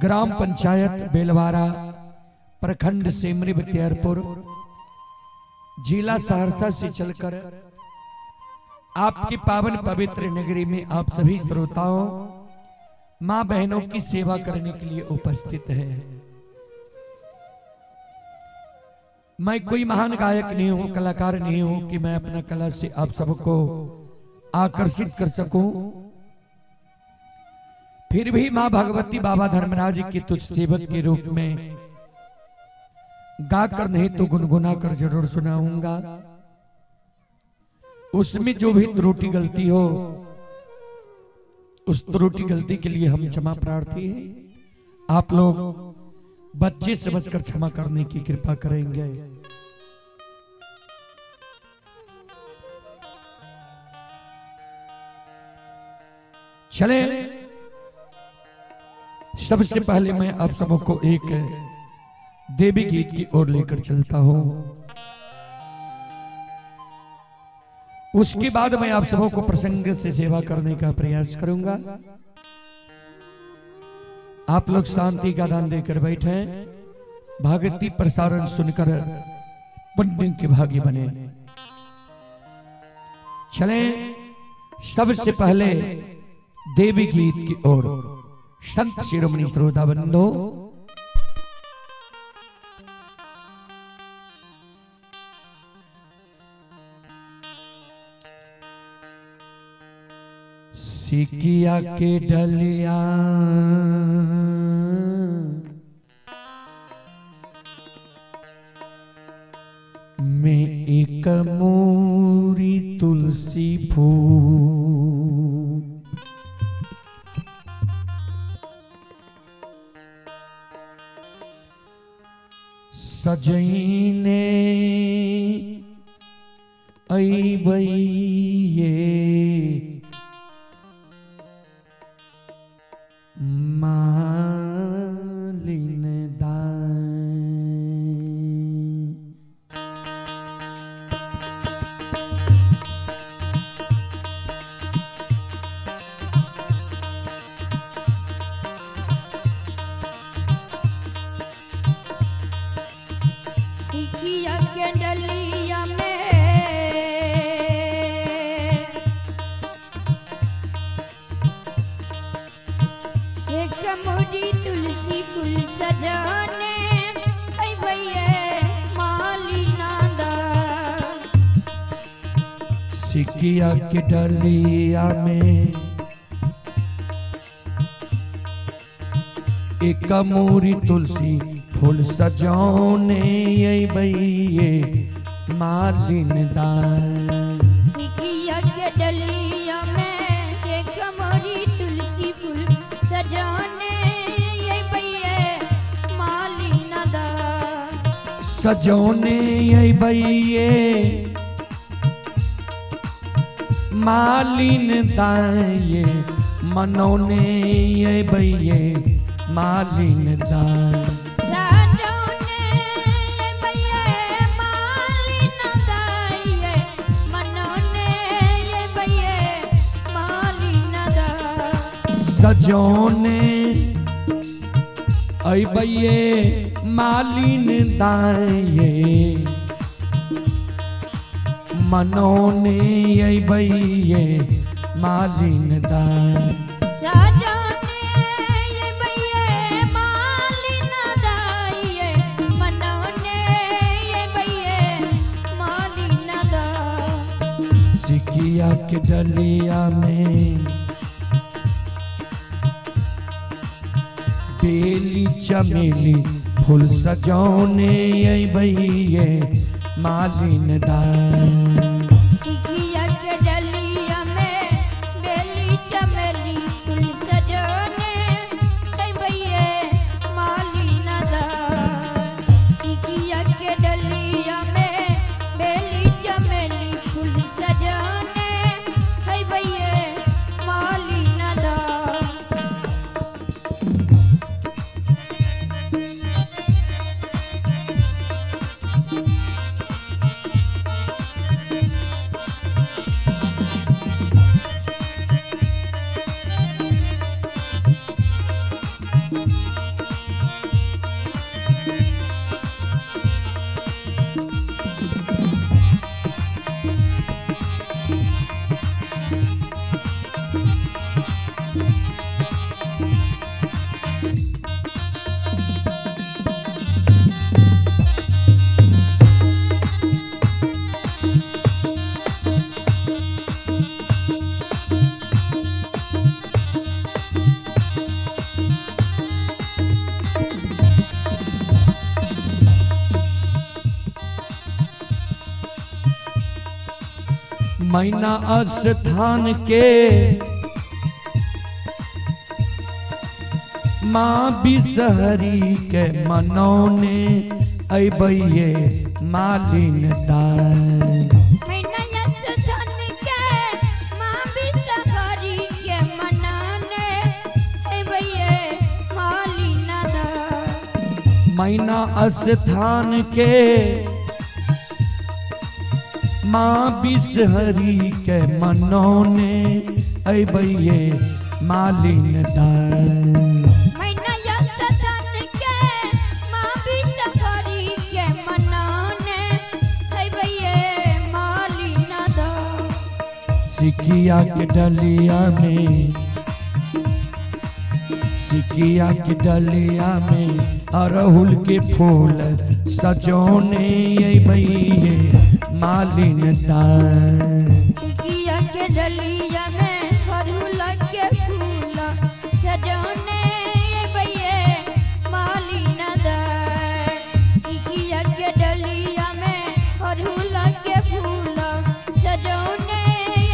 ग्राम पंचायत बेलवारा, प्रखंड सेमरी बख्तियारपुर, जिला सहरसा से चलकर आपकी पावन पवित्र नगरी में आप सभी श्रोताओं, मां बहनों की सेवा करने के लिए उपस्थित है। मैं कोई महान गायक नहीं हूं, कलाकार नहीं हूं कि मैं अपना कला से आप सबको आकर्षित कर सकूं। फिर भी मां भगवती बाबा धर्मराज की तुच्छ सेवक के रूप में गाकर नहीं तो गुनगुना कर जरूर सुनाऊंगा। उसमें जो भी त्रुटि गलती हो, उस त्रुटि गलती के लिए हम क्षमा प्रार्थी हैं। आप लोग बच्चे समझकर क्षमा करने की कृपा करेंगे। चले, सबसे पहले मैं आप सबको एक देवी गीत की ओर लेकर चलता हूं। उसके बाद मैं आप सबों को प्रसंग से सेवा करने का प्रयास करूंगा। आप लोग शांति का दान देकर बैठे, भक्ति प्रसारण सुनकर पुण्य के भागी बने। चले, सबसे पहले देवी गीत की ओर। संत शिरोमणि श्रोता बंधो, सिकिया के डलिया में एक मोरी तुलसी फूल, सजैने अइबैये मालिन दाई। सिखिया के डलिया में एक मोरी तुलसी फूल सजाने अइबैये मालिना दा। सिकिया के डलिया में एक मोरी तुलसी फूल सजौने अइबैये मालिन दाई। सिखिया के डलिया में एक मोरी तुलसी फूल सजाने अइबैये मालिना दा। सजौने अइबैये मालिन दाई, मनौने अइबैये मालिन दाई। सजौने अइबैये मालिना दाई, मनौने अइबैये मालिना दा। सजौने अइबैये मालिन दाई, मनौने अइबैये मालिन दाई। सजौने अइबैये मालिना दाई, मनौने अइबैये मालिना दा। सिकिया के डलिया में बेली चमेली फूल सजौने अइबैये मालिन दाई। सिखिया के डलिया में बेली चमेली फूल सजौने अइबैये मालिना दा। सिखिया के डलिया में बेली चमेली फूल सजौने अइबैये मालिना दा। मैना स्थान के माँ बिसहरी के मनौने अबैये मालिन दाई। मैना स्थान के माँ बिसहरी के मनाने अबैये मालिन दाई। मैना स्थान के माँ बिसहरी के मनौने अबैये मालिन दाई। मैना स्थान के माँ बिसहरी के मनाने अबैये मालिन दाई। सिकिया के डलिया में, सिकिया के डलिया में अरहुल के फूल सजौने अबैये मालिन दाई। सिकिया के डलिया में अड़हुल के फूल सजौने अबैये मालिन दाई। सिकिया के डलिया में अड़हुल के फूल सजौने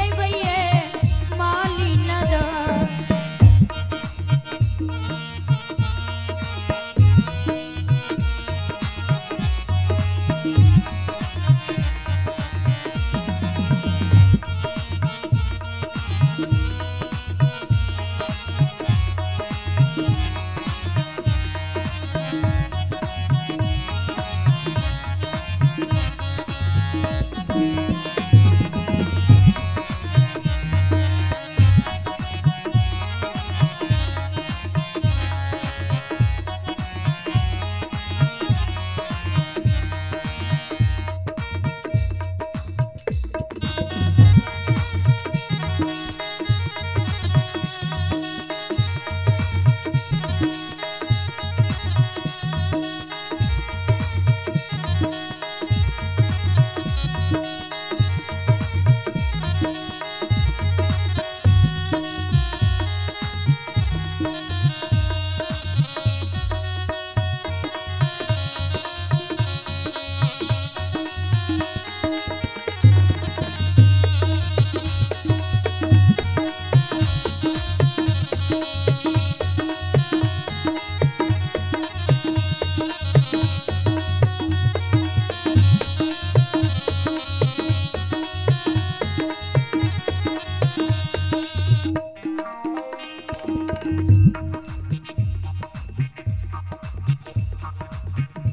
अबैये मालिन दाई।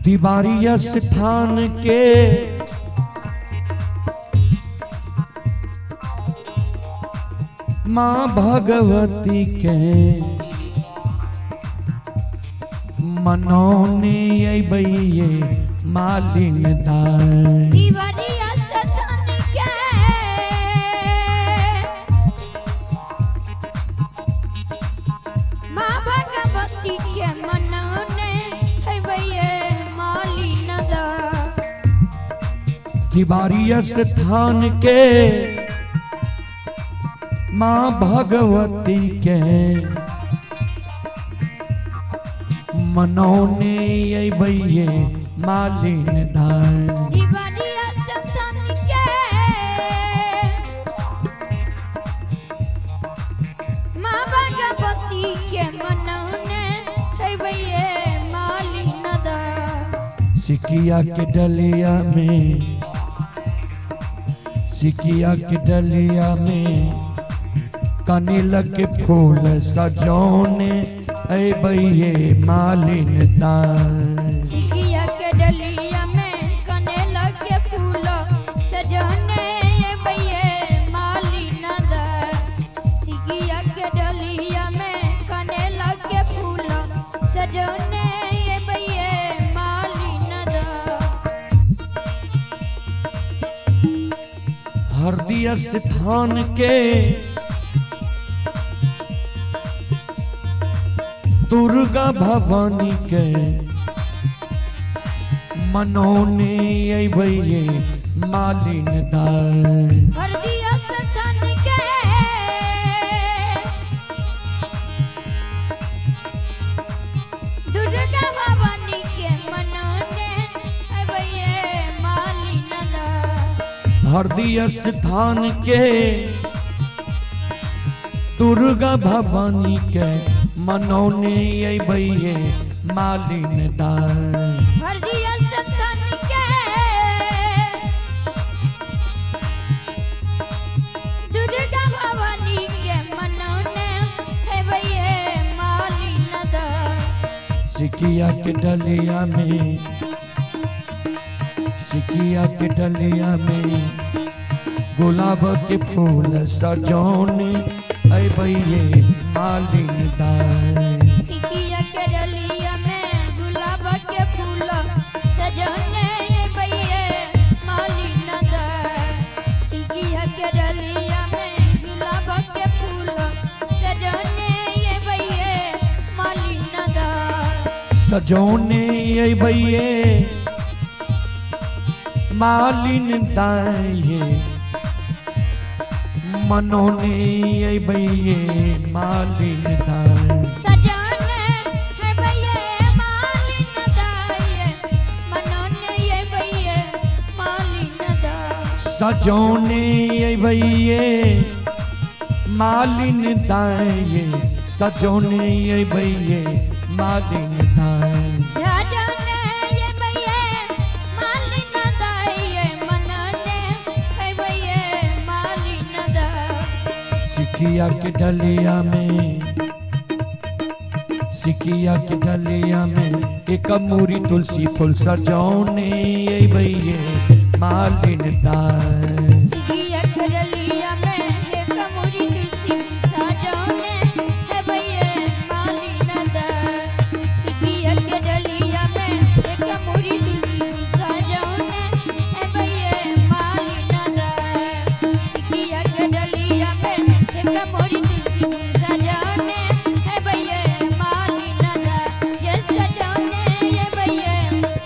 दीवारी स्थान के माँ भगवती के मनौने अबैये मालिन दाई। दीवारिया स्थान के माँ भगवती के मनौने अबैये मालिन दाई। दीवारी स्थान के माँ भगवती के मनौने अबैये मालिन दाई। दीवारिया स्थान के माँ भगवती के मनौने अबैये मालिन दाई। सिकिया के डलिया में, सिकिया के डलिया में कनिल के फूल सजौने अबैये मालिन दाई। सिकिया के डलिया में कनेल के फूल सजौने अबैये मालिन दाई। सिकिया के डलिया में कनेल के फूल सजौने अबैये मालिन दाई। हरदी स्थान के दुर्गा भवानी के मनौने अबैये मालिन दाई। हरदिया स्थान के दुर्गा भवानी के मनौने अबैये मालिन दाई। हरदिया स्थान के दुर्गा भवानी के मनौने अबैये मालिन दान। हरदिया स्थान के दुर्गा भवानी के मनौने अबैये मालिन दान। सिकिया के डलिया में, सिकिया के डलिया में गुलाब के फूल सजौने अबैये मालिन दान। सिकिया के डलिया में गुलाब के फूल सजौने अबैये मालिन दान। सिकिया के डलिया में गुलाब के फूल सजौने अबैये मालिन दान। सजौने अबैये मालिन दान, मनौने अबैये मालिन दान। सजौने अबैये मालिन दान, मनौने अबैये मालिन दान। सजौने अबैये मालिन दान, सजौने अबैये मालिन दान। सजौने अबैये मालिन दान, मनौने अबैये मालिन दान। सिकिया के डलिया में, सिकिया के डलिया में एक मूरी तुलसी फूल सजौने अबैये मालिन दान। सिकिया के डलिया में एक मूरी तुलसी सजौने अबैये मालिन दान। सिकिया के डलिया में एक मूरी तुलसी सजौने अबैये मालिन दान। सिकिया के डलिया में एक मूरी तुलसी सजौने अबैये मालिन दान। ये सजौने अबैये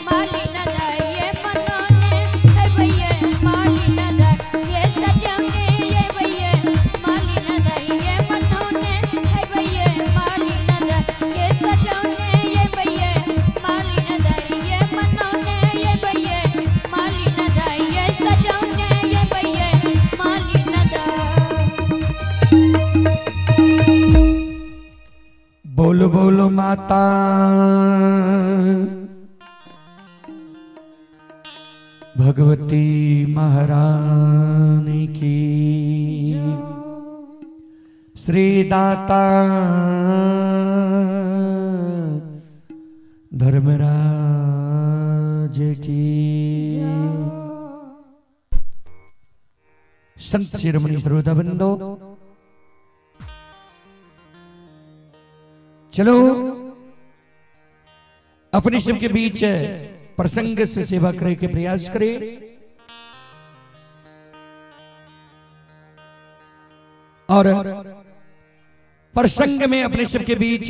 मालिन दान, ये मनौने अबैये मालिन दान। ये सजौने अबैये मालिन दान, ये मनौने अबैये मालिन दान। ये सजौने अबैये मालिन दान, ये मनौने अबैये मालिन दान। ये सजौने अबैये मालिन दान। बोलो बोलो माता भगवती महारानी की, श्री दाता धर्मराज की। संत शिरोमणि श्रोता बंदो, चलो अपने शिव के बीच प्रसंग से सेवा करने के प्रयास करें। और प्रसंग में अपने शिव के बीच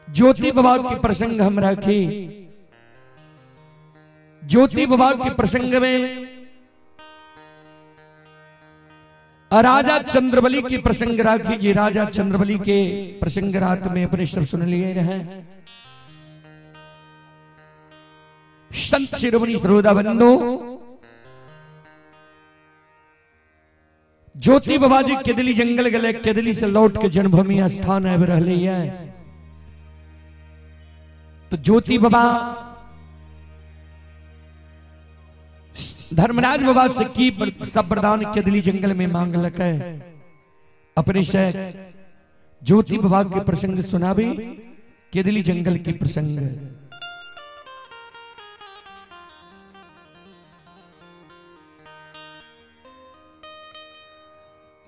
ज्योति बाबा के प्रसंग हम रखे। ज्योति बाबा के प्रसंग में राजा चंद्रबली के प्रसंग राखी जी। राजा चंद्रबली के प्रसंग रात में अपने शब्द सुन लिए रहे। संत शिरोमणि श्रोता बंधु, ज्योति बाबा जी केदली जंगल गले, केदली से लौट के जन्मभूमि स्थान आबि रहले है। तो ज्योति बाबा धर्मराज बाबा से की सब वरदान केदली जंगल में मांग लक है। अपने से ज्योति बाबा के प्रसंग सुनाबी, केदली जंगल के प्रसंग।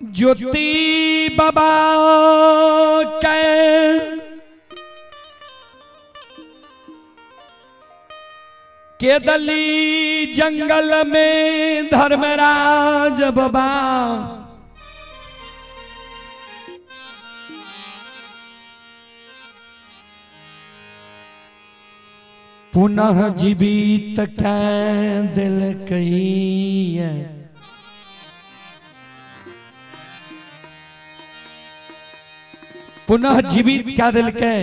ज्योति बाबा के केदली जंगल में धर्मराज बाबा पुनः जीवित कै दिल कही। पुनः जीवित क्या दिल के।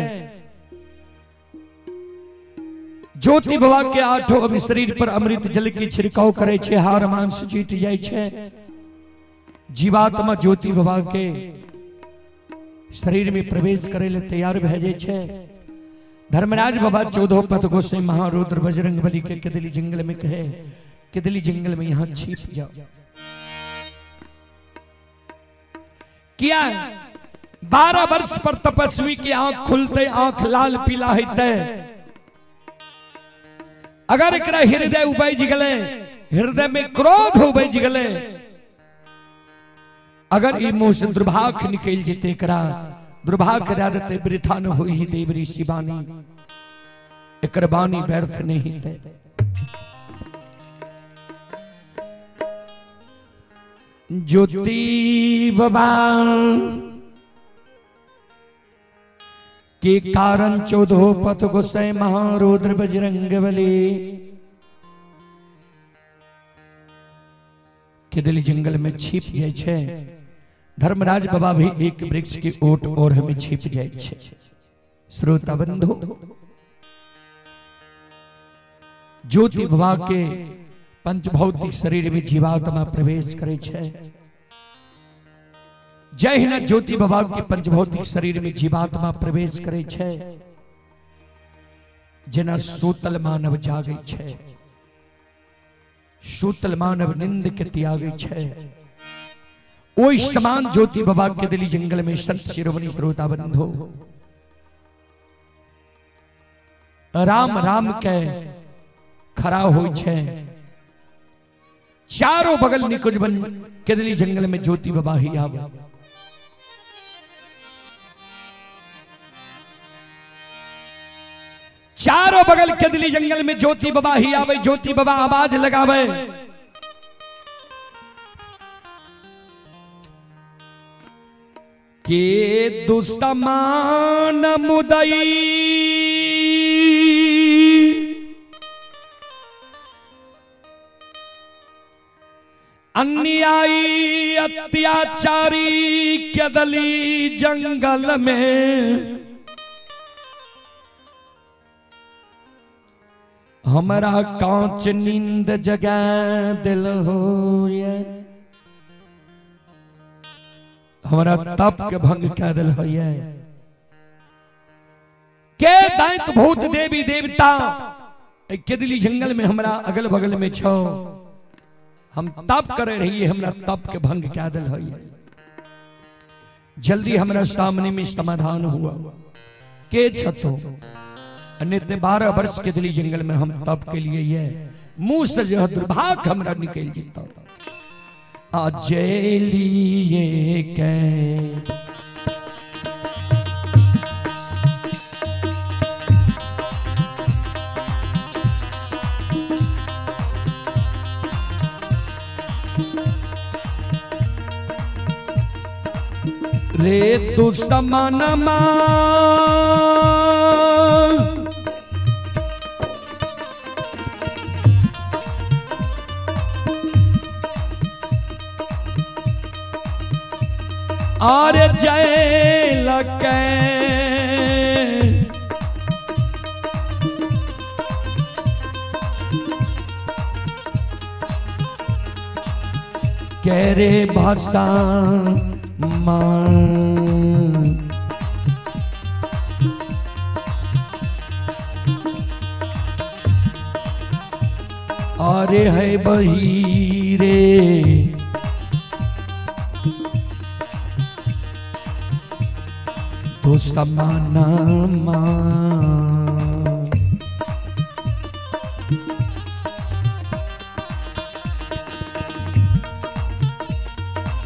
ज्योति बाबा के आठों अंग शरीर पर अमृत जल के छिड़काव करे छे, हार मांस जीत जाय छे। जीवात्मा ज्योति बाबा के शरीर में प्रवेश करे ले तैयार भए जाय छे। धर्मराज बाबा 14 पथ गोसाई महारुद्र बजरंग बली के केदली जंगल में कहे, केदली जंगल में यहां छिप जाओ। किया 12 वर्ष पर तपस्वी की आंख खुलते आंख लाल पीला होते, अगर एकरा हृदय उपज गले, हृदय में क्रोध उपज गले, अगर ई मुंह से दुर्भाग्य निकल जेते, एकरा दुर्भाग्य रादते वृथा न होई देव ऋषि बानी, एकर बानी व्यर्थ नहीं ते। ज्योति बाबा के कारण 14 पथ गोसाई महारुद्र बजरंग बली केदली जंगल में छिप जाय छे। धर्मराज बाबा भी एक वृक्ष के ओट और में छिप जाय छे। श्रोता बंधु, ज्योति बाबा के पंचभौतिक शरीर में जीवात्मा प्रवेश करे छे। जहिना ज्योति बाबा के पंचभौतिक शरीर में जीवात्मा प्रवेश करे छे, जेना सूतल मानव जागे छे, सूतल मानव निंद के त्यागे छे, ओहि समान ज्योति बाबा के दिली जंगल में संत शिरोमणि श्रोता बंधु राम राम के खड़ा हो छे। चारों बगल निकुंज बन केदली जंगल में ज्योति बाबा ही आवे। चारों बगल केदली जंगल में ज्योति बाबा ही आवे, ज्योति बाबा आवाज लगावे। के दुष्टमान मुदई अन्यायी अत्याचारी केदली जंगल में हमारा कांच नींद जगा दिल हो, हमारा तप के भंग कह दिल हो। के दैत भूत देवी देवता केदली जंगल में हमरा अगल बगल में छो, हम तप करे रहिए, हमरा तप के भंग कह दिल हो। जल्दी हमरा सामने में समाधान हुआ के छतो, अन्य 12 वर्ष के दिली जंगल में हम तप के लिए ये मुंह से जो दुर्भाग्य हमरा निकल जीता अजेलिए के रे दुष्टमनमा और जय लके करे भाषा मां अरे है बही रे दुष्टमाना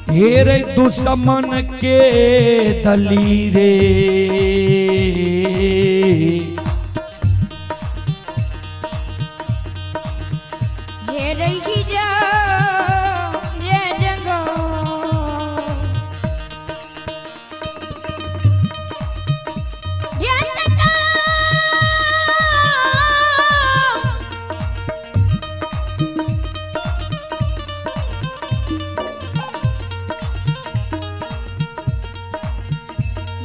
हे रे दुश्मन के दली रे हे रही जा रे जंगो ध्यान का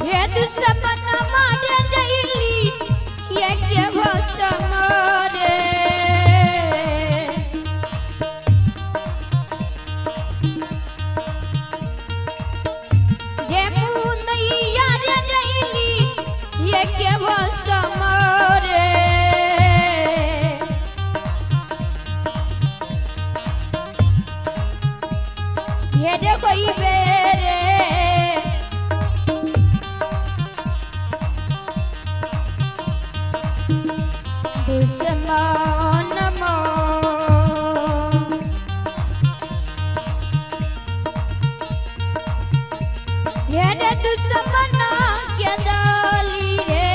हे दुश्मन मारे जइली ये जे भसमर के भसम रे। हे कोई बेरे दुश्मन मोर। हे रे दुश्मन के दाली रे।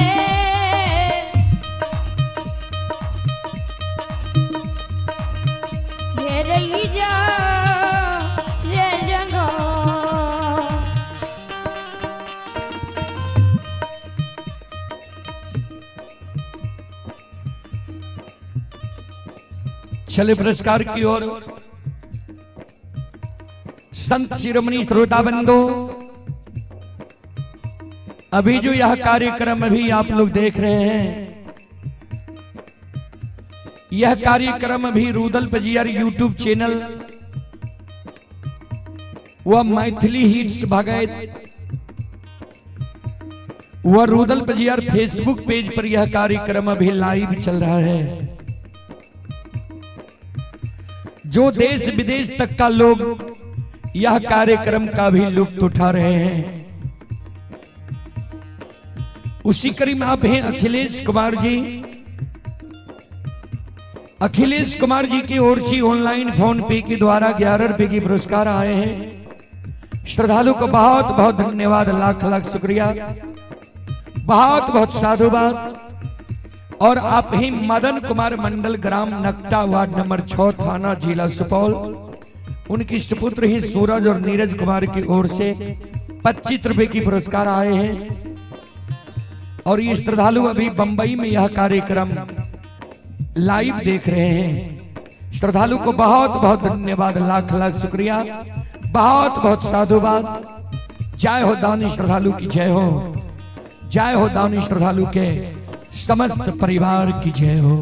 हे रही जा रे जंगो। चले पुरस्कार की ओर। संत शिरोमणि श्रोता बंधु, अभी जो यह कार्यक्रम अभी आप लोग देख रहे हैं, यह कार्यक्रम अभी रूदल पजियार यूट्यूब चैनल व मैथिली हिट्स भगत व रूदल पजियार फेसबुक पेज पर यह कार्यक्रम अभी लाइव चल रहा है। जो देश विदेश तक का लोग यह कार्यक्रम का भी लुत्फ उठा रहे हैं। उसी कड़ी में आप हैं अखिलेश कुमार जी। अखिलेश कुमार जी की ओर से ऑनलाइन फोन पे के द्वारा 11 रुपए की पुरस्कार आए हैं। श्रद्धालु को बहुत बहुत धन्यवाद, लाख लाख शुक्रिया, बहुत बहुत साधुवाद। और आप ही मदन कुमार मंडल, ग्राम नकटा, वार्ड नंबर 6, थाना जिला सुपौल, उनकी सुपुत्र ही सूरज और नीरज कुमार की ओर से 25 रुपए की पुरस्कार आए हैं। और ये श्रद्धालु अभी बंबई में यह कार्यक्रम लाइव देख रहे हैं। श्रद्धालु को बहुत बहुत धन्यवाद, लाख लाख शुक्रिया, बहुत बहुत साधुवाद। जय हो दानी श्रद्धालु की जय हो, जय हो दानी श्रद्धालु के समस्त परिवार की जय हो।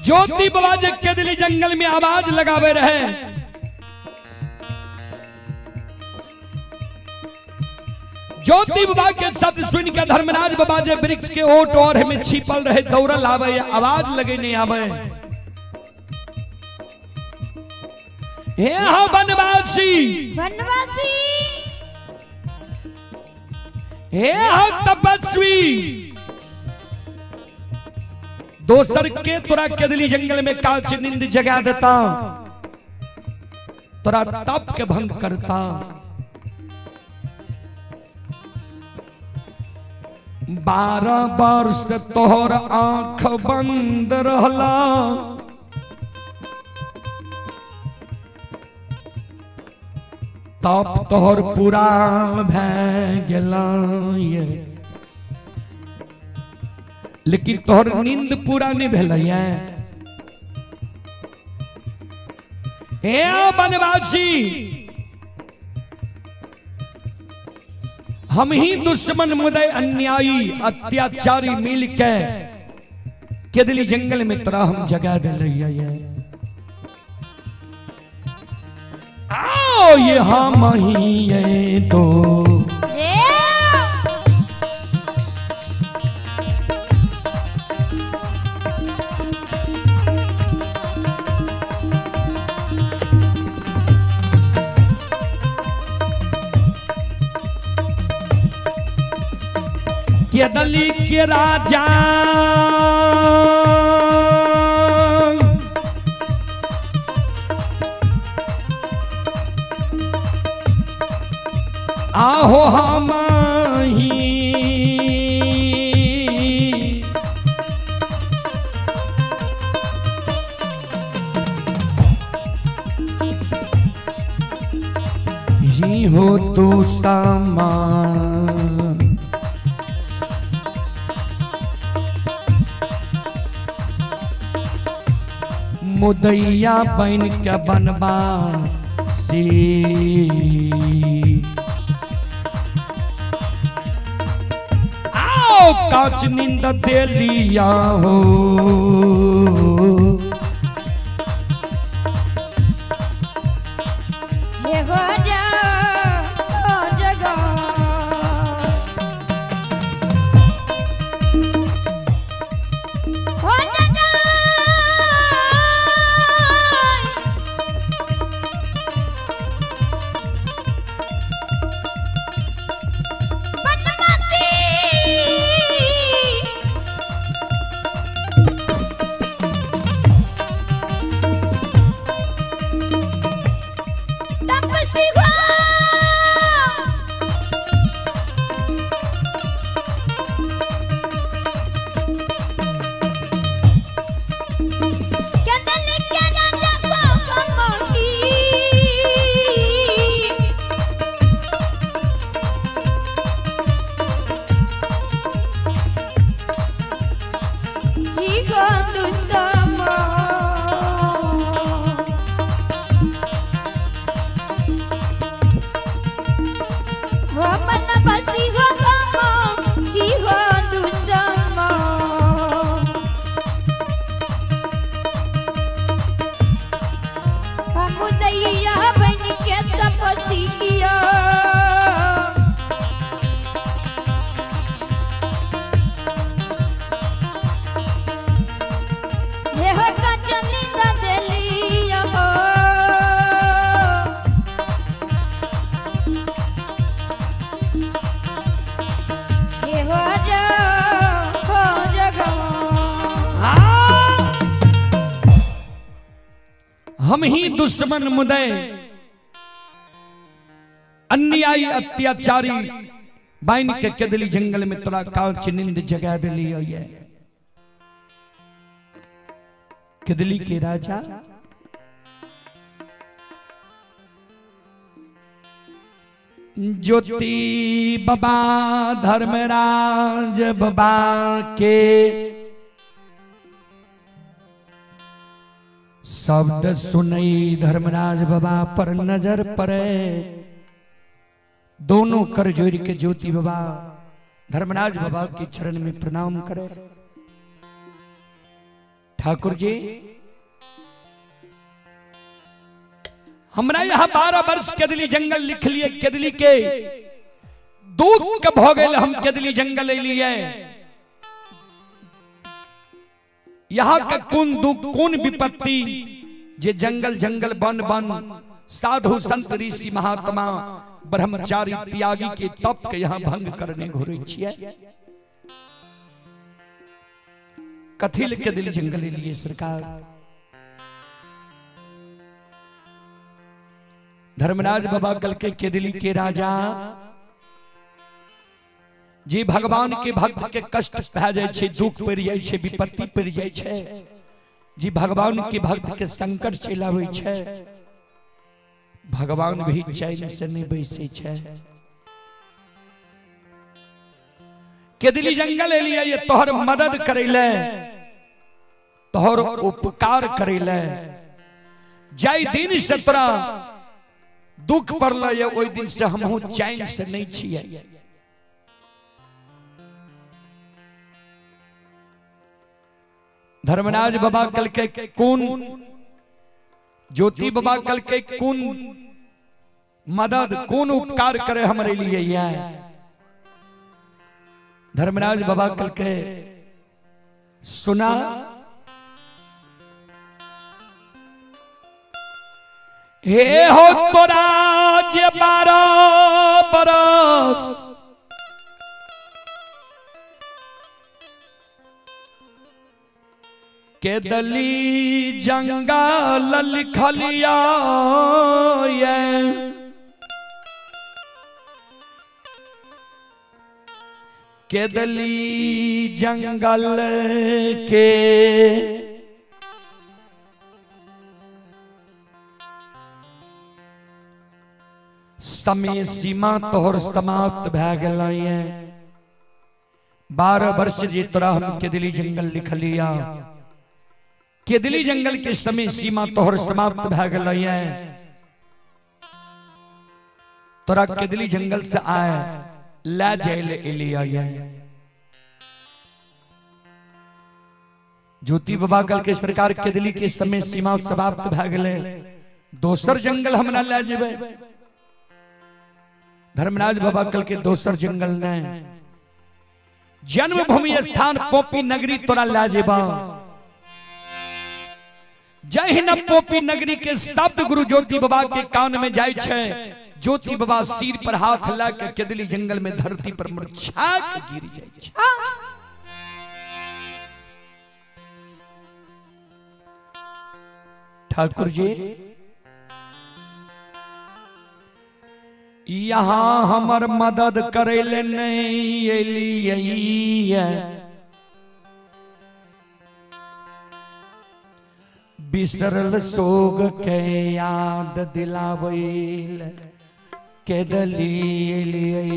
ज्योति बाबा जे केदली जंगल में आवाज लगावे रहे, ज्योति बाबा के शब्द सुन के धर्मराज बाबा जे वृक्ष के ओट और में छिपल रहे, दौड़ल आवे, आवाज लगे नहीं आवे। हे हो बनवासी, वनवासी, हे हो तपस्वी, दोसर के तोरा केदली जंगल में काच नींद जगा देता, तोरा तप के भंग करता। 12 वर्ष तोहर आंख बंद रहला, तप तोहर पूरा भै गेला ये, लेकिन तोहर नींद पूरा नहीं भेलैया। हे बनवासी, हम ही दुश्मन मुदय अन्यायी अत्याचारी मिल के केदली जंगल में तोरा हम जगा दिलैया। आओ ये हम ही ये तो रे केदली के राजा आहो हम ही हो दुश्मन। मुदैया बन के बनबा सी। आओ काच नींद दे लिया हो। हे हो जा ओ जगा। हो जगा। बनवासी। तपस्वी हो। चंदन के राजा को कमौती। ही गो दुश्मन। हो मन बसी हो गमो, ही हो दुश्मन। मुदैया बन के तपसिया। देह का चंदा देलिया हो। हे हो जा हो जगह। हाँ। हम ही दुश्मन मुदय अन्यायी अत्याचारी बाइन के केदली जंगल में तोरा कांच नींद जगा दिली ये केदली के राजा ज्योति बाबा धर्मराज बाबा के शब्द सुनई धर्मराज बाबा पर नजर पड़े। दोनों कर जोड़ के ज्योति बाबा धर्मराज बाबा के चरण में प्रणाम करे। ठाकुर जी हमरा यहाँ 12 वर्ष केदली जंगल लिख लिए केदली के दुख भ गेल हम केदली जंगल लिए। यहाँ का कौन दुख कौन विपत्ति जे जंगल जंगल वन वन साधु संत ऋषि महात्मा ब्रह्मचारी त्यागी के तप के यहाँ भंग करने घुरे छियै। कथी के दिल जंगल लिए सरकार। धर्मराज बाबा कल के केदली के राजा जी भगवान के भक्त के कष्ट भए जाइ छै, दुख पड़ि जाइ छै, विपत्ति पड़ि जाइ छै, जी भगवान के भक्त के संकट चलि आबै छै, भगवान भी चैन से नहीं बैसै छै। केदली जंगल एलियै ये तोहर मदद करै ले, तोहर उपकार करै ले। जाहि दिन से तोरा दुख पड़ल ये ओहि दिन से हमहूँ चैन से नहीं छियै। धर्मराज बाबा कल के कौन ज्योति बाबा कल के कौन मदद कौन उपकार करे हमारे लिए ये। धर्मराज बाबा कल के सुना हे हो तोरा जे 12 बरस केदली जंगल लिखलिया ये केदली जंगल के समय सीमा तोहर समाप्त भए गेलै। 12 वर्ष जे तोरा हम केदली जंगल लिखलिया, केदली जंगल के समय सीमा तोहर समाप्त भए गेलै। तोरा केदली जंगल से आए ले जाय ले एलिया। ज्योति बाबा कल के सरकार केदली के समय सीमा समाप्त भए गेलै, दोसर जंगल हमरा ले जेबै। धर्मराज बाबा कल के दोसर जंगल नहीं, जन्मभूमि स्थान पोपी नगरी तोरा ले जेबा। जहिना पोपी नगरी के शब्द गुरु ज्योति बाबा के कान में जाय छै, ज्योति बाबा सिर पर हाथ ला के केदली जंगल में धरती पर मुरझा के गिर जाय छै। ठाकुर जी यहाँ हमर मदद करे ले नहीं एलियै, बिसरल सोग के याद दिलावैल केदली एलियै।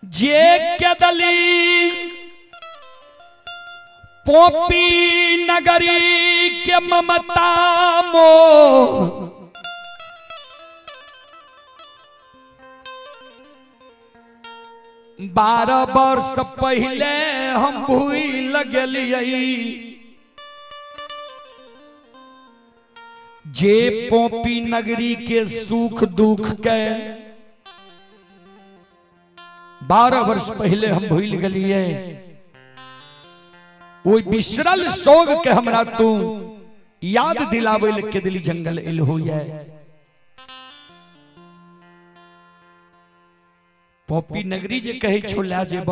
जे केदली पोपी नगरी के ममता मोह 12 वर्ष पहले हम भूल गेलियै। जे पोपी नगरी के सुख दुख के 12 वर्ष पहले हम भूल गेलियै, ओहि बिसरल सोग के हमरा तू याद दिलाबै ले केदली जंगल एल होइए। पोपी नगरी जे कहै छो लए जेब,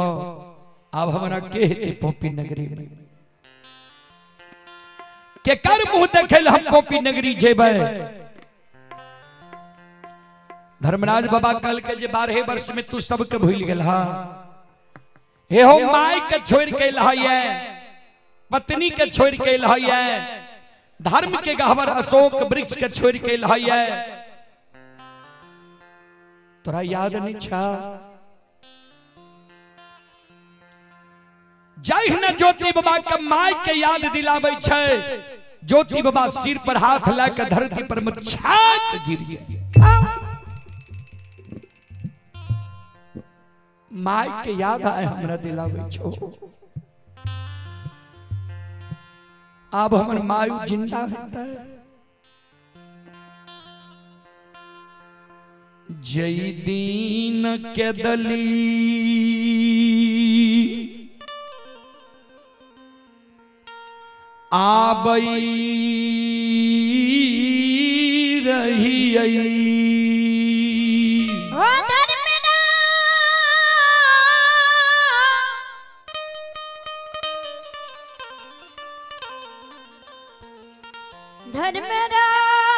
आब हमरा के हेतै पोपी नगरी में? के कर मुंह देखै ले हम पोपी नगरी जेबै? धर्मराज बाबा कहल के जे 12 वर्ष में तू सबके भूल गेल हा, हे हो माय के छोड़ के लहैये, पत्नी के छोड़ के लहैये, धर्म के गहवर अशोक वृक्ष के छोड़ के लहैये, तोरा याद नहीं छा? जहिना ज्योति बाबा के my के याद दिलाबै छै, ज्योति बाबा सिर पर हाथ ला के धरती पर मुरझा के गिर जाए। My के याद आए हमरा दिलाबै छो। आब हमर मायू जिंदा हेतै। जई दीन के दली आबई रहियै, ओ धर्मराज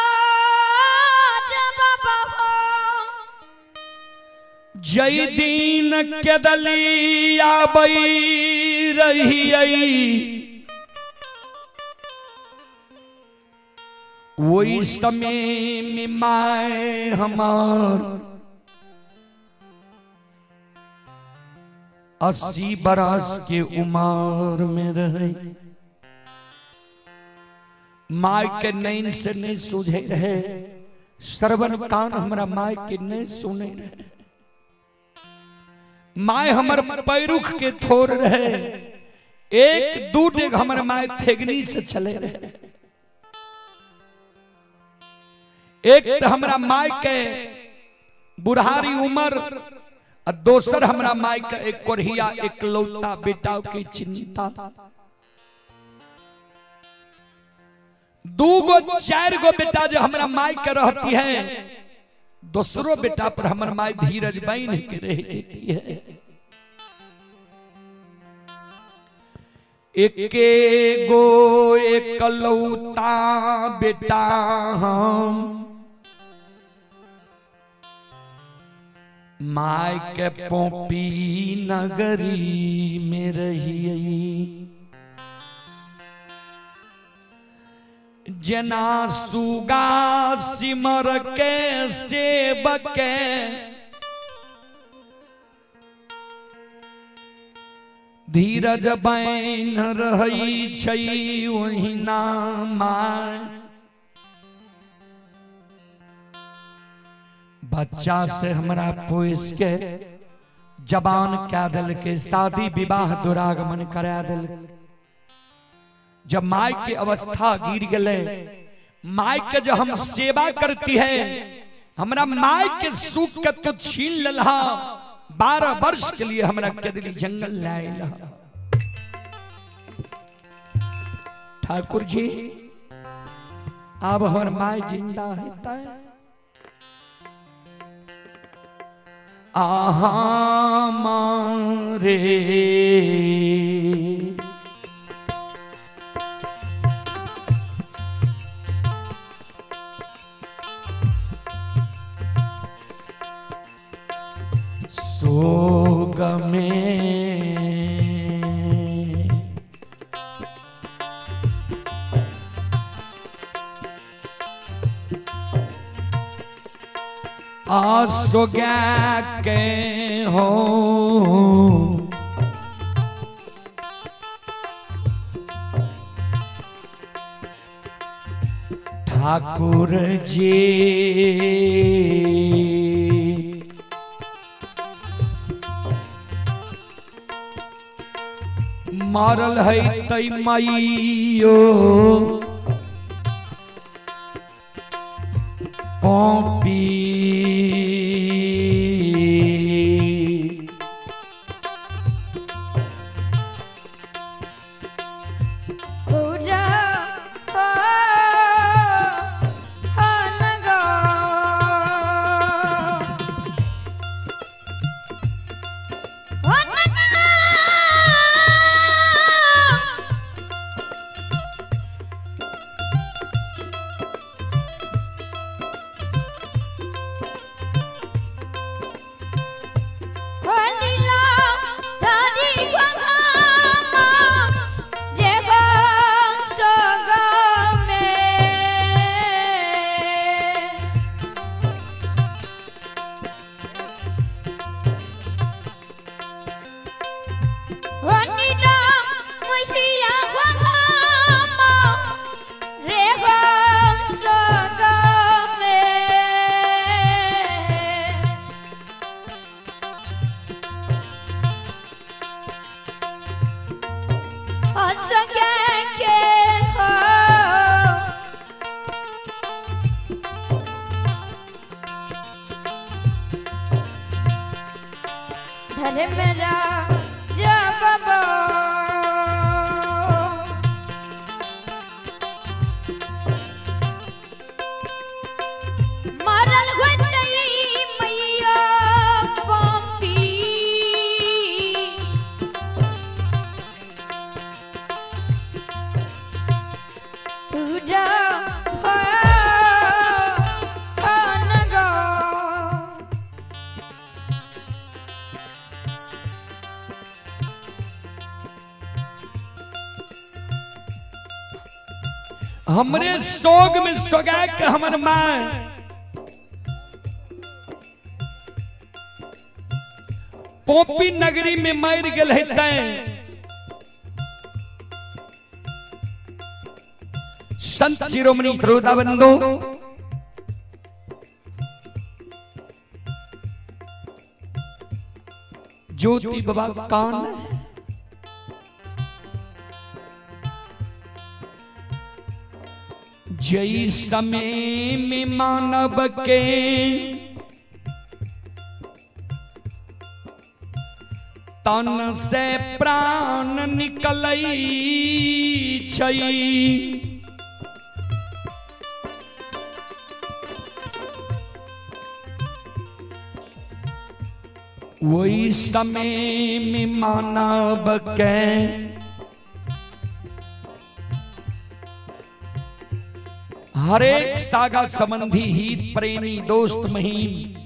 धर्मराज बाबा हो, जई दीन के दली आबई रहियै, ओहि समय में my हमार 80 बरस के उम्र में रहे। My के नैन से नहीं सूझे रहे, श्रवण कान हमरा my के नहीं सुने रहे, my हमर पैरुख के थोर रहे, एक दू डेग हमर my थेगनी से चले रहे। एक तो हमरा my के बुढ़ारी उम्र आ दोसर हमरा my के एक कोढ़िया एकलौता बेटा के चिंता। 2 गो 4 गो बेटा जो हमरा my के रहती है, दूसरो बेटा पर हमर my धीरज बन के रह जेती है। एके गो एकलौता बेटा हम my के पोपी नगरी में रहियै। जेना सुगा सिमर के सेवके धीरज बैन रहै छै ओहिना my. बच्चा से हमरा पोस के जवान कए देलकै, शादी विवाह दुरागमन करा देलकै। जब my के अवस्था गिर गेलै, my के जो हम सेवा करती है, हमरा my के सुख के तो छीन ललहा। 12 वर्ष के लिए हमरा केदली जंगल लायल। ठाकुर जी अब हमर my जिंदा हेतै। आहा मारे सोग में आसो के हो ठाकुर जी मारल है तई माइयो पॉपी। पूरा हो हनगो लीला धरी गंगा जे सोग में वनिता मैया गंगा रे सोग में। हंस के हो धर्मरा जब मरल होतई मैया पम्पी। पूरा हो हनगो। हमरे सोग में सोगा के हमर माय पोपी नगरी में मर गेल हेतै। संत शिरोमणि श्रोता बंधु ज्योति बाबा कौन है? जई समय में मानव के तन से प्राण निकलै छै, वही समय में मानव के हरेक सागा संबंधी हित प्रेमी दोस्त महीम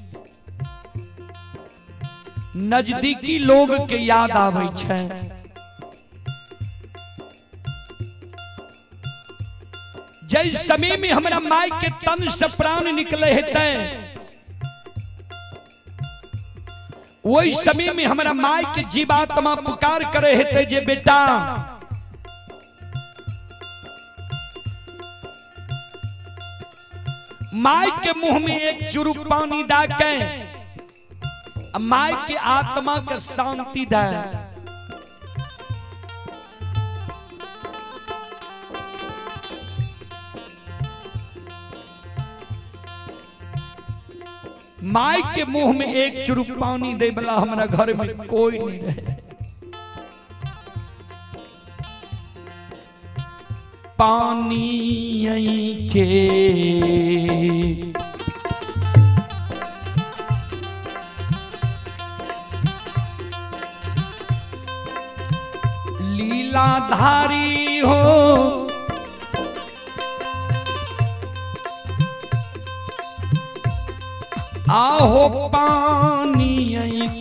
नजदीकी लोग के याद आवे छै। जै समय में हमरा माय के तन से प्राण निकले हेतै, वही समय में हमरा माय के जीवात्मा पुकार करे हेतै जे बेटा माय के मुंह में एक चुरुक पानी दा के माय के आत्मा के शांति दे। माय के मुंह में एक चुरुक पानी दे वाला हमारा घर में कोई नहीं रहे। पानी के लीलाधारी हो, आहो पानी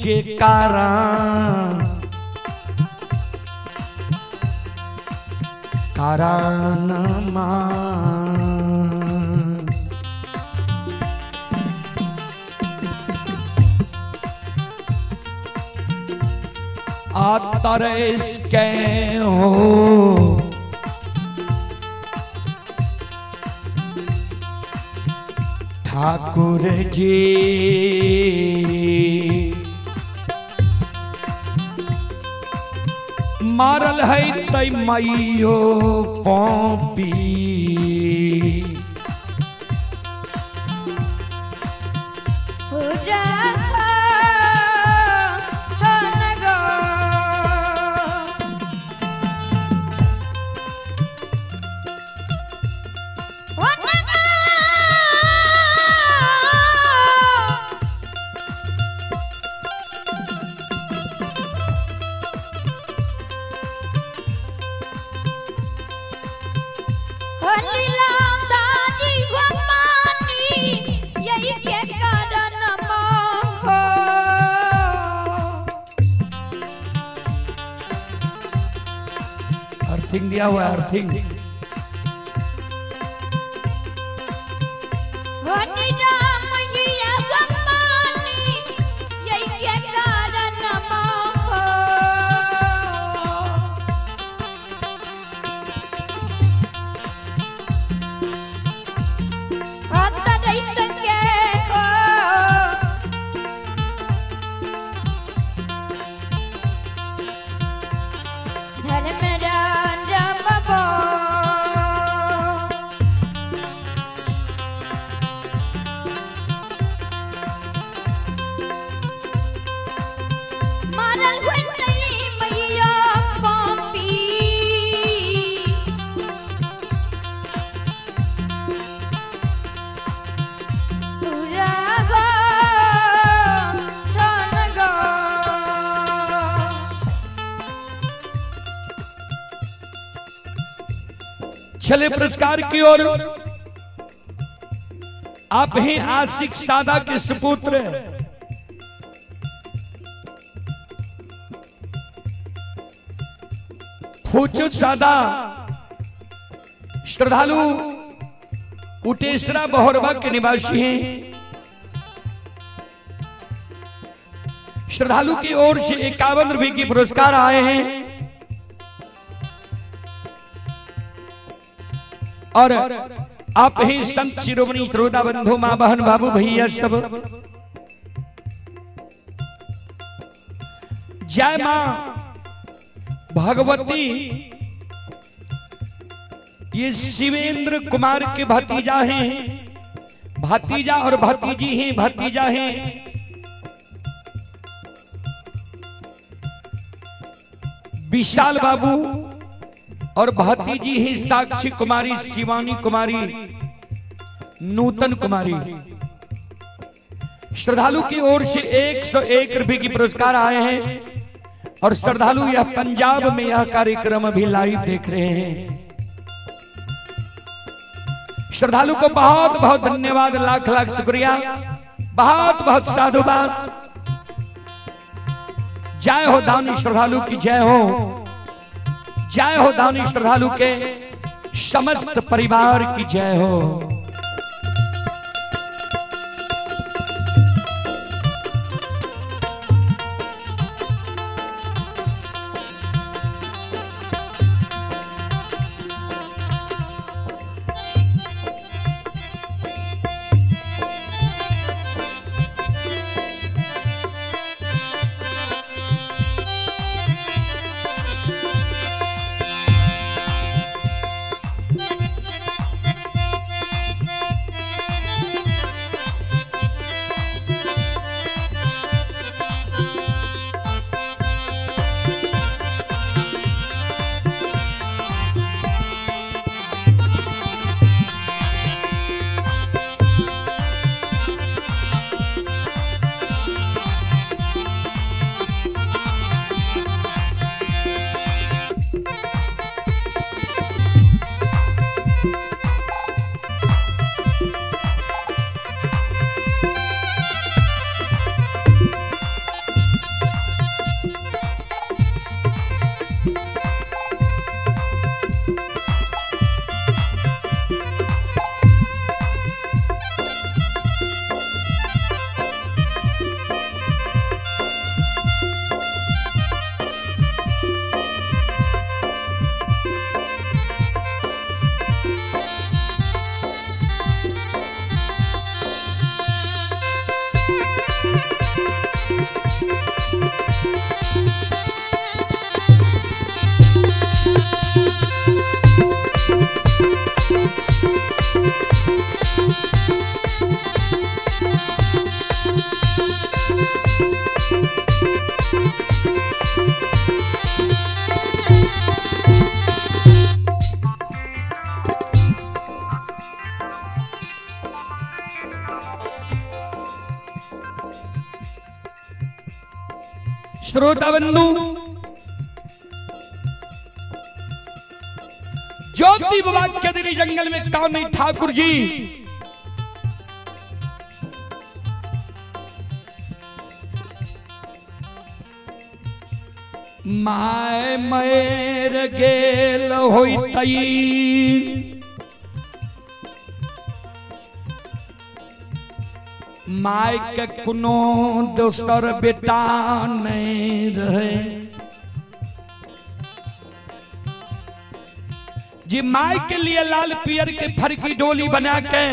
के कारण कारण मान। आतरस के हो ठाकुर जी, मारल है तै मैयो पॉपी। अर्थिंग दिया हुआ है, अर्थिंग। चले पुरस्कार की ओर। आप ही आशिक सादा के सुपुत्र फूचू सादा श्रद्धालु उटेसरा बहोरबा के निवासी हैं। श्रद्धालु की ओर से 51 रुपए की पुरस्कार आए हैं और आप ही संत शिरोमणि श्रोता बंधु माँ बहन बाबू भैया सब जय मां भगवती। ये शिवेंद्र कुमार के भतीजा हैं, भतीजा और भतीजी हैं, भतीजा हैं। विशाल बाबू और भतीजी ही साक्षी कुमारी, शिवानी कुमारी, नूतन कुमारी। श्रद्धालु की ओर से 101 रुपए की पुरस्कार आए हैं और श्रद्धालु यह पंजाब में यह कार्यक्रम अभी लाइव देख रहे हैं। श्रद्धालु को बहुत बहुत धन्यवाद, लाख लाख शुक्रिया, बहुत बहुत साधुवाद। जय हो दानी श्रद्धालु की जय हो, जय हो दानी श्रद्धालु के। समस्त परिवार की जय हो। श्रोता बंधु, ज्योति बाबा के दिली जंगल में कामी ठाकुर जी My मेर गेल होइतई, My के कोनो दोसर बेटा नहीं रहे जी। My के लिए लाल पियर के फरकी डोली बना के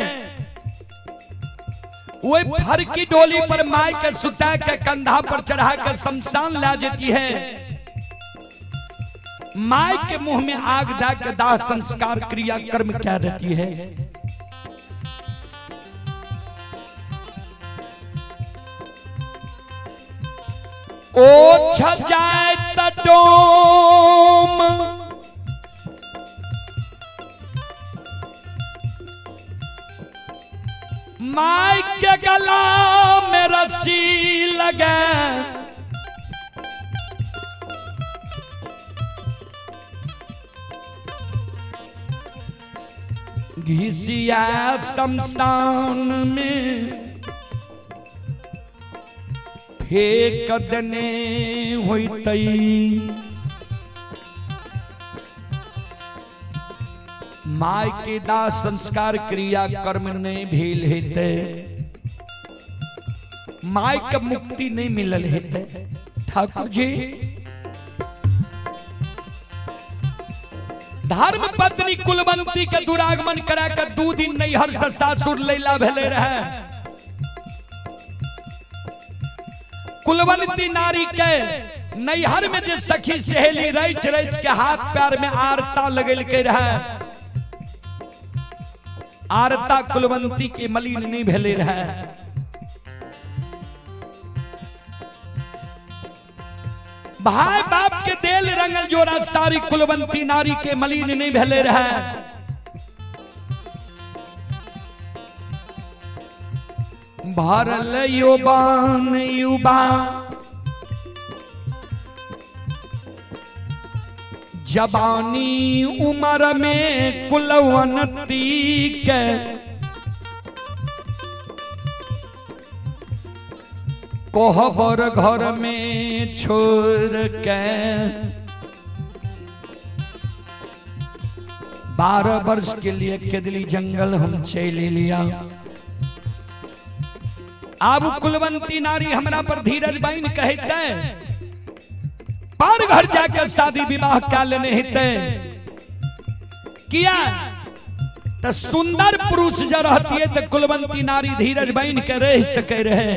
वही फरकी डोली पर my के सुता के कंधा पर चढ़ा के शमशान ला देती है। My के मुंह में आग दा के दाह संस्कार क्रिया कर्म क्या रहती है। ओ जाए डोम my के गला में रस्सी लगे, घिसिया शमशान में फेंक देने होइतई। My के दाह संस्कार क्रिया कर्म नहीं भेल हेते, my के मुक्ति नहीं मिलल हेते। ठाकुर जी धर्म पत्नी कुलवंती के दुरागमन करा के 2 दिन नैहर से सासुर लैला भेले रहे। कुलवंती नारी के नैहर में जे सखी सहेली रच रच के हाथ पैर में आरता लगल के रहे, आरता कुलवंती के मलिन नहीं भेले रहे। भाई बाप के देल रंगल जोड़ा सारी कुलवंती नारी के मलिन नहीं भेले रहे। भरल युवान युवा जवानी उम्र में कुलवंती के कोहबर घर में छोड़ के 12 वर्ष के लिए केदली जंगल हम चले लिया। आब कुलवंती नारी हमरा पर धीरज बहन कहते पर घर जाकर शादी विवाह का लेने हेते किया तो सुंदर पुरुष जब रहती है तो कुलवंती नारी धीरज बहन के रह सके रहे।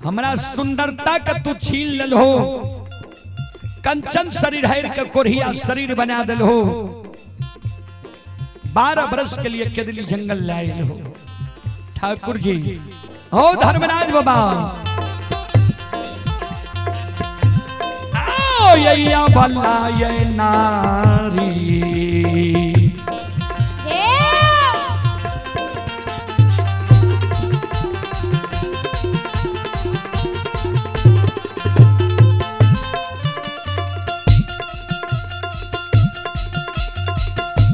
हमरा सुंदरता के तू छीन लेल हो, कंचन शरीर हर के कोढ़िया शरीर बना दिल हो। 12 वर्ष के लिए केदली जंगल लाए हो ठाकुर जी हो धर्मराज बाबा। आओ यैया भला ये नारी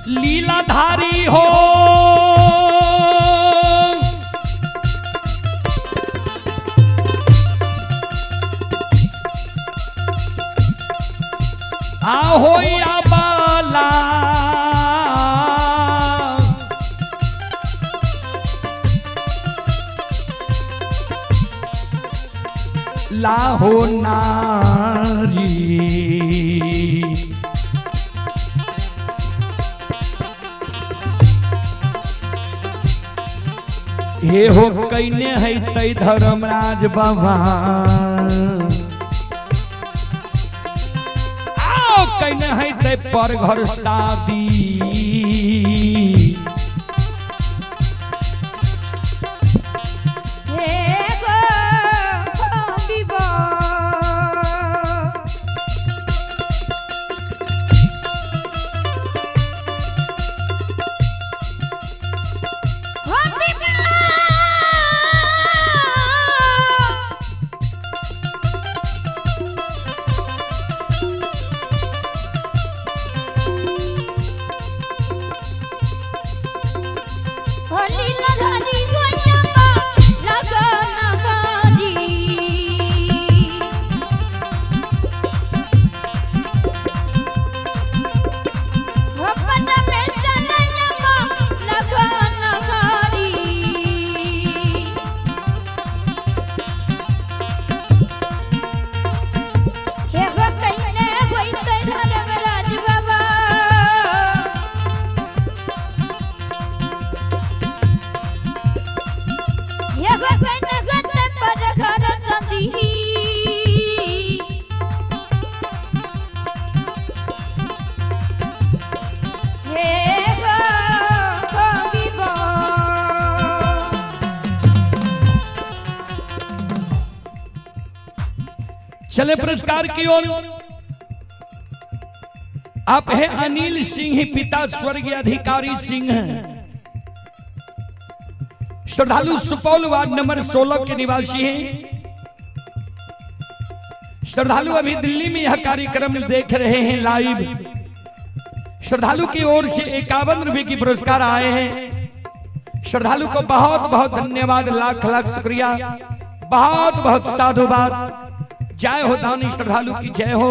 लीलाधारी हो आहो या बाला लाहो नारी। हे हो कैने है तै धर्मराज बाबा, आओ कैने है तै पर घर शादी। चले पुरस्कार की ओर। आप हैं अनिल सिंह, पिता स्वर्गीय अधिकारी सिंह हैं, श्रद्धालु सुपौल वार्ड नंबर 16 के निवासी हैं। श्रद्धालु अभी दिल्ली में यह कार्यक्रम देख रहे हैं लाइव। श्रद्धालु की ओर से 51 रुपए की पुरस्कार आए हैं। श्रद्धालु को बहुत बहुत धन्यवाद, लाख लाख शुक्रिया, बहुत बहुत साधुवाद। जय हो दानी श्रद्धालु की जय हो,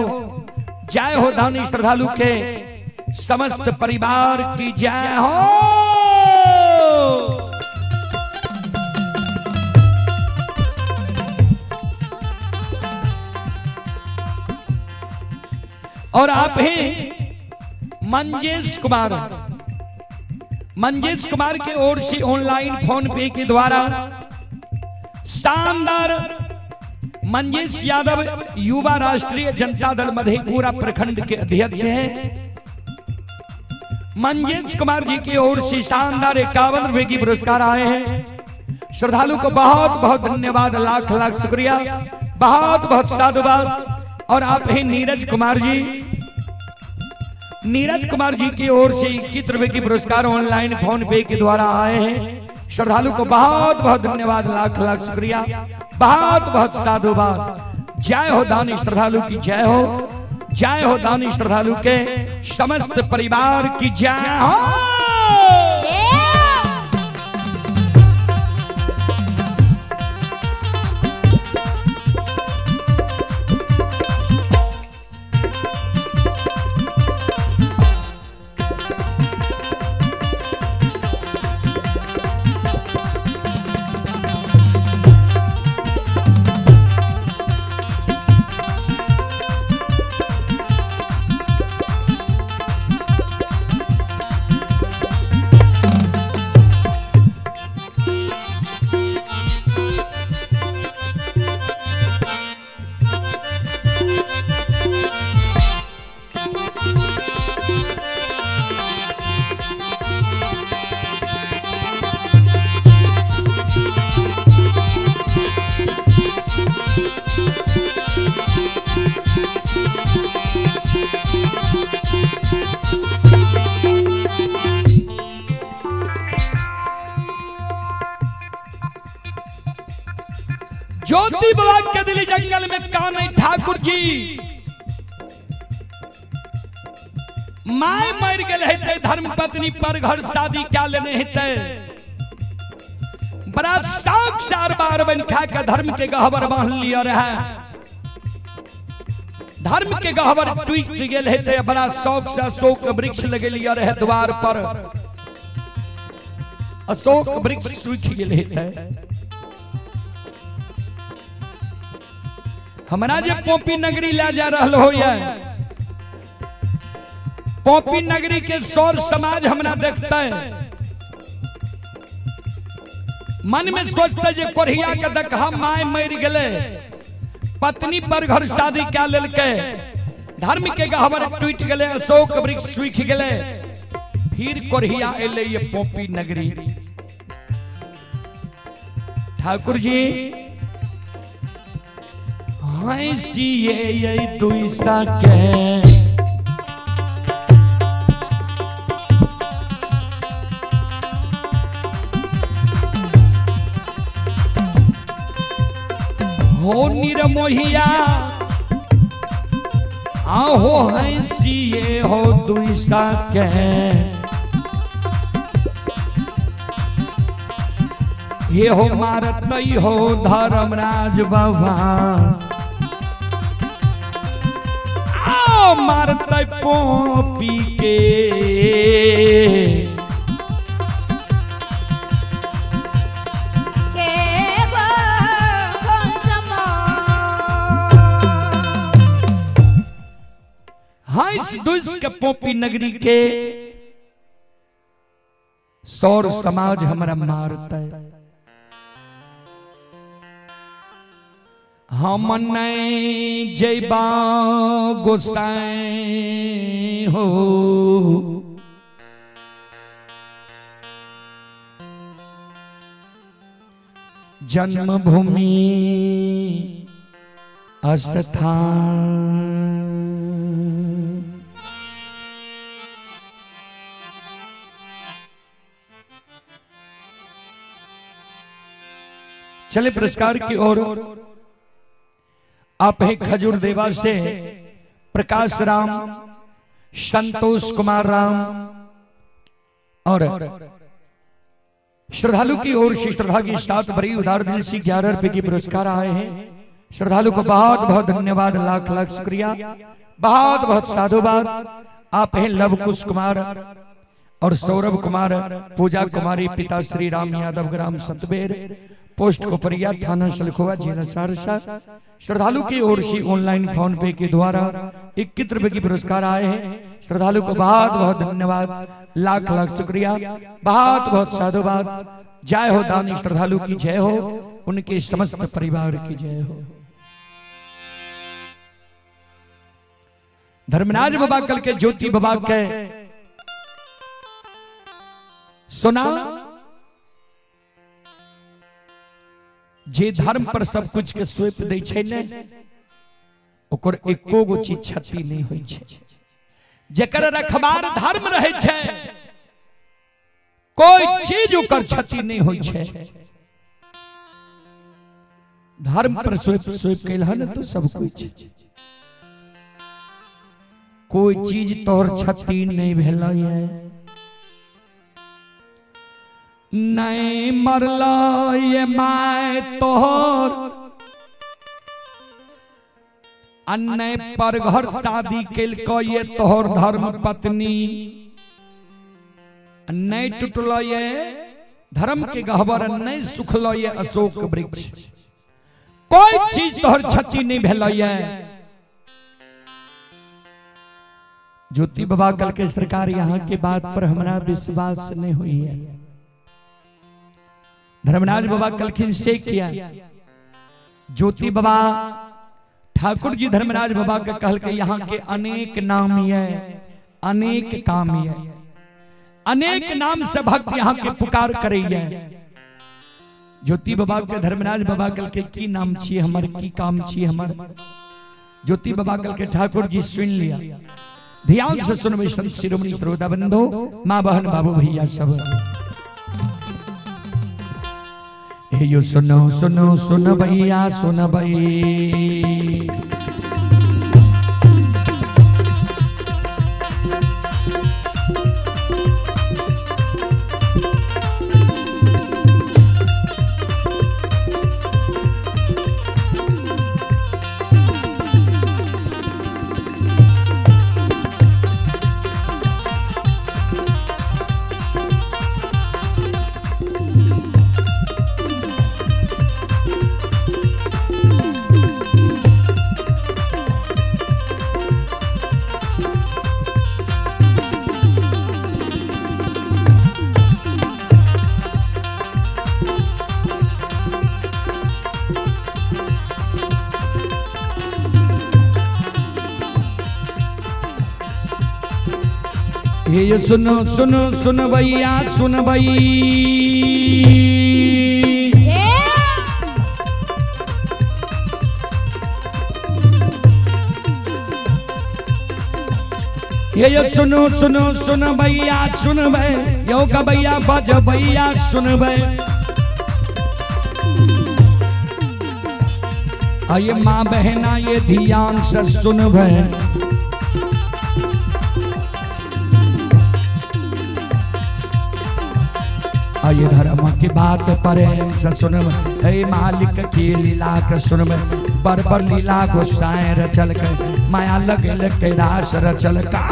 जय हो दानी श्रद्धालु के समस्त परिवार की जय हो। और आप हैं मंजेश कुमार, मंजेश कुमार के ओर से ऑनलाइन फोन पे के द्वारा शानदार मंजेश यादव युवा राष्ट्रीय जनता दल मधेपुरा प्रखंड के अध्यक्ष हैं। मंजेश कुमार जी की ओर से शानदार 51 रुपए की पुरस्कार आए हैं। श्रद्धालु को बहुत बहुत धन्यवाद, लाख लाख शुक्रिया, बहुत बहुत साधुवाद। और आप हैं नीरज कुमार जी, नीरज कुमार जी की ओर से 21 रुपए की पुरस्कार ऑनलाइन फोन पे के द्वारा आए हैं। श्रद्धालु को बहुत बहुत धन्यवाद, लाख लाख शुक्रिया, बहुत बहुत साधुवाद। जय हो दानी श्रद्धालु की जय हो, जय हो दानी श्रद्धालु के समस्त परिवार की जय हो। ज्योति बाबा के दिली जंगल में कान ठाकुर जी my मर गेल हेतै, धर्म पत्नी पर घर शादी क्या लेने हेतै। बड़ा शौक चार बार बन खा के धर्म के गहबर बांध लिया रहे, धर्म के गहबर टूट गेल हेतै। बड़ा शौक से अशोक वृक्ष लगेलिया रहे द्वार पर, अशोक वृक्ष सूख गेल हेतै। हमरा जे पोपी नगरी ले जा रहल होइए, पोपी नगरी के सौर समाज हमरा देखते मन में सोचते जे कोढ़िया के देखा my मर गेले, पत्नी पर घर शादी क्या लेलकै, धर्म के गहबर टूट गेले, अशोक वृक्ष सूख गेले, फिर कोढ़िया एले ये पोपी नगरी। ठाकुर जी हंसिए ये दुईसा के हो निरमोहिया आहो हंसिए हो दुईसा के ये हो मारत हो धर्मराज बाबा, आओ मारत पोपी के। के गो कौन समा हंस दुस के पोपी नगरी के सौर समाज हमरा मारते। हम नहीं जैबा गोसाई हो, जन्मभूमि स्थान। चले पुरस्कार की ओर। आप हैं खजूर देवा से प्रकाश राम, संतोष कुमार राम और श्रद्धालु की ओर से श्रद्धा की साथ बड़ी उदार दिल से 11 रुपए की पुरस्कार आए हैं। श्रद्धालु को बहुत बहुत धन्यवाद, लाख लाख शुक्रिया, बहुत बहुत साधुवाद। आप हैं लवकुश कुमार और सौरभ कुमार, पूजा कुमारी, पिता श्री राम यादव, ग्राम सतबेर, पोस्ट कोपरिया, थाना सलखुआ, जिला सहरसा। श्रद्धालु की ओर से ऑनलाइन फोन पे के द्वारा 21 रुपए की पुरस्कार आए हैं। श्रद्धालु को बहुत बहुत धन्यवाद, लाख लाख शुक्रिया, बहुत बहुत साधुवाद। जय हो दानी श्रद्धालु की जय हो, उनके समस्त परिवार की जय हो। धर्मराज बाबा कल के ज्योति बाबा के सुना जे धर्म पर सब कुछ के सौंप दै छै ने, ओकर एको गो चीज क्षति नहीं होइ छै। जकर रखबार धर्म रहे छै, कोई चीज ओकर क्षति नहीं होइ छै। धर्म पर सौंप सौंप कैल हन तो सब कुछ, कोई चीज तोहर क्षति नहीं भेलै है। नहीं मरल ये my तोहर, अन्य पर घर शादी केलको ये तोहर धर्म पत्नी, नहीं टूटल ये धर्म के गहबर, नहीं सुखल ये अशोक वृक्ष, कोई चीज तोहर क्षति नहीं भेल ये। ज्योति बाबा कल के सरकार यहाँ के बात पर हमरा विश्वास नहीं हुई है। धर्मराज बाबा कलखिन से किया ज्योति बाबा ठाकुर जी धर्मराज बाबा के कहल के यहाँ के अनेक नाम ये, अनेक काम ये, अनेक नाम से भक्त यहाँ के पुकार करे ये। ज्योति बाबा के धर्मराज बाबा कल के की नाम छी हमर, की काम छी हमर। ज्योति बाबा कल के ठाकुर जी सुन लिया, ध्यान से सुनबे संत शिरोमणि श्रोता बंधु, माँ बहन बाबू भैया सब। हे हे यो सुनो सुनो सुन भैया सुन भई। ये सुनो सुनो सुन भैया सुन भई। ये सुनो सुनो सुन भैया सुन भई, यो गबैया बज भैया सुन भई। आये माँ बहना ये ध्यान से सुन भई। आये धर्म की बात प्रेम से सुन, हे मालिक की लीला के सुन, बरबर लीला गोसाई रचल के, माया लगल कैलाश रचल का।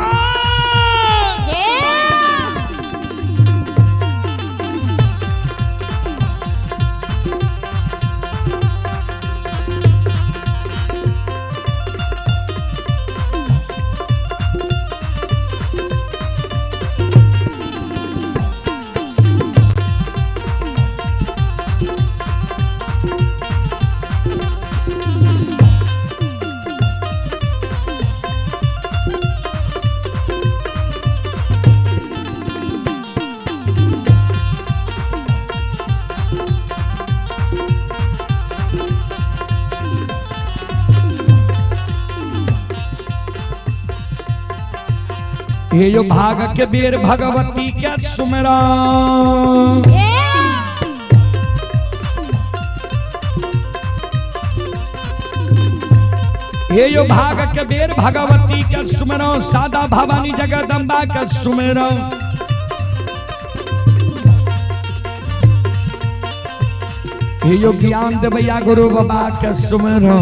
ये जो भाग के बीर भगवती के सुमरा, ये जो भाग के बीर भगवती के सुमरो, सादा भवानी जगदम्बा के सुमरो। ये जो ज्ञान देवैया गुरु बाबा के सुमरो।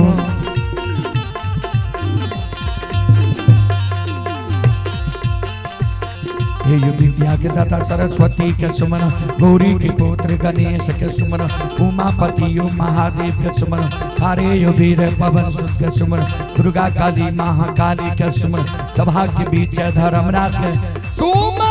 हे यो विद्या के दाता सरस्वती के सुमन, गौरी के पुत्र गणेश के सुमन, उमापति यो महादेव के सुमन, हरे यो वीर पवन सुत के सुमन, दुर्गा काली महाकाली के सुमन, सभा के बीच धर्मराज के सुमन।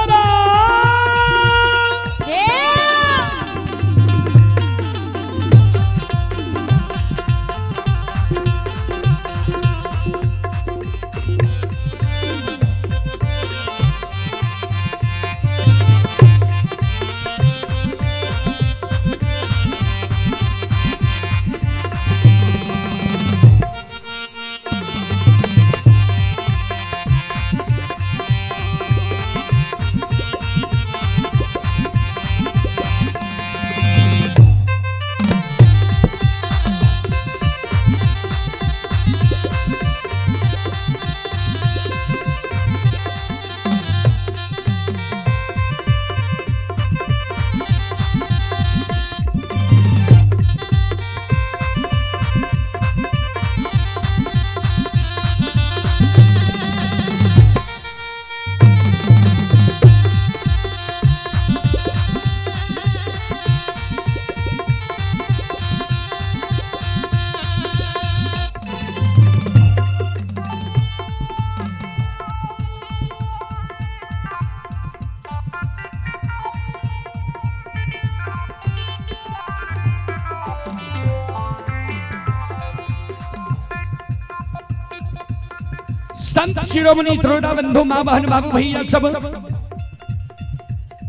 संत शिरोमणि त्रोड़ा बंधु माँ बहन बाबू भैया सब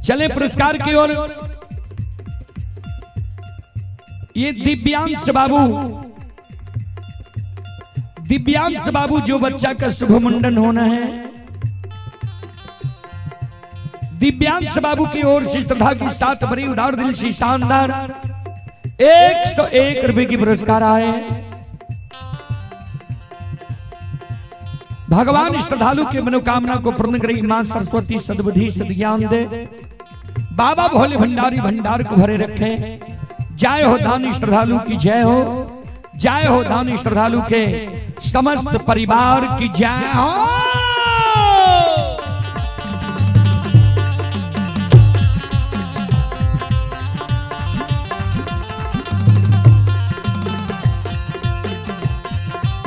चले पुरस्कार की ओर। ये दिव्यांश बाबू, दिव्यांश बाबू जो बच्चा का शुभ मुंडन होना है, दिव्यांश बाबू की ओर से श्रद्धा के साथ बड़ी उदार दिल से शानदार 101 रुपए की पुरस्कार आए। भगवान श्रद्धालु के मनोकामना को पूर्ण करे, मां सरस्वती सद्बुद्धि सद्ज्ञान दे, बाबा भोले भंडारी भंडार को भरे रखे। जय हो दानी श्रद्धालु की जय हो, जय हो दानी श्रद्धालु के समस्त परिवार की जय हो।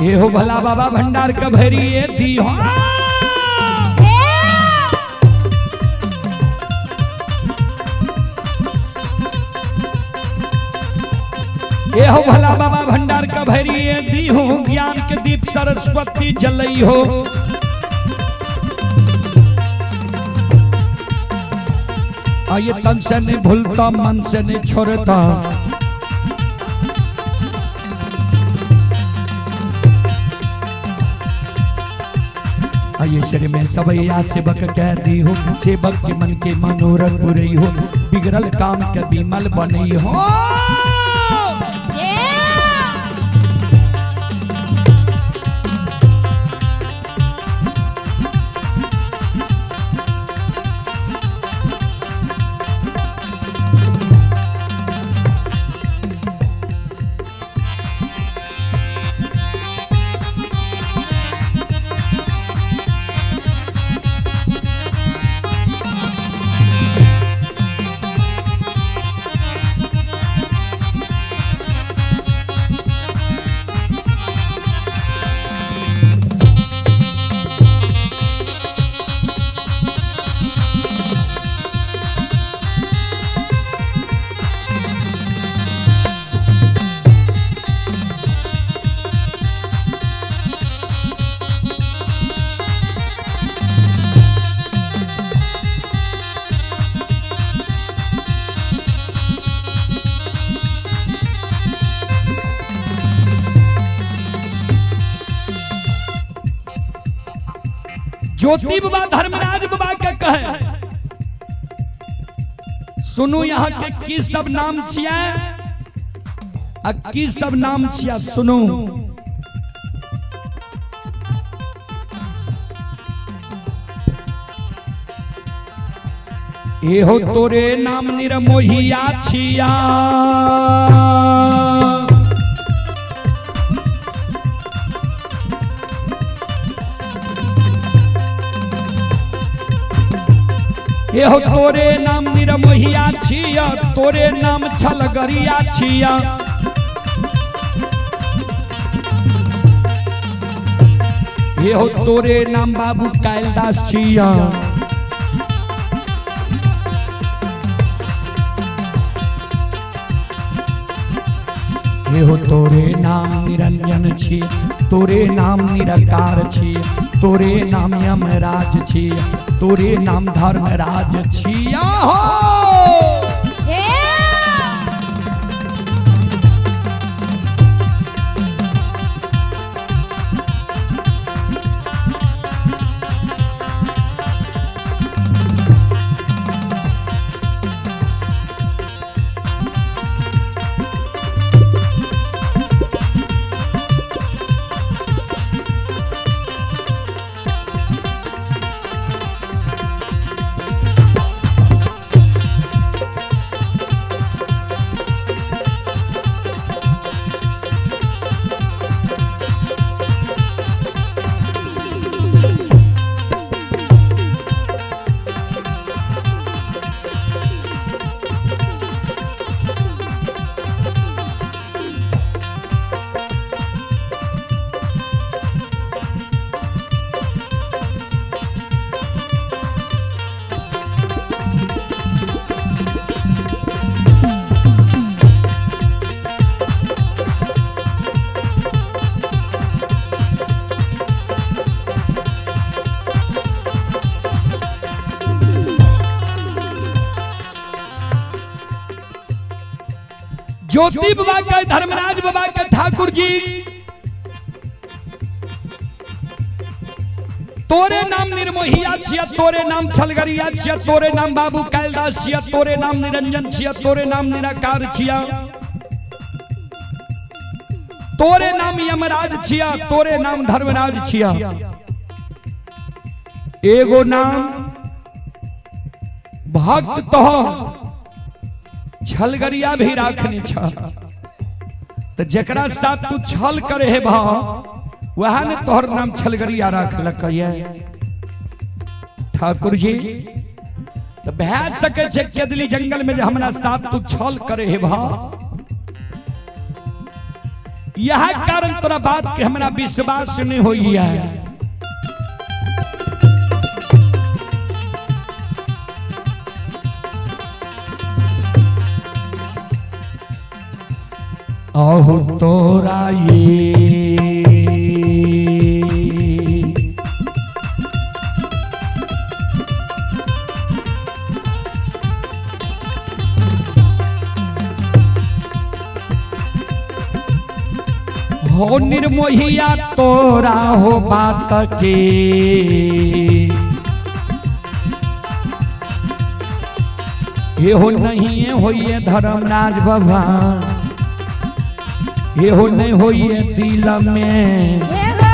ये हो भला बाबा भंडार का भरी ये दी हो। ये हो भला बाबा भंडार का भरी ये दी हो, ज्ञान के दीप सरस्वती जलई हो। ये तन से नहीं भूलता, मन से नहीं छोड़ता। ये शरीर में सबैया सेवक कह दी हो, सेवक के मन के मनोरथ पुरई हो, बिगड़ल काम के बिमल बनई हो। ज्योति बाबा धर्मराज बाबा के कहे, सुनू यहाँ के की सब नाम छिया आ की सब नाम छिया, सुनू। एहो तोरे नाम निरमोहिया छिया, एहो तोरे नाम निरमोहिया छिया, तोरे नाम छलगरिया छिया। एहो तोरे नाम बाबू कालिदास छिया। एहो तोरे नाम निरंजन छी, तोरे नाम निराकार छी, तोरे नाम यमराज छी, तोरे नाम धर्मराज छिया हो। ज्योति बाबा के धर्मराज बाबा के ठाकुर जी तोरे नाम निर्मोहिया छिया, तोरे नाम छलगरिया छिया, तोरे नाम बाबू कालिदास छिया, तोरे नाम निरंजन छिया, तोरे नाम निराकार छिया, तोरे नाम यमराज छिया, तोरे नाम धर्मराज छिया, एगो नाम भक्त तो छलगरिया भी राखने छ। तो जकरा साथ तू छल करे हे भा वह ने तोहर नाम छलगरिया राखलक ये। ठाकुर जी तो भै सके छे केदली जंगल में जे हमरा साथ तू छल करे हे भा, यह कारण तोरा बात के हमरा विश्वास नहीं होई है। अहो तोरा ये हो निर्मोहिया तोरा हो बात के ये हो नहीं होइए धर्मराज बाबा, ये हो नहीं होइए दिल में। हे गो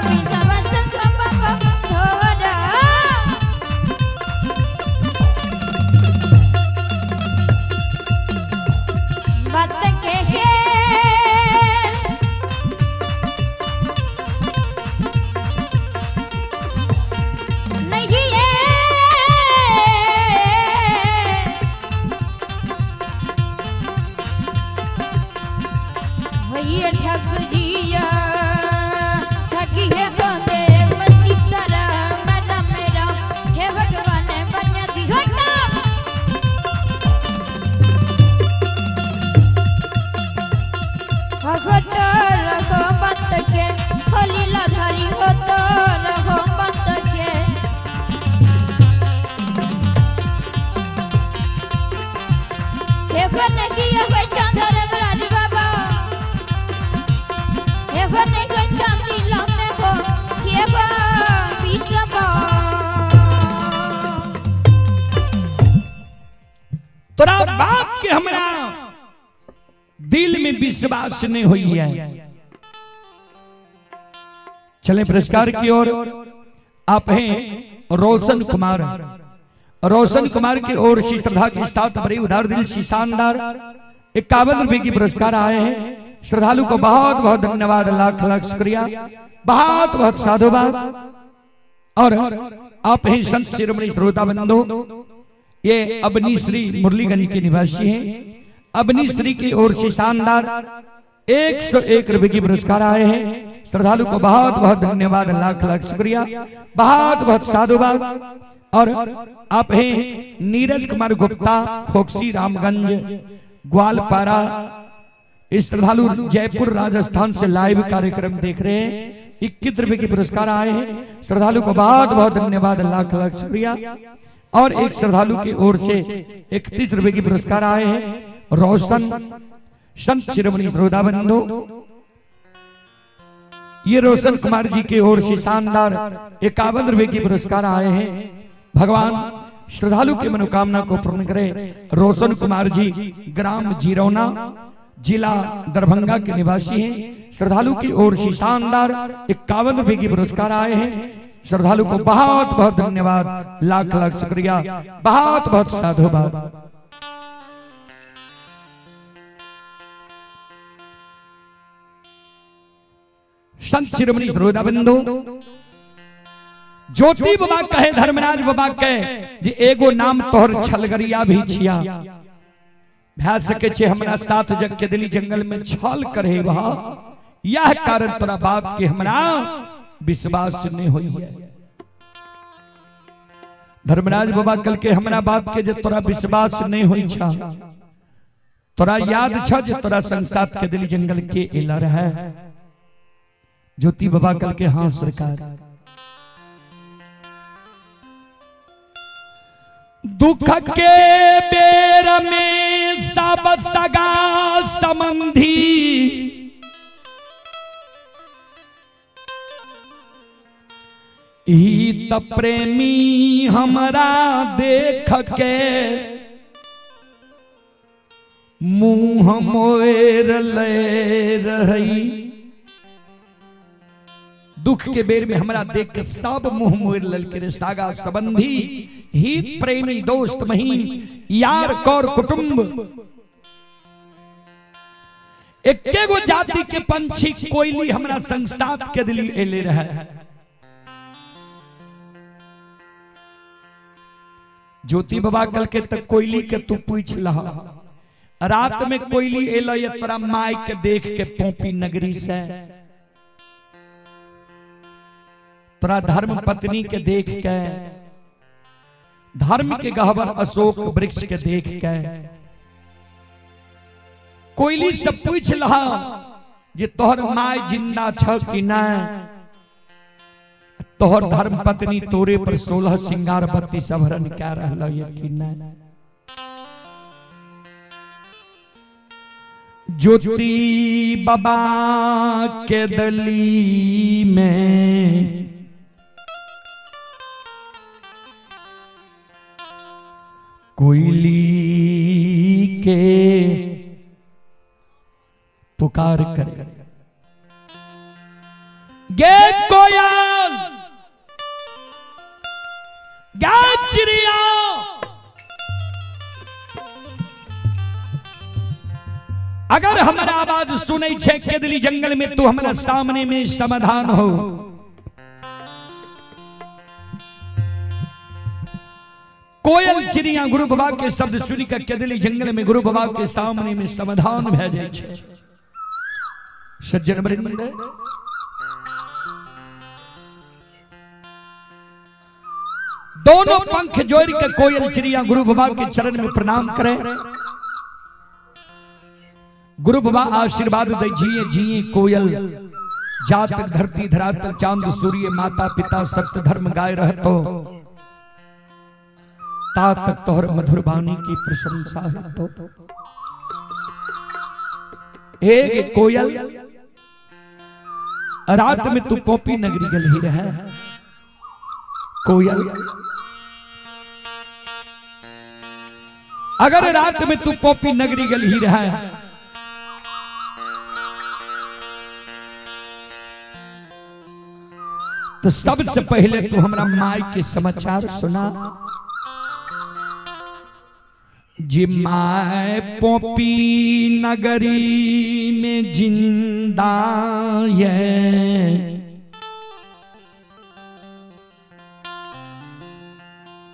विश्वास बाबा तोरा। बात के नहीं है भैया ठाकुर जिया ठगी है बंदे सीतारा मेरा मेरा हे भगवान बन दिहो ना। भगत रहो बत के लीला धारी हो तो रहो बत के हे नहीं होय चांदर राज बाबा, हे नहीं होय चांदी लमे हो हे बीसबा। तोरा बाप के हमरा दिल में विश्वास नहीं हुई है। चले पुरस्कार की ओर। आप हैं रोशन कुमार, रोशन कुमार की ओर से श्रद्धा के साथ बड़ी उदार दिल से शानदार 51 रुपए की पुरस्कार आए हैं। श्रद्धालु को बहुत बहुत धन्यवाद, लाख लाख शुक्रिया, बहुत बहुत साधुवाद। और आप हैं संत शिरोमणि श्रोता बंधु, ये अबनी श्री मुरलीगंज के निवासी हैं। अबनी श्री की ओर से शानदार 101 रुपए की पुरस्कार आए हैं। श्रद्धालु को बहुत बहुत धन्यवाद, लाख लाख शुक्रिया, बहुत बहुत साधुवाद। और आप हैं नीरज कुमार गुप्ता, खोखसी रामगंज ग्वालपारा। इस श्रद्धालु जयपुर राजस्थान से लाइव कार्यक्रम देख रहे हैं। 21 रुपए के पुरस्कार आए हैं। श्रद्धालु को बहुत बहुत धन्यवाद, लाख लाख शुक्रिया। और एक श्रद्धालु की ओर से 31 रुपए की पुरस्कार आए हैं। रोशन संत शिरोमणि श्रोता बंधु, ये रोशन कुमार जी की ओर से शानदार 51 रुपए की पुरस्कार आए हैं। भगवान श्रद्धालु की मनोकामना को पूर्ण करे। रोशन कुमार जी ग्राम जीरौना जिला दरभंगा के निवासी हैं। श्रद्धालु की ओर से शानदार 51 रुपए की पुरस्कार आए हैं। श्रद्धालु को बहुत बहुत धन्यवाद, लाख लाख शुक्रिया, बहुत बहुत साधुवाद। संत शिरोमणि श्रोता बंधु, ज्योति बाबा कहे, धर्मराज बाबा कहे जे एगो नाम तोहर छलगरिया भी छिया। भै सके छे हमरा साथ जग के दिली जंगल में छल करे वहा, यह कारण तोरा बात के हमरा विश्वास नहीं होई है। धर्मराज बाबा कल के हमरा बात के जे तोरा विश्वास नहीं होई छा, तोरा याद छ जे तोरा संग साथ के दिली जंगल के एला रहे। ज्योति बाबा कल के हाँ सरकार। दुख के बेर में सब सगा संबंधी, ही त प्रेमी हमरा देख के मुंह मोर ले रही। दुख के बेर में हमरा देख के सब मुंह मोड़ ललके रे। सागा संबंधी, हित प्रेमी, दोस्त महीन, यार कौर कुटुंब, एके गो जाति के पंछी कोयली हमरा संसार के दिली एले रहे। ज्योति बाबा कल के तक कोयली के तू पूछ लह, रात में कोयली एलो ये तोरा माय के देख के पोपी नगरी से, तोरा धर्म पत्नी के देख के, धर्म के गहवर अशोक वृक्ष के देख के कोयली से पूछ लह जे तोहर my जिंदा छ कि नहीं, तोहर धर्म पत्नी तोरे पर 16 सिंगार 32 आभरण क्या रहल ये कि नहीं। ज्योति बाबा के दली में कोयली के पुकार करे गे कोयल गे चिड़िया, अगर हमारा आवाज सुनै छे केदली जंगल में तो हमारा सामने में समाधान हो। कोयल चिड़िया गुरु बाबा के शब्द सुनी के केदली जंगल में गुरु बाबा के सामने में समाधान भए जाय छे। सज्जन वृंद, दोनों पंख जोड़ के कोयल चिड़िया गुरु बाबा के चरण में प्रणाम करे। गुरु बाबा आशीर्वाद दे जिए जिए कोयल, जातक धरती धरातल चांद सूर्य माता पिता सत्य धर्म गाय रहतो, ता तक तोहर मधुर वाणी की प्रशंसा हो। एक कोयल रात में तू पोपी नगरी गल ही रहे। कोयल अगर रात में तू पोपी नगरी गल ही रहे, तो सबसे पहले तू हमरा माई के समाचार सुना। जी my पोपी नगरी में जिंदा है,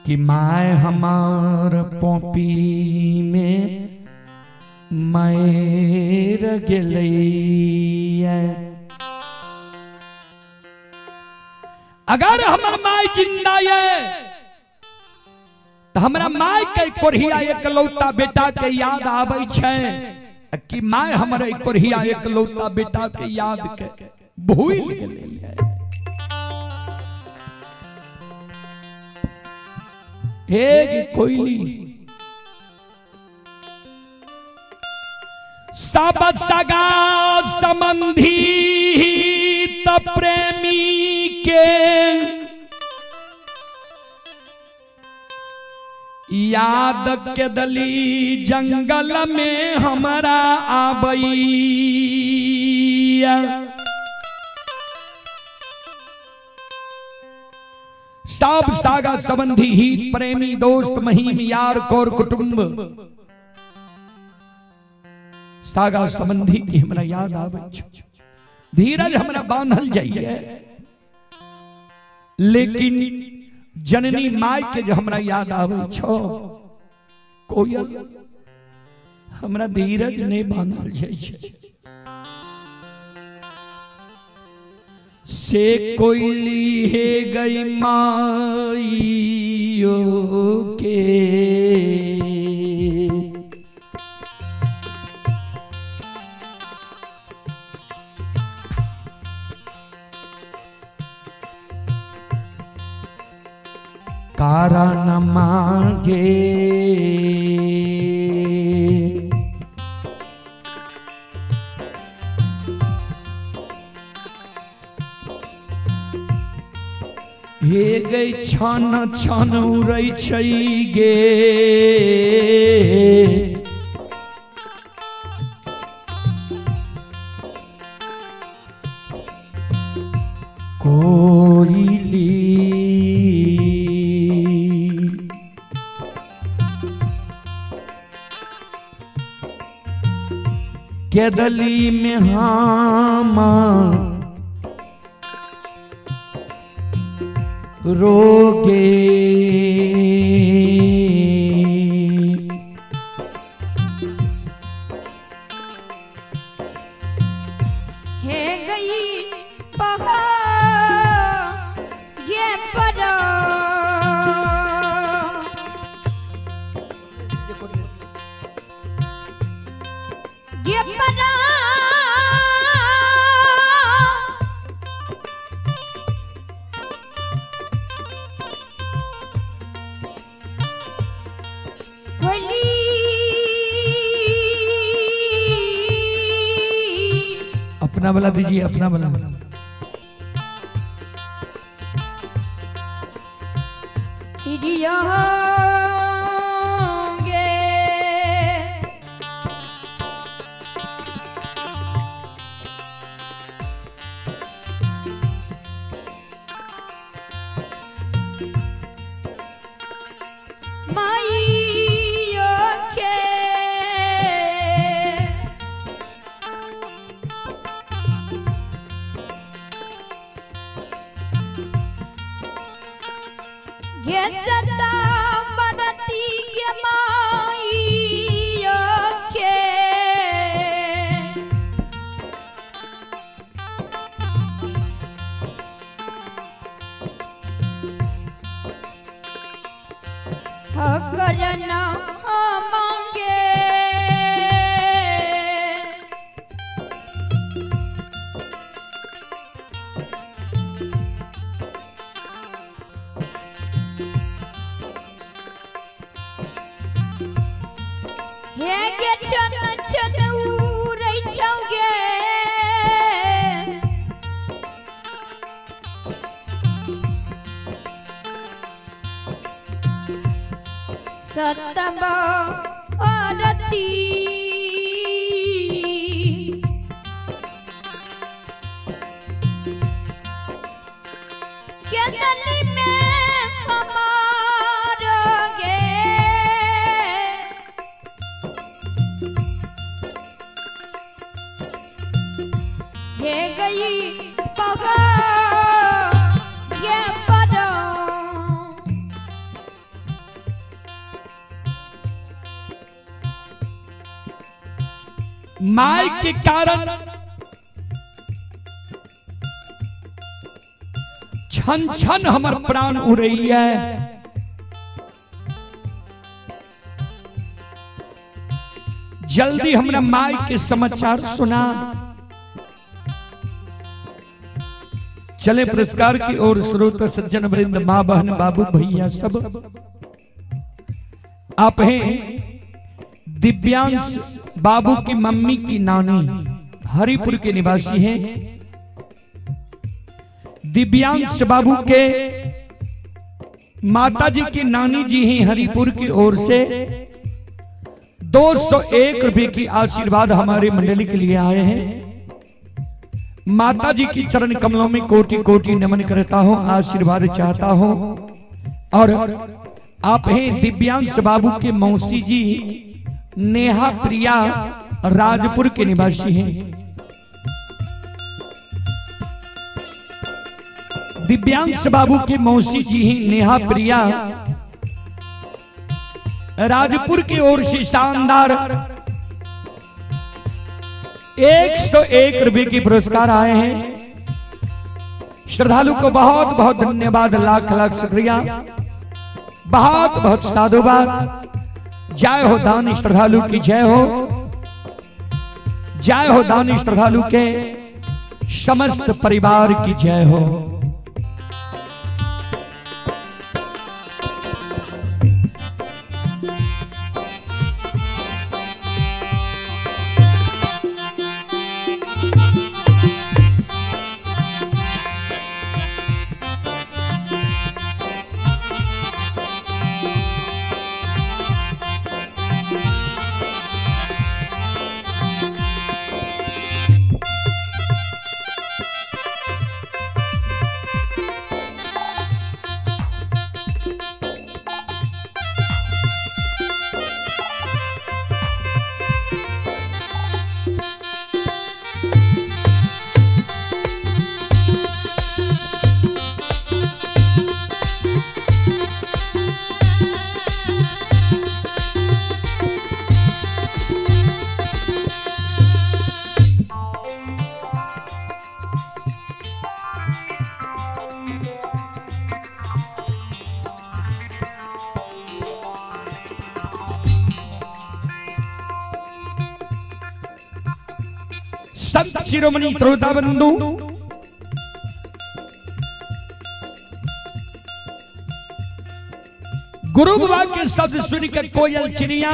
कि my हमार पोपी में मर गेलै। अगर हमर my जिंदा है तो हमरा my के कोढ़िया एकलौता बेटा के याद आबै छै, कि my हमर कोढ़िया एकलौता बेटा के याद के भूल गेलै है। एक कोयली सब सगा संबंधी त प्रेमी के याद के दली जंगल में हमारा आबैया। सब सागा संबंधी ही प्रेमी दोस्त महीम यार कौर कुटुंब सागा संबंधी की हमरा याद आबै छौ। धीरज हमरा बांधल जाइए, लेकिन जननी my के जो हमरा याद आबै छौ कोयल हमरा धीरज नहीं बांधल जाइ छै। से कोयली हे गई माइयो के, कारण मांगे हे गई छन छन उड़ै छै गे, कोयली। केदली में हामा रोगे। हे गई पहा ये पर ये परा खोली अपना वाला दीजिए, अपना वाला। चिड़िया गे माइयो के ये सदा बरती ये माइयो के करना मांगे हे गे चन चन उड़ै छौगे सतम आरती केतली में हमार गे हे गई पगा ये परा माई के कारण छन छन हमर प्राण उड़ैया। जल्दी हमरा माई के समाचार सुना। चले पुरस्कार की ओर श्रोता सज्जन वृंद, माँ बहन बाबू भैया सब। आप हैं दिव्यांश बाबू की मम्मी की नानी, हरिपुर के निवासी हैं। दिव्यांश बाबू के माताजी की नानी जी ही हरिपुर की ओर से 201 रुपए की आशीर्वाद हमारे मंडली के लिए आए हैं। माताजी की चरण कमलों में कोटि कोटि नमन करता हूं, आशीर्वाद चाहता हूं। और आप हैं दिव्यांश बाबू के मौसी जी नेहा प्रिया, राजपुर के निवासी हैं। दिव्यांश बाबू के मौसी जी ही नेहा प्रिया, राजपुर की ओर से शानदार 101 रुपए की पुरस्कार आए हैं। श्रद्धालु को बहुत बहुत धन्यवाद, लाख लाख शुक्रिया, बहुत बहुत साधुवाद। जय हो दानी श्रद्धालु की जय हो, जय हो दानी श्रद्धालु के समस्त परिवार की जय हो। संत शिरोमणि त्रोता बंधु गुरु बाबा के शब्द सुनकर कोयल चिड़िया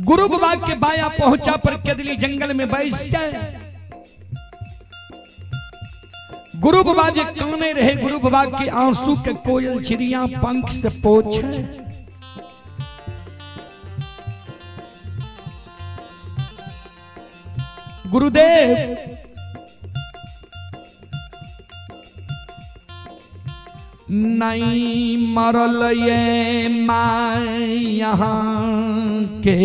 गुरु बाबा के बाया पहुंचा पर केदली जंगल में बैस गए। गुरु बाबा जे काने रहे, गुरु बाबा के आंसू के कोयल चिड़िया पंख से पोछे। गुरुदेव नहीं मरल ये माँ यहाँ के,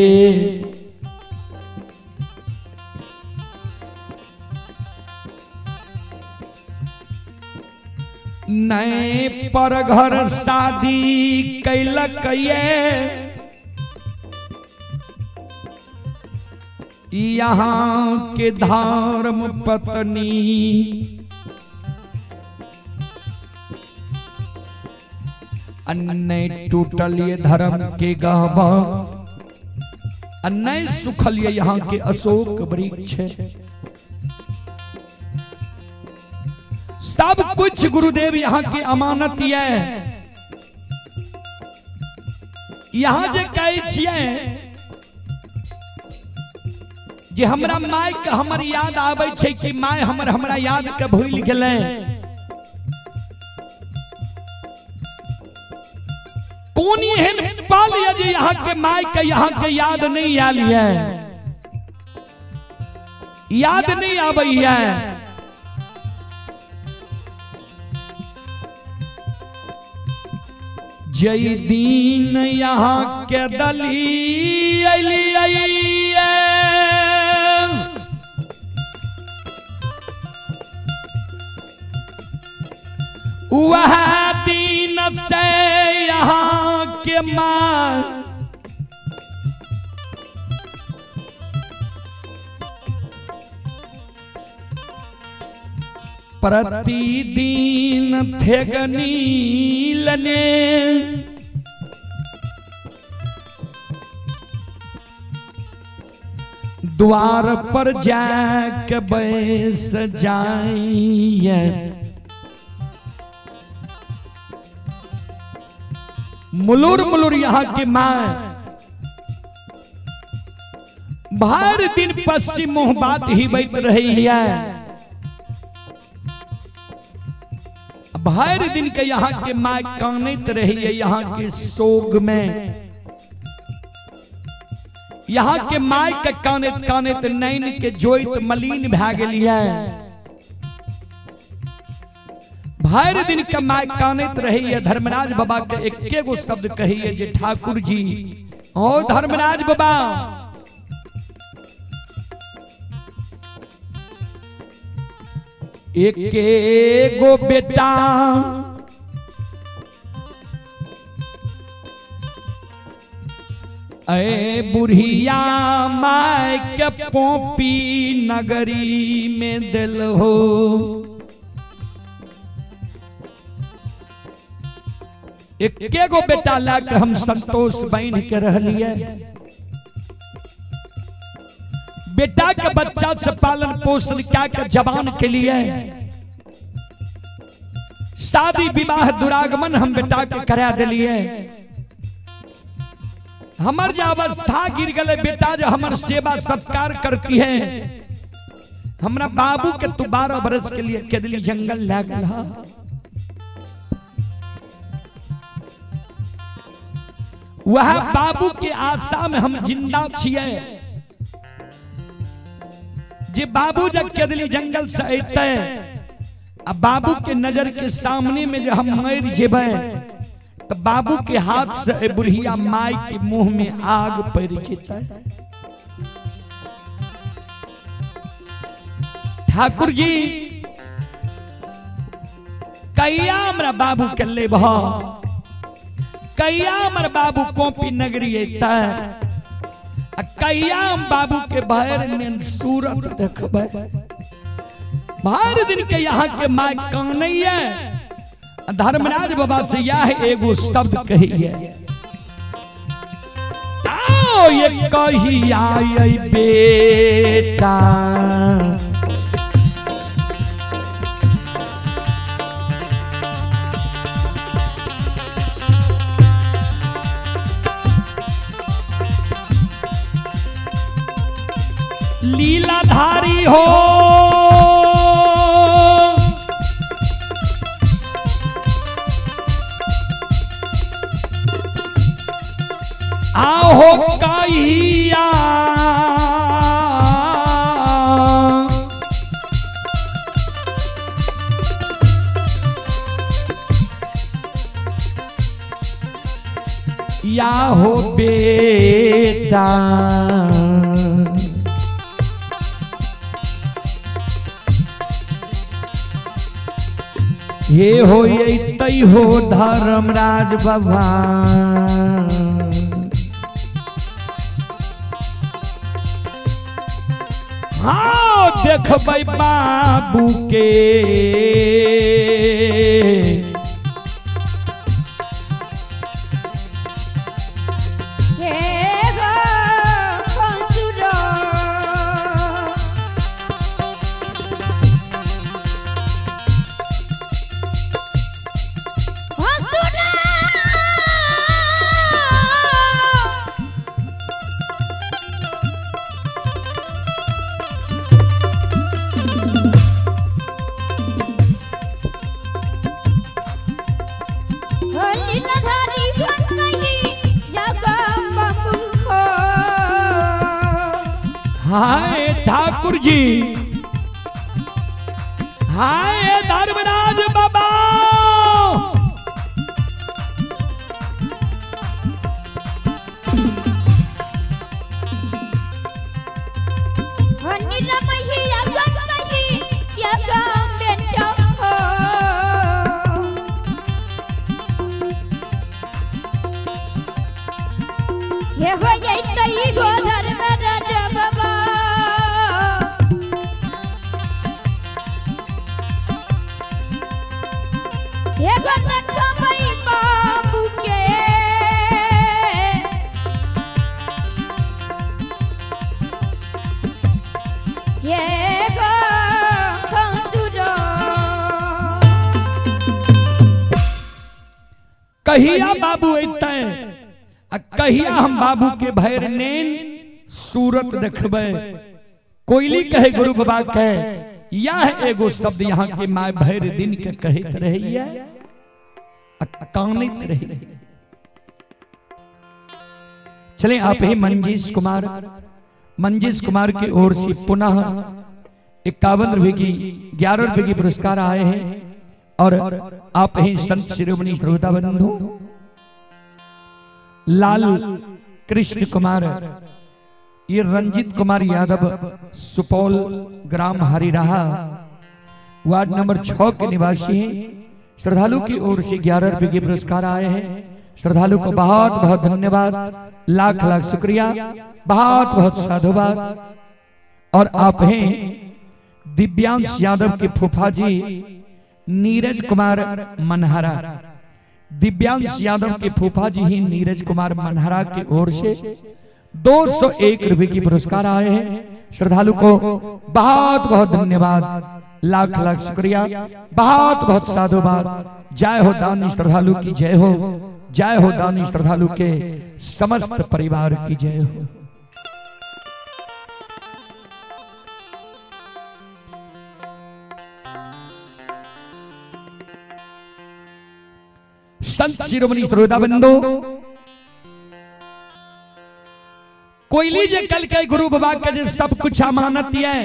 नहीं पर घर शादी कैलक ये यहाँ के धर्म पत्नी। अन्य टूटल ये धर्म के गहबा, अन्य सुखल ये यहाँ के अशोक वृक्ष। सब कुछ गुरुदेव यहाँ के अमानत ये। यहाँ जे कहै छियै जे हमरा माय के हमर याद आबै छै कि my हमर हमरा याद के भूलि गेलै। कोन एहन पल ये जे यहाँ के my के यहाँ के याद नहीं आयल ये, याद नहीं आबै ये। जय दिन यहाँ के दली अली, वह दिन से यहाँ के माँ प्रतिदिन थेगनी लने। द्वार पर जाके बैस जाइए, मुलुर मुलुर यहाँ की माँ भर दिन पश्चिम मुंह बात ही बैठ रही है। भर दिन के यहाँ के माँ कानैत रही है, यहाँ के शोक में यहाँ के my के कानैत कानैत नैन के जोइत मलिन भए गेली है। भर दिन के my कानैत रही है। धर्मराज बाबा के एके गो शब्द कहिए जे ठाकुर जी, ओ धर्मराज बाबा, एके गो बेटा ए बुढ़िया my के पोपी नगरी में दिल हो। एके गो बेटा लाके हम संतोष बन के रहलिए। बेटा के बच्चा से पालन पोषण क्या के जवान के लिए शादी विवाह दुरागमन हम बेटा के करा दिलिए। हमर जो अवस्था गिर गए बेटा जो हमर सेवा सत्कार करती है। हमरा बाबू के तू 12 बरस के लिए केदली जंगल लागल। वह बाबू के आशा में हम जिंदा छिए जे बाबू जब केदली जंगल से अइते आ बाबू के नजर के सामने में जो हम मर जेबै तो बाबू के हाथ से बुढ़िया माई के मुंह में आग पड़ जेतै। ठाकुर जी कहिया हमरा बाबू के लेबह, कहिया हमर बाबू पोपी नगरी अइतै, आ कहिया हम बाबू के भर में सूरत देखबै। भर दिन के यहाँ के my कानैया। धर्मराज बाबा से यह एगो शब्द कहिए, हो ये कहिया आई बेटा। लीलाधारी हो आहो कहिया या हो बेटा। ये हो ये हो धर्मराज बाबा। हाँ देखबै बाबू के के हो भसुर। भसुर। लीलाधारी कहीं जगह बाबू हो। हाय ठाकुर जी, हाय धर्मराज बाबा। बाबू के ये गो भसुर। कहिया बाबू अतै आ कहिया हम बाबू के भैर नैन सूरत देखबै। कोयली कहे गुरु बाबा के यह एगो शब्द यहाँ के माय भैर दिन के कहत रहैया आ कानैत रहैया। चले आप ही मंजीश कुमार, मंजीश कुमार की ओर से पुनः 51 रुपए की 11 रुपए की पुरस्कार आए हैं। और आप ही संत शिरोमणि श्रोता बंधु लाल कृष्ण कुमार, ये रंजित कुमार यादव सुपौल ग्राम हरिराहा वार्ड नंबर 6 के निवासी हैं। श्रद्धालु की ओर से 11 रुपए के पुरस्कार आए हैं। श्रद्धालु को बहुत बहुत धन्यवाद, लाख लाख शुक्रिया, बहुत बहुत साधुवाद। और आप हैं दिव्यांश यादव के फूफा जी नीरज कुमार मनहरा, दिव्यांश यादव के फूफा जी ही नीरज कुमार मनहरा की ओर से 201 रुपए की पुरस्कार आए हैं। श्रद्धालु को बहुत बहुत धन्यवाद, लाख लाख शुक्रिया, बहुत बहुत साधुवाद। जय हो दानी श्रद्धालु की जय हो, जय हो दानी श्रद्धालु के समस्त परिवार की जय हो। संत शिरोमणि श्रोता बंधु कोयली जे कल के गुरु बाबा के जे सब कुछ अमानत है।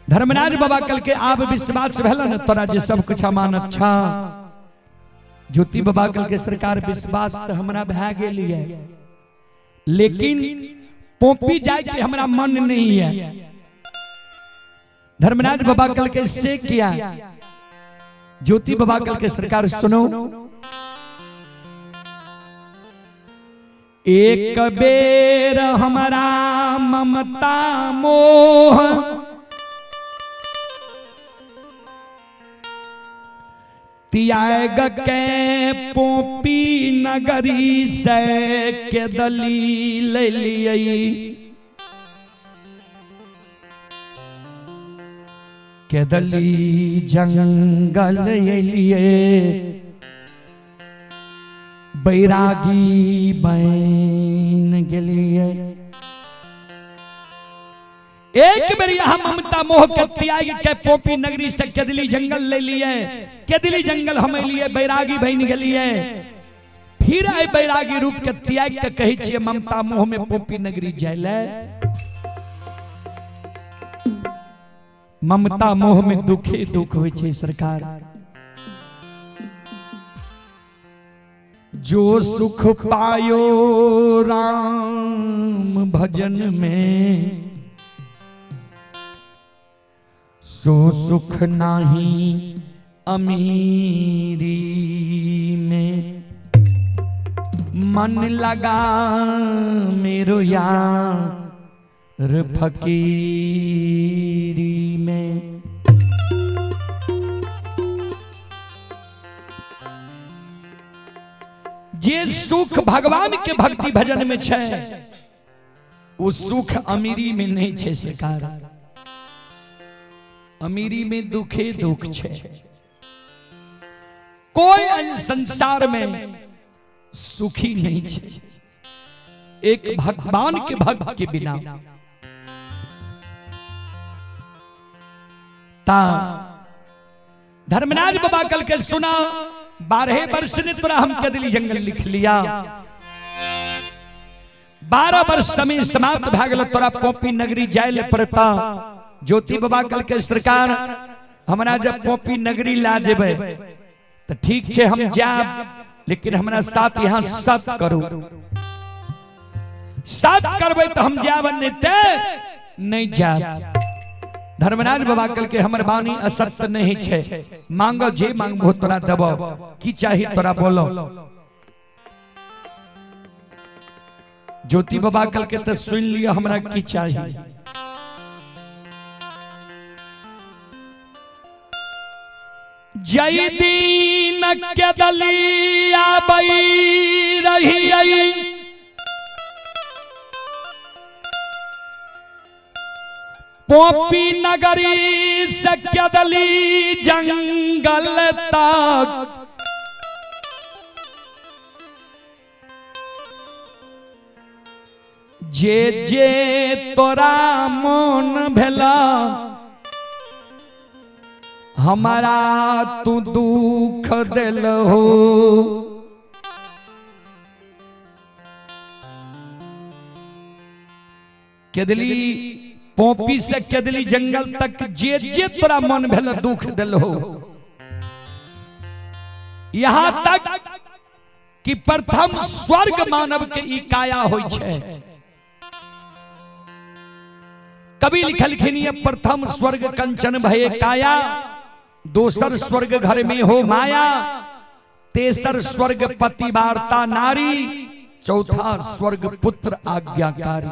धर्मराज बाबा कल के आब विश्वास भेल न तोरा जे सब कुछ अमानत छा। ज्योति बाबा कल के सरकार विश्वास तो हमरा भए गेल है, लेकिन पोपी जाए के हमरा मन नहीं है। धर्मराज बाबा कल के से किया। ज्योति बाबा कल के सरकार सुनो, एक बेर हमारा ममता मोह त्याग के पोपी नगरी से केदली ले लियै। केदली जंगल एलिए बैरागी बन गेलिए। एक बेर यहाँ ममता मोह के त्याग के पोपी नगरी से केदली जंगल ले लिए, केदली जंगल हम लिए बैरागी बन गेलिए। फिर आए बैरागी रूप के त्याग के कहै छियै ममता मोह में पोपी नगरी जाय। ममता मोह में दुखे दुख होइ छै सरकार। जो सुख पायो राम भजन में सो सुख नाही अमीरी में। मन लगा मेरो यार फकीरी में। जे सुख भगवान के भक्ति भजन में छै वो सुख अमीरी में नहीं छै सरकार। अमीरी में दुखे दुख छै। कोई संसार में सुखी नहीं छै एक भगवान के भक्त के बिना। ता धर्मराज बाबा कल के सुना 12 वर्ष ने तोरा हम केदली जंगल लिख लिया। 12 वर्ष समय समाप्त भए गेल तोरा पोपी नगरी जाय ले पड़ता। ज्योति बाबा कल के सरकार हमरा जब पोपी नगरी ला जेबै तो ठीक छै हम जाब, लेकिन हमरा साथ यहाँ सत करू। सत करबै तो हम जाब, नहीं ते नहीं जाब। धर्मराज बाबा कल के हमर वाणी असत्य नहीं छै, मांगो जे मांगबो तोरा देबो, की चाही तोरा बोलो। ज्योति बाबा कल के तो सुन लियो हमरा की चाही। जय दीन केदली आबई रही आई पोपी नगरी से केदली जंगल तक। जे जे तोरा मन भेला हमारा तू दुख दिल हो। केदली पोपी से केदली जंगल तक जे जे तोरा मन भेल दुख दिल हो। यहां तक कि प्रथम स्वर्ग मानव के ई काया होई छै। कवि लिखलखिन ये प्रथम स्वर्ग कंचन भये काया, दोसर स्वर्ग घर में हो माया, तेसर स्वर्ग पति वार्ता नारी, चौथा स्वर्ग पुत्र आज्ञाकारी।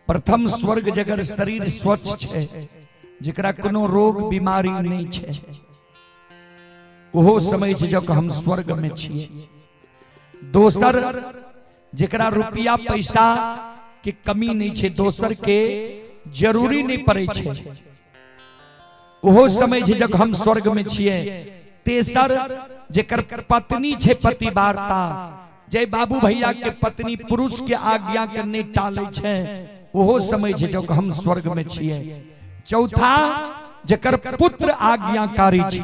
प्रथम स्वर्ग जगर शरीर स्वच्छ छै, जकरा कोनो रोग बीमारी नहीं छै, ओहो समय छै जब हम स्वर्ग में छियै। दोसर जकरा रुपया पैसा के कमी नहीं छै, दोसर के जरूरी नहीं पड़े छै, ओहो समय छै जब हम स्वर्ग में छियै। तेसर जकर पत्नी छै पति वार्ता, जय बाबू भैया के पत्नी पुरुष के आज्ञा के नहीं टाले छै, ओहो समय छै जब हम स्वर्ग में छियै। चौथा जकर पुत्र आज्ञाकारी छै,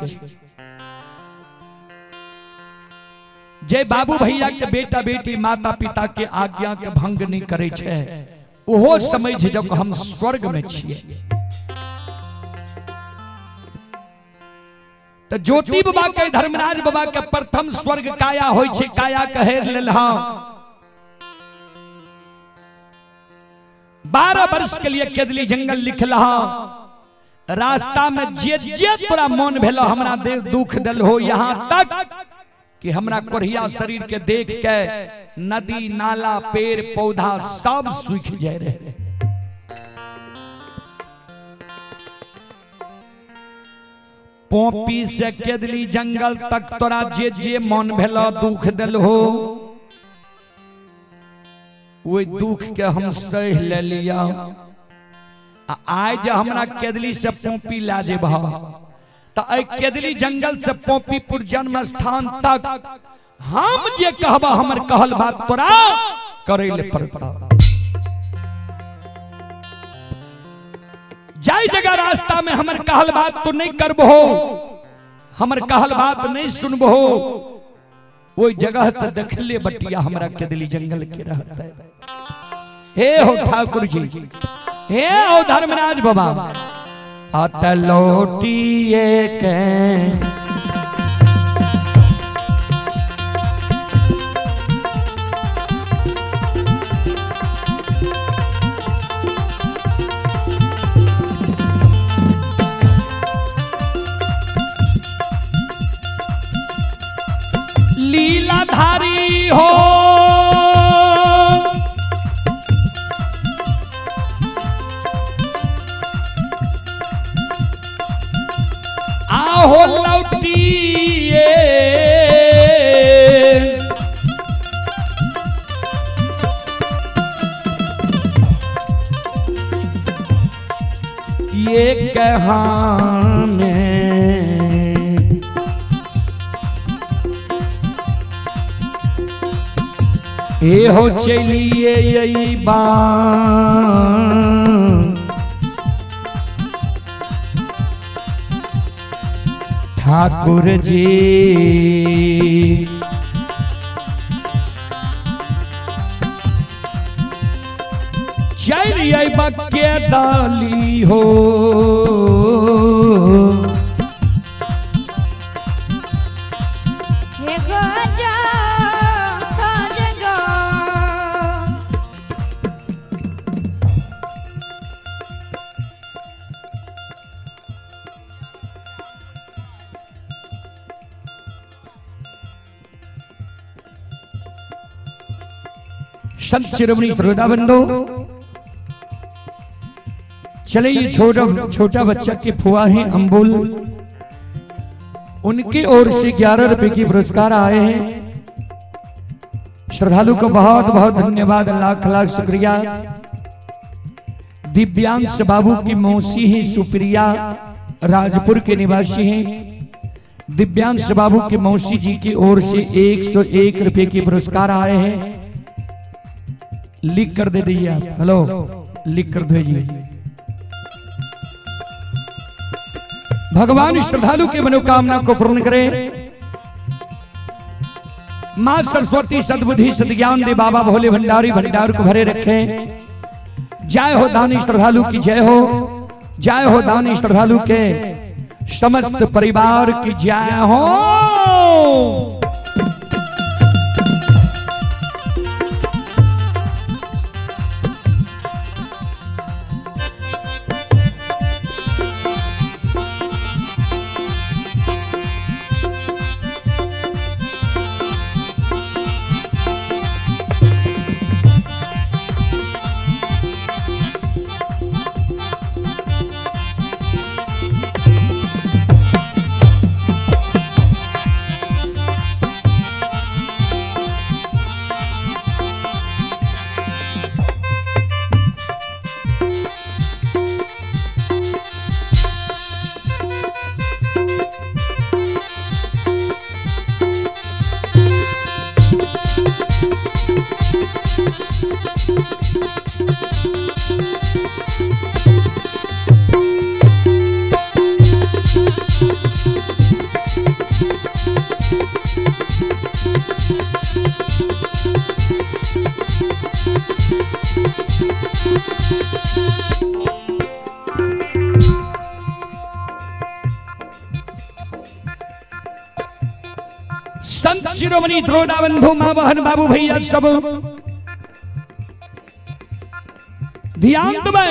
जय बाबू भैया के बेटा बेटी माता पिता के आज्ञा के भंग नहीं करे छै, ओहो समय छै जब हम स्वर्ग में छियै। तो ज्योति बाबा के धर्मराज बाबा के प्रथम स्वर्ग काया होय छै, काया कहे लेल। हाँ 12 वर्ष के लिए केदली जंगल लिखला, रास्ता में जे जे तोरा मन भेल हमरा दुख दिल हो, यहाँ तक कि हमरा कोढ़िया शरीर के देख के नदी नाला पेड़ पौधा सब सूख जाए रहे। पोपी से केदली जंगल तक तोरा जे जे मन भेल दुख देलहो, ओहि दुख के हम सह ले लिया। आ आइ जे हमरा केदली से पोपी ला जेबह त एहि केदली जंगल से पोपीपुर जन्म स्थान तक हम जे कहबा हमर कहल बात तोरा करे ले पड़ता। जाय जगह रास्ता में हमर कहल बात तो नहीं करबहो, हमर कहल बात नहीं सुनबहो, ओहि जगह से देखले बटिया हमरा केदली जंगल के रहता है। हे हो ठाकुर जी, हे हो धर्मराज बाबा, अत लौटिए के लीलाधारी हो, आहो लौटिए ये कहाँ में ए हो चलिए यही बान ठाकुर जी। चलिए बक्के दाली हो, हे गजा साजगा। संत शिरोमणि श्रोता बंधु, चले ये छोटा छोटा बच्चा के फुआ हैं अम्बुल, उनकी ओर से 11 रुपए की पुरस्कार आए हैं। श्रद्धालु को बहुत बहुत धन्यवाद, लाख लाख शुक्रिया। दिव्यांश बाबू की मौसी ही सुप्रिया, राजपुर के निवासी हैं। दिव्यांश बाबू की मौसी जी की ओर से 101 रुपए के पुरस्कार आए हैं। लिख कर दे दीजिए आप, हेलो लिख कर भेजिए। भगवान श्रद्धालु की मनोकामना को पूर्ण करें। मां सरस्वती सद्बुद्धि सद्ज्ञान दे, बाबा भोले भंडारी भंडार को भरे रखें। जय हो दानी श्रद्धालु की जय हो, जय हो दानी श्रद्धालु के समस्त परिवार की जय हो। संत शिरोमणि द्रोणा बंधु माँ बहन बाबू भैया सब ध्यान देबै।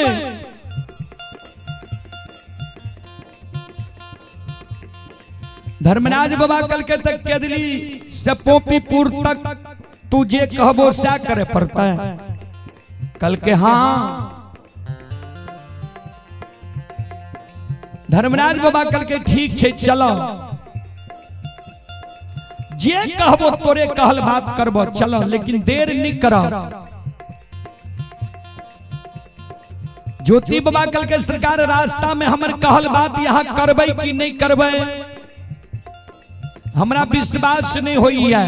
धर्मराज बाबा कल के तक केदली से पोपीपुर तक तू जे कहबो सा करे पड़ता है। कल के हाँ धर्मराज बाबा कहलकै ठीक छै चलो, जे कहबो तोरे कहल बात करबो, चलो लेकिन देर नहीं करो। ज्योति बाबा कहलकै सरकार रास्ता में हमर कहल बात यहाँ करबै कि नहीं करबै, हमरा विश्वास नहीं होई है।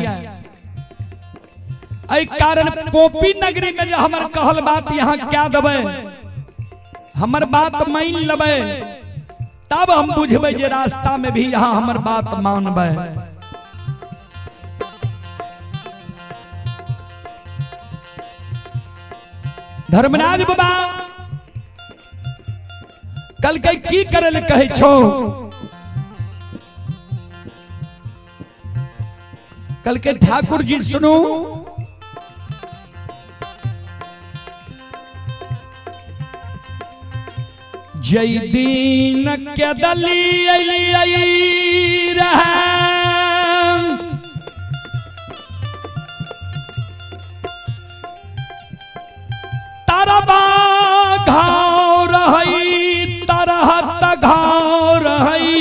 एहि कारण पोपी नगरी में जो हमर कहल बात यहाँ क्या देबै, हमर बात मान लेबै, तब हम बुझबै जे रास्ता में भी यहाँ हमर बात मानबै। धर्मराज बाबा कल के की करे ले कहै छो? कल के ठाकुर जी सुनू, जय दीन के दली अली रहे, तरबा घाव रही तरहत घाव रही,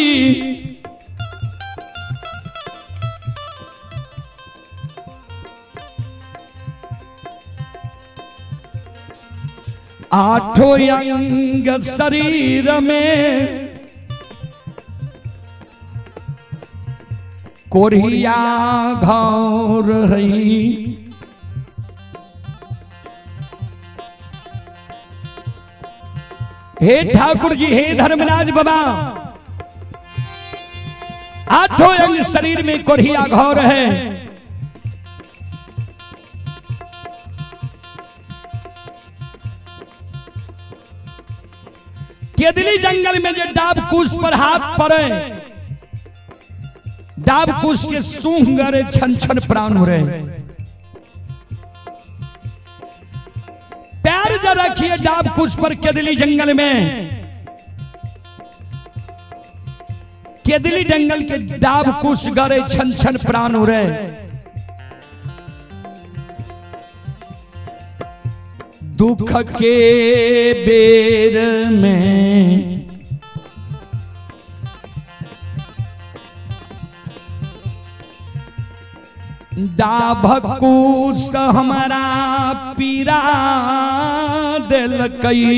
आठों अंग शरीर में कोरिया घाव रही। हे ठाकुर जी, हे धर्मराज बाबा, आठों अंग शरीर में कोरिया घाव है। केदली जंगल में जो डाब कुश पर हाथ पड़े, डाब कुश के सूंघ गरे छन छन प्राण हो रहे। पैर जब रखिए डाब कुश पर केदली जंगल में, केदली जंगल के डाब कुश गरे छन छन प्राण हो रहे। दुख के बेर में डाभकुश हमारा पीरा दिलकई,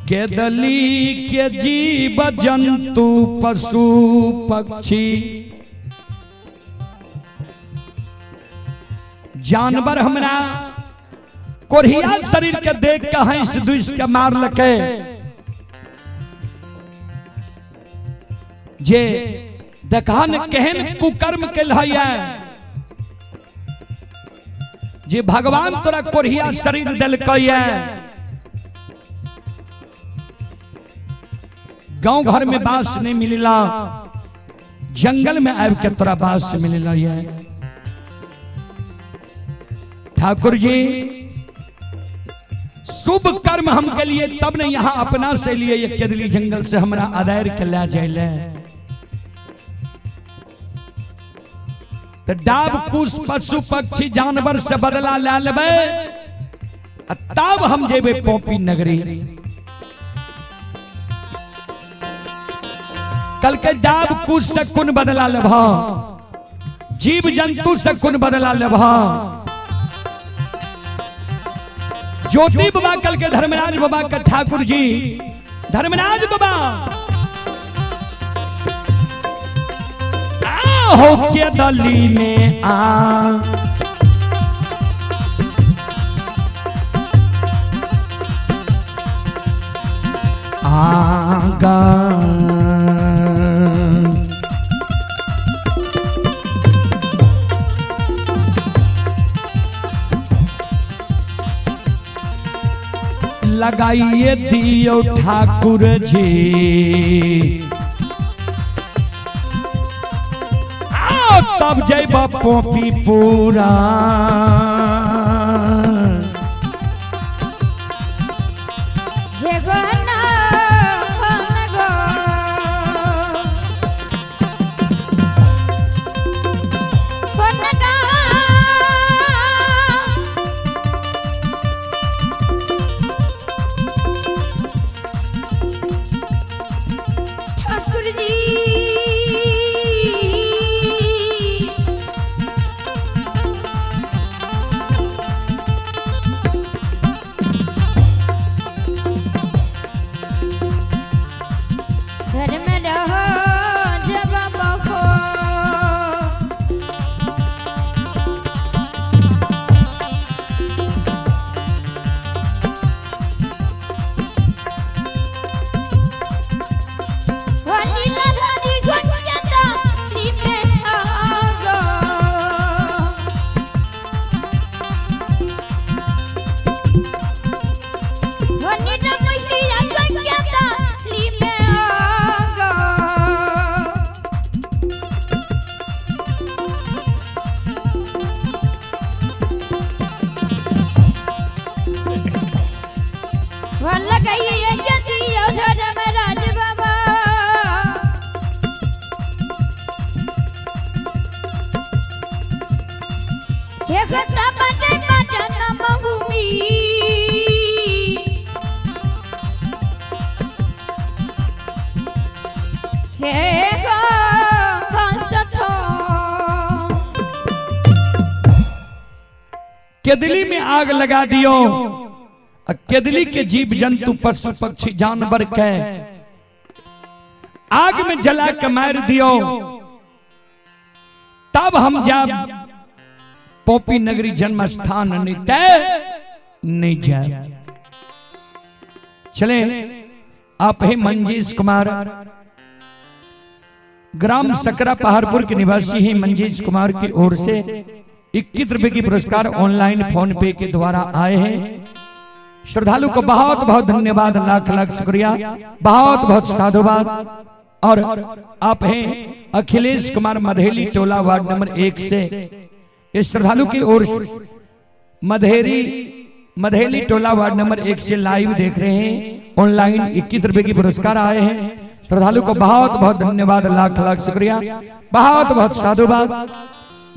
केदली के जीव जंतु पशु पक्षी जानवर हमरा कोढ़िया शरीर के देख के हंस दुस के मार लके, जे देखन केहन कुकर्म के है, जे भगवान तोरा कोढ़िया शरीर दिलकै है। गांव घर में बास नहीं मिलला, जंगल में आबि के तोरा बास मिलला है। ठाकुर जी शुभ कर्म हम के लिए तब ने यहाँ अपना से लिए ये केदली जंगल से हमरा अदायर के ले जाइले। तो डाब कुश पशु पक्षी जानवर से बदला ले लेबै, तब हम जेबे पोपी नगरी। कल के डाब कुश से कुन बदला लेब, जीव जंतु से कुन बदला लेब। ज्योति बाबा कल के धर्मराज बाबा के ठाकुर जी, धर्मराज बाबा हो के दली में आ, आगा लगाइए दियो ठाकुर जी। आओ तब जैब पोपी पूरा। देह घसथो। केदली में आग लगा दियो, आ केदली के जीव जंतु पशु पक्षी जानवर के आग में जला के मार दियो, तब हम जाब पोपी नगरी जन्म स्थान, नहीं तय नहीं जाए। चले आप ही मंजीश कुमार, ग्राम सकरा पहाड़पुर के निवासी ही मंजीश कुमार की ओर से 21 रुपए की पुरस्कार ऑनलाइन फोन पे के द्वारा आए हैं। श्रद्धालु को बहुत बहुत धन्यवाद, लाख लाख शुक्रिया, बहुत बहुत साधुवाद। और आप हैं अखिलेश कुमार मधेली टोला वार्ड नंबर 1 से, इस श्रद्धालु की ओर से मधेरी मधेली टोला वार्ड नंबर 1 से लाइव देख रहे हैं, ऑनलाइन 21 रुपए की पुरस्कार आए हैं। श्रद्धालु को बहुत बहुत धन्यवाद, लाख लाख शुक्रिया, बहुत बहुत साधुवाद।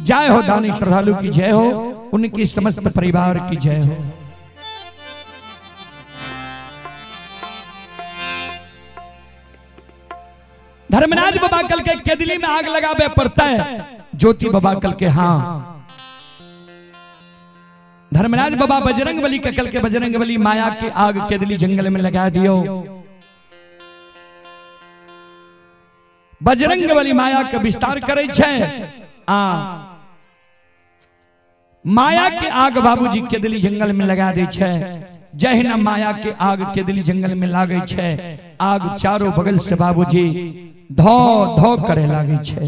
जय हो दानी श्रद्धालु की जय हो, उनकी समस्त परिवार की जय हो। धर्मराज बाबा कल के केदली में आग लगावे पड़ता है, ज्योति बाबा कल के हाँ। धर्मराज बाबा बजरंग बली के कल के बजरंग बली माया के आग केदली जंगल में लगा दियो। बजरंग बली माया के विस्तार करे छे, आ माया के आग बाबूजी केदली जंगल में लगा दे छे। जहिना माया के आग केदली जंगल में लागे छे, आग चारों बगल से बाबूजी धो धो करे लागे छे।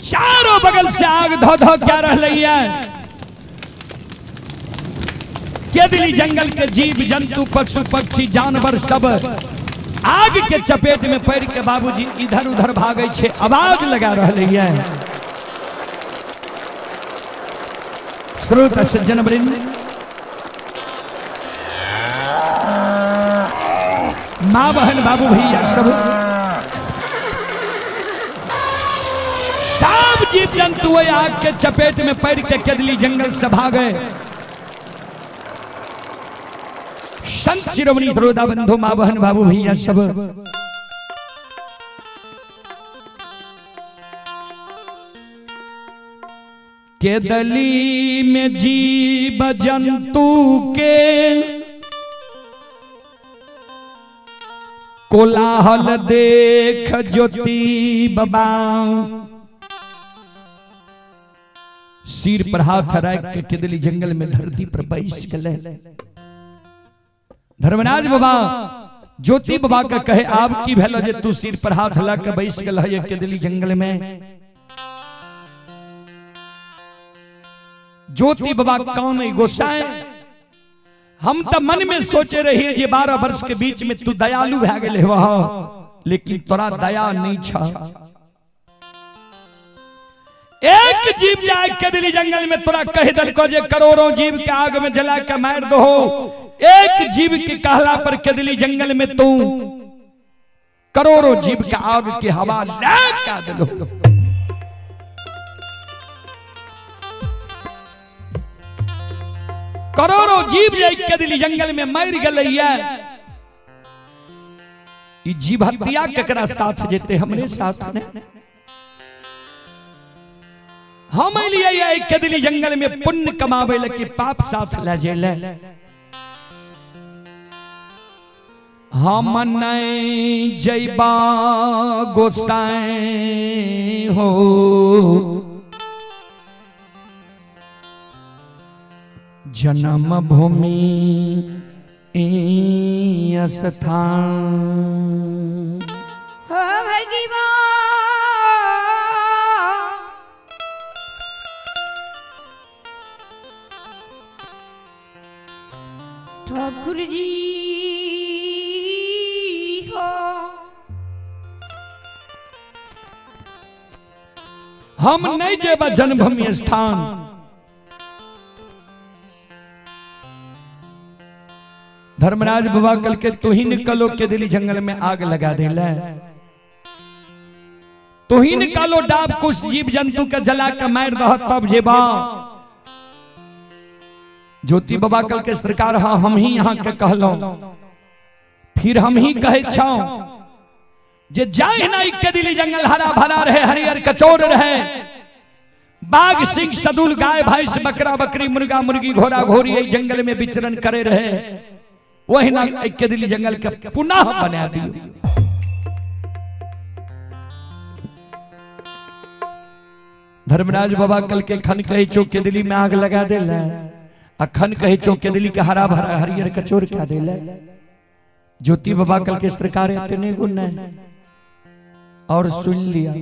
चारों बगल से आग धो धो क्या रह रही है। केदली जंगल के जीव जंतु पशु पक्षी जानवर सब आग के चपेट में पड़ के बाबूजी इधर उधर भागे छे, आवाज लगा रहे है। श्रोता सज्जन वृंद, माँ बहन बाबू भैया सब सब जीव जंतु आग के चपेट में पड़ के केदली जंगल से भागे। संत शिरोमणि श्रोता बंधु माँ बहन बाबू भैया सब केदली में जीव जंतु के कोलाहल देख ज्योति बाबा सिर पर हाथ रख के केदली जंगल में धरती पर बैस गए। धर्मराज बाबा ज्योति बाबा का कहे आप की भेलो जे तू सिर पर हाथ ला के बैस गल है केदली जंगल में। ज्योति बाबा कौन गोसाए, हम तो मन में सोचे रहिए जे 12 वर्ष के बीच में तू दयालु भै गेले वहां, लेकिन तोरा दया नहीं छा। एक जीव जाए केदली जंगल में तोरा कह दलको जे करोड़ों जीव के आग में जला के मार दो, एक जीव के कहला पर केदली जंगल में तू करोड़ों जीव के आग के हवा ले का दलो। करोड़ों जीव जाए केदली जंगल में मर गलैया, ई जीव हत्या केकरा साथ जेते, हमरे साथ ने। हम लिए केदली जंगल में पुण्य कमावे ले पाप साथ ले जेले। हम नहीं जैबा गोसाई हो, जन्म भूमि स्थान। हो भगवान ठाकुर जी हो, हम नहीं जेबा जन्मभूमि स्थान। धर्मराज बाबा कल के तू ही निकलो केदली जंगल में आग लगा दे ले, तू ही निकालो डाब कुछ जीव जंतु के जला के मार दह तब जेबा। ज्योति बाबा कल के सरकार, हाँ हम ही यहाँ के कहलहुँ, फिर हम ही कहे छौ जे जाए ना केदिली जंगल हरा भरा रहे, हरियर कचोर रहे, बाघ सिंह सदुल गाय भैंस बकरा बकरी मुर्गा मुर्गी घोड़ा घोड़ी एहि जंगल में विचरण करे रहे, वही ना केदिली जंगल के पुनः बना दियो। धर्मराज बाबा कल के खन कहे चो केदिली में आग लगा देला, अखन कहे चो केदिली के हरा भरा हरियर कचोर क्या देला। ज्योति बाबा कल के सरकार इतने गुण है और सुन लिया।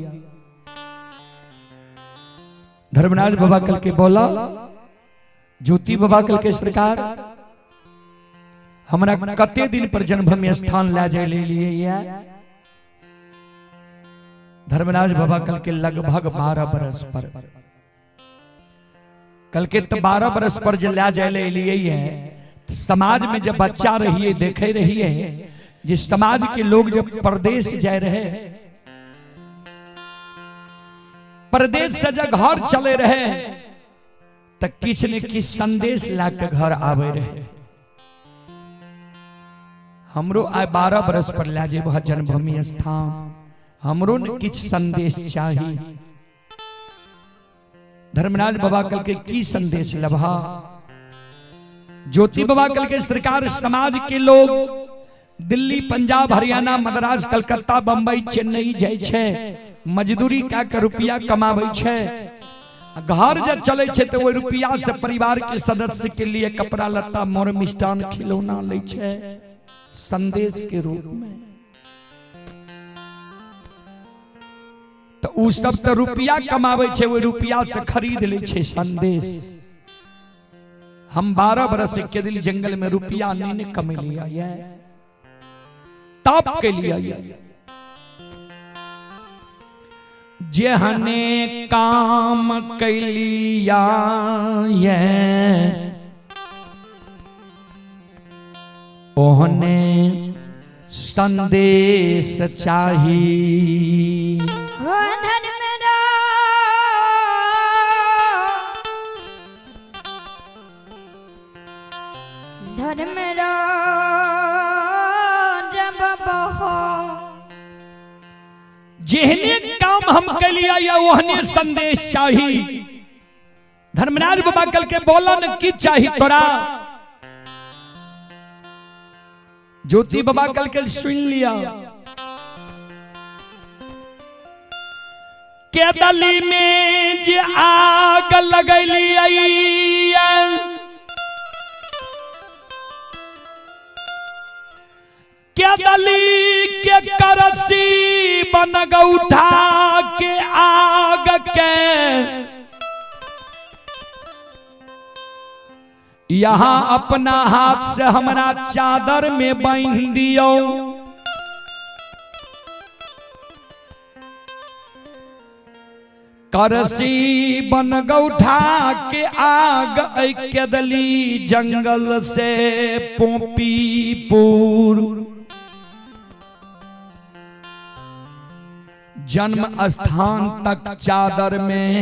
धर्मराज बाबा कल के बोला, ज्योति बाबा कल के सरकार हमरा कते दिन पर जन्मभूमि स्थान ला जाए ले लिए या? धर्मराज बाबा कल के लगभग 12 बरस पर, कल के तो 12 बरस पर जो ला जाए ले लिए है। समाज में जब बच्चा रहिए देखे रहिए जिस समाज के लोग जब परदेश जाए रहे, परदेश से जब घर चले रहे तो किछ ने किछ संदेश ला के घर आवे रहे। हमरो आए 12 बरस पर ला जेब जन्मभूमि स्थान, हमरो ने किछ संदेश चाहिए। धर्मराज बाबा कल के की संदेश लभा? ज्योति बाबा कल के सरकार समाज के लोग दिल्ली पंजाब हरियाणा मद्रास कलकत्ता बंबई चेन्नई जाय छै, मजदूरी कए के रुपया कमाबै छै, घर जब चले छै तो वही रुपया से परिवार के सदस्य के लिए कपड़ा लत्ता मोर मिष्टान खिलौना लै छै संदेश के रूप में। तो उ सब तो रुपया कमाबै छै, वही रुपया से खरीद लै छै संदेश। हम 12 बरस के दिल जंगल में रुपया नहीं ने कमे लिया ये ताप के लिया ये। जेहने काम कैलिया ये ओहने संदेश चाही। हो धर्मराज धर्मराज बाबा हो, जेहने काम हम कैलिया या ओहने संदेश चाही। धर्मराज बाबा कल के बोला न की चाही तोरा? ज्योति बाबा कल के सुन लिया। केदली में जे आग लगैली केदली के करसी बन गौठा के आग के यहाँ अपना हाथ से हमरा चादर में बांध दियो। करसी बन गौठा के आग केदली जंगल से पोपीपुर जन्म स्थान तक चादर में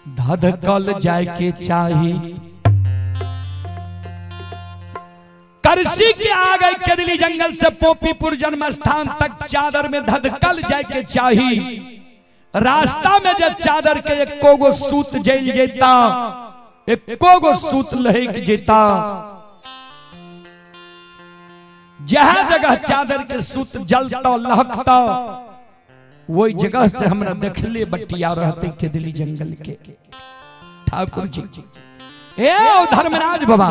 धधकल जाए के चाही। करसी के आग केदली जंगल से पोपीपुर जन्म स्थान तक चादर में धधकल जाए के चाही। रास्ता में जब चादर के एको गो सूत जल जेता, एको गो सूत लहक जेता, जहां जगह चादर के सूत जलता लहकता वही जगह से हमरा देखले बटिया रहते केदली जंगल के ठाकुर जी। ए धर्मराज बाबा,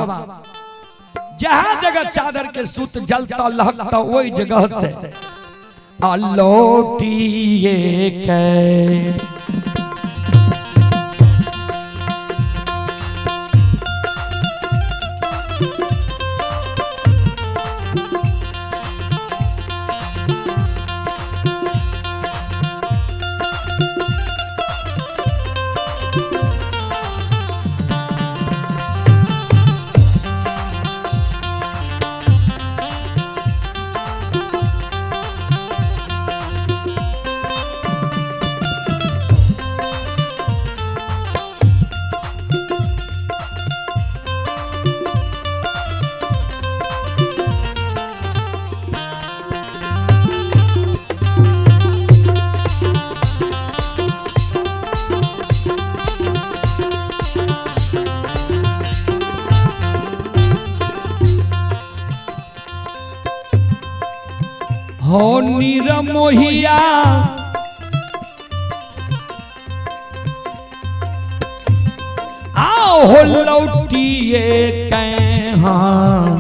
जहां जगह चादर के सूत जलता लहकता वही जगह से आलोटिए के हो निरमोहिया आओ हो लौटिए कहाँ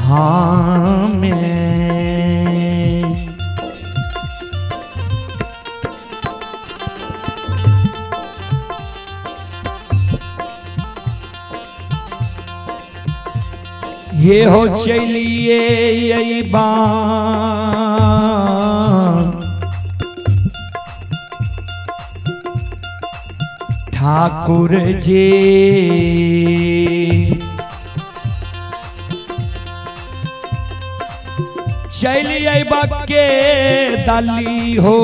हाँ में। ये हो चलिए यही बात ठाकुर जी चलिए के दाली हो।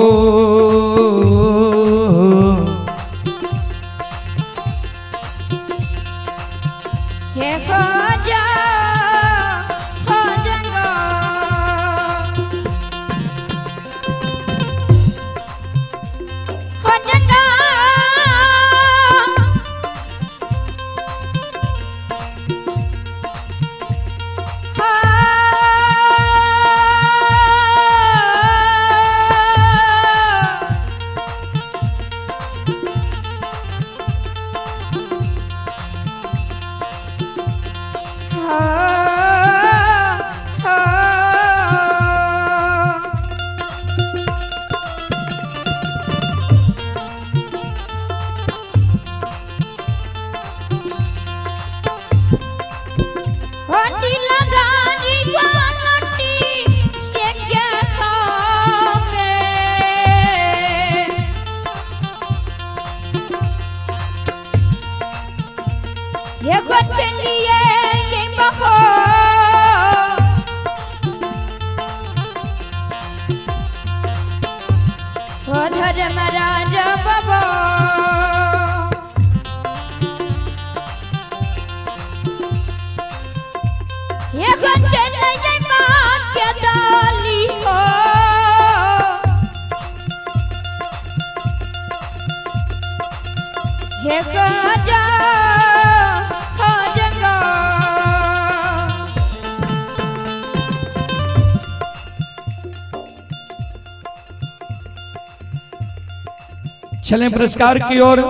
हे खोजा खोजंगो खोजंगो हो। ये चलिए ये बहो ओ धर्मराज बाबा ये चलिए माँ के डाली हो। हे गजा हो जंगा। चलें पुरस्कार की ओर।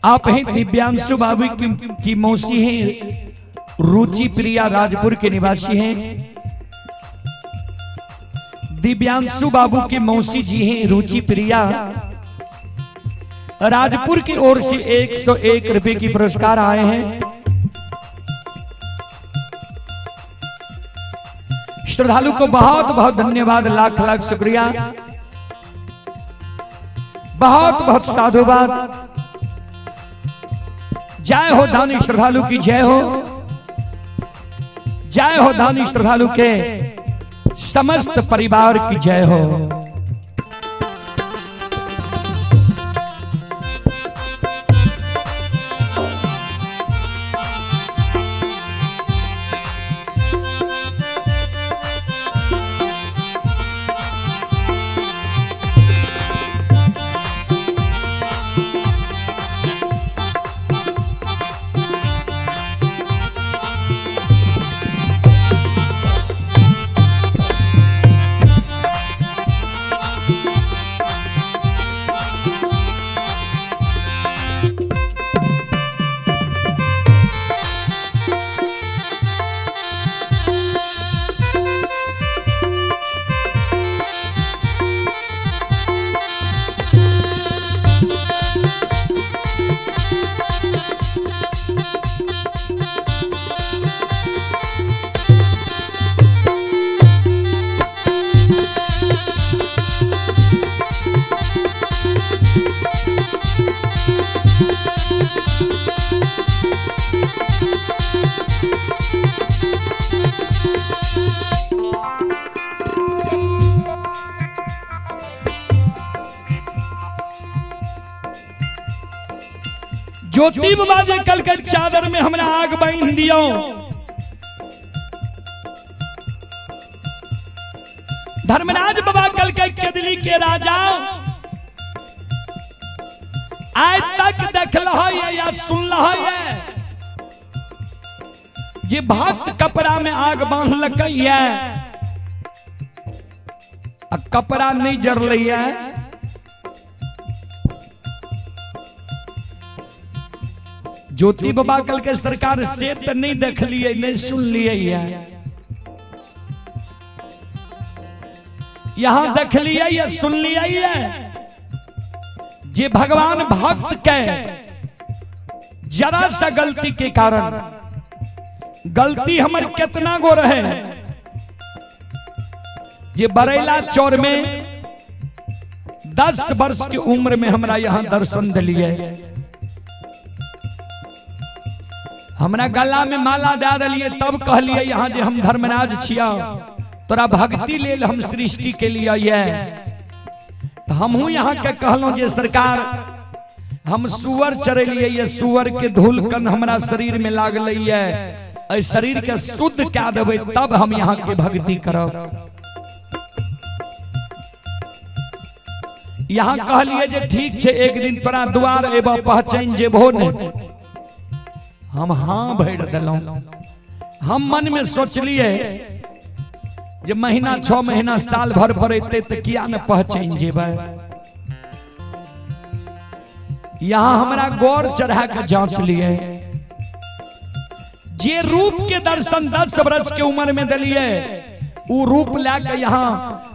आप हैं दिव्यांशु बाबू की मौसी हैं, रुचि प्रिया राजपुर के निवासी हैं। दिव्यांशु बाबू की मौसी जी हैं रुचि प्रिया राजपुर की ओर से 101 रुपए की पुरस्कार आए हैं। श्रद्धालु को बहुत बहुत धन्यवाद, लाख लाख शुक्रिया, बहुत बहुत साधुवाद। जय हो दानी श्रद्धालु की जय हो, जय हो दानी श्रद्धालु के समस्त परिवार की जय हो। ज्योति बाबा जे कल के चादर में हमरा आग बांध दियो, धर्मराज बाबा कल के केदली के राजा आज तक देख है या सुन है। जे भक्त कपड़ा में आग बांधलकै ये आ कपड़ा नहीं जरलै ये, ज्योति बाबा कल के सरकार से तो नहीं देखलिए, नहीं सुनलिए ये। यहां देखलिए या सुनलिए ये जे भगवान भक्त के जरा सा गलती के कारण, गलती हमर कितना गो रहे जे बरेला चौर में 10 वर्ष की उम्र में हमरा यहां दर्शन दिलिए, हमरा गला में माला दे दिलिए, तब कहलिए यहाँ जे हम धर्मराज छिया, तोरा भक्ति लेल हम सृष्टि के लिए ये। तो हमहू यहाँ के कहलहुँ जे सरकार हम सुअर चरेलिए, ये सुअर के धूल कन हमरा शरीर में लागल ये, एहि शरीर के शुद्ध कए देबै तब हम यहाँ के भक्ति करब। यहाँ कहलिए जे ठीक छै, एक दिन तोरा द्वार एबऽ पहचान जेबहो ने। हम हाँ भरि देलहुँ। हम मन में सोचलिए जे महीना 6 महीना साल भर पर एतै तऽ किया ने पहचान जेबै। यहाँ हमरा गौर चढ़ा के जांच लिए, जे रूप के दर्शन 10 वर्ष के उम्र में दिलिए उ रूप लए के यहाँ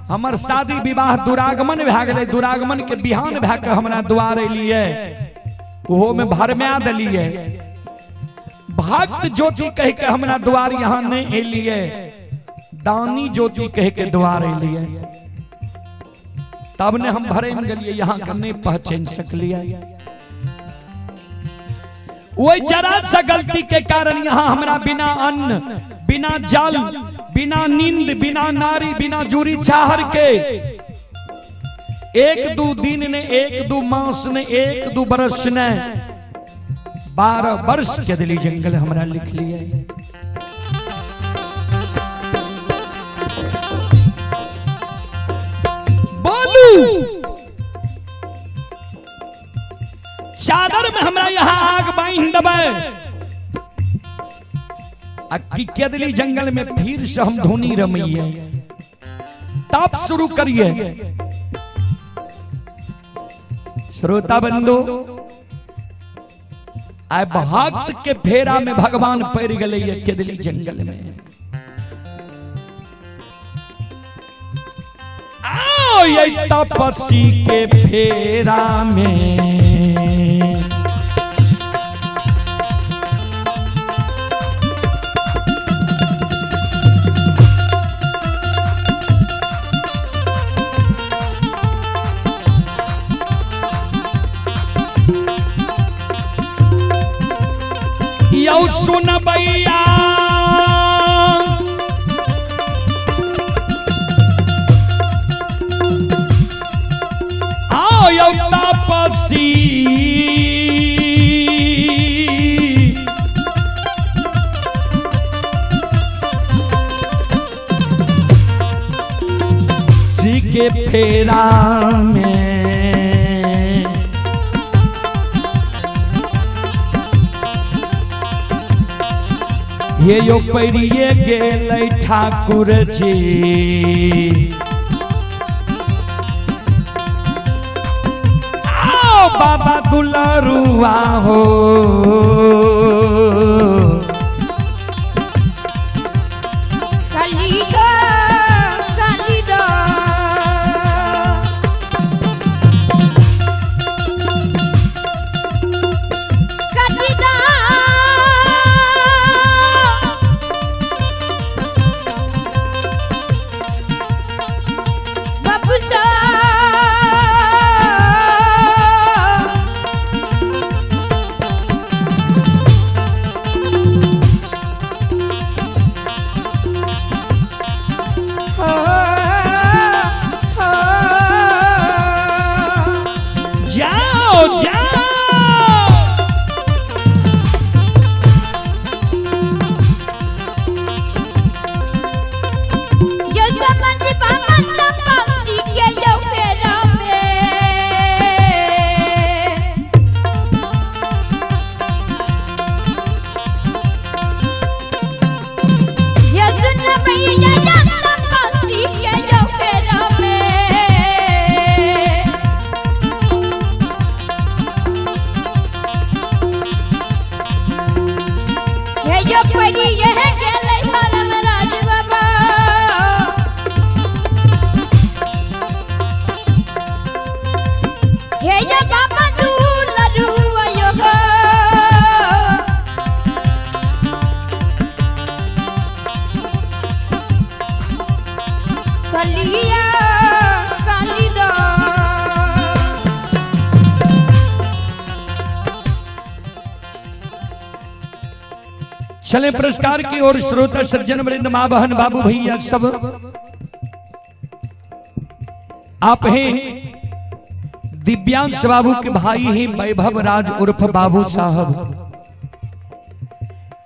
हमर शादी विवाह दुरागमन भए गेलै, दुरागमन के बिहान भए के हमरा द्वार एलिए, ओहो में भरमा दिलिए। भक्त ज्योति कह के हमरा द्वार यहाँ नहीं एलिए, दानी ज्योति कह के द्वार एलिए, तब ने हम भरे में गेलिए, यहाँ के नहीं पहचान सकलिए। वही जरा सा गलती के कारण यहाँ हमरा बिना अन्न, बिना जल, बिना नींद, बिना नारी, बिना जूरी चाहर के 1-2 दिन ने, 1-2 मास ने, 1-2 बरस ने, 12 वर्ष के दिली जंगल हमरा लिख लिए। बोलू चादर में हमरा यहाँ आग बांध देबै आ की केदली जंगल में फिर से हम धुनी रमैये, तब शुरू करिए। श्रोता बंधु, आय भक्त के फेरा में भगवान पड़ गए केदली जंगल में। आओ ये तपस्वी के फेरा में यौ सुनबैया आओ यौ तपस्वी जी के फेरा में ये यो परिये गेलै ठाकुर जी। आओ बाबा दुलरुआ हो, जो पड़ी यह गेलै धर्मराज बाबा। हे यो बाबा दुलरुआ यो हो। कलिया कालिदास। चले पुरस्कार की ओर श्रोता सज्जन वृंद, माँ बहन बाबू भैया सब आप हैं दिव्यांश बाबू के भाई हैं वैभव राज उर्फ बाबू साहब।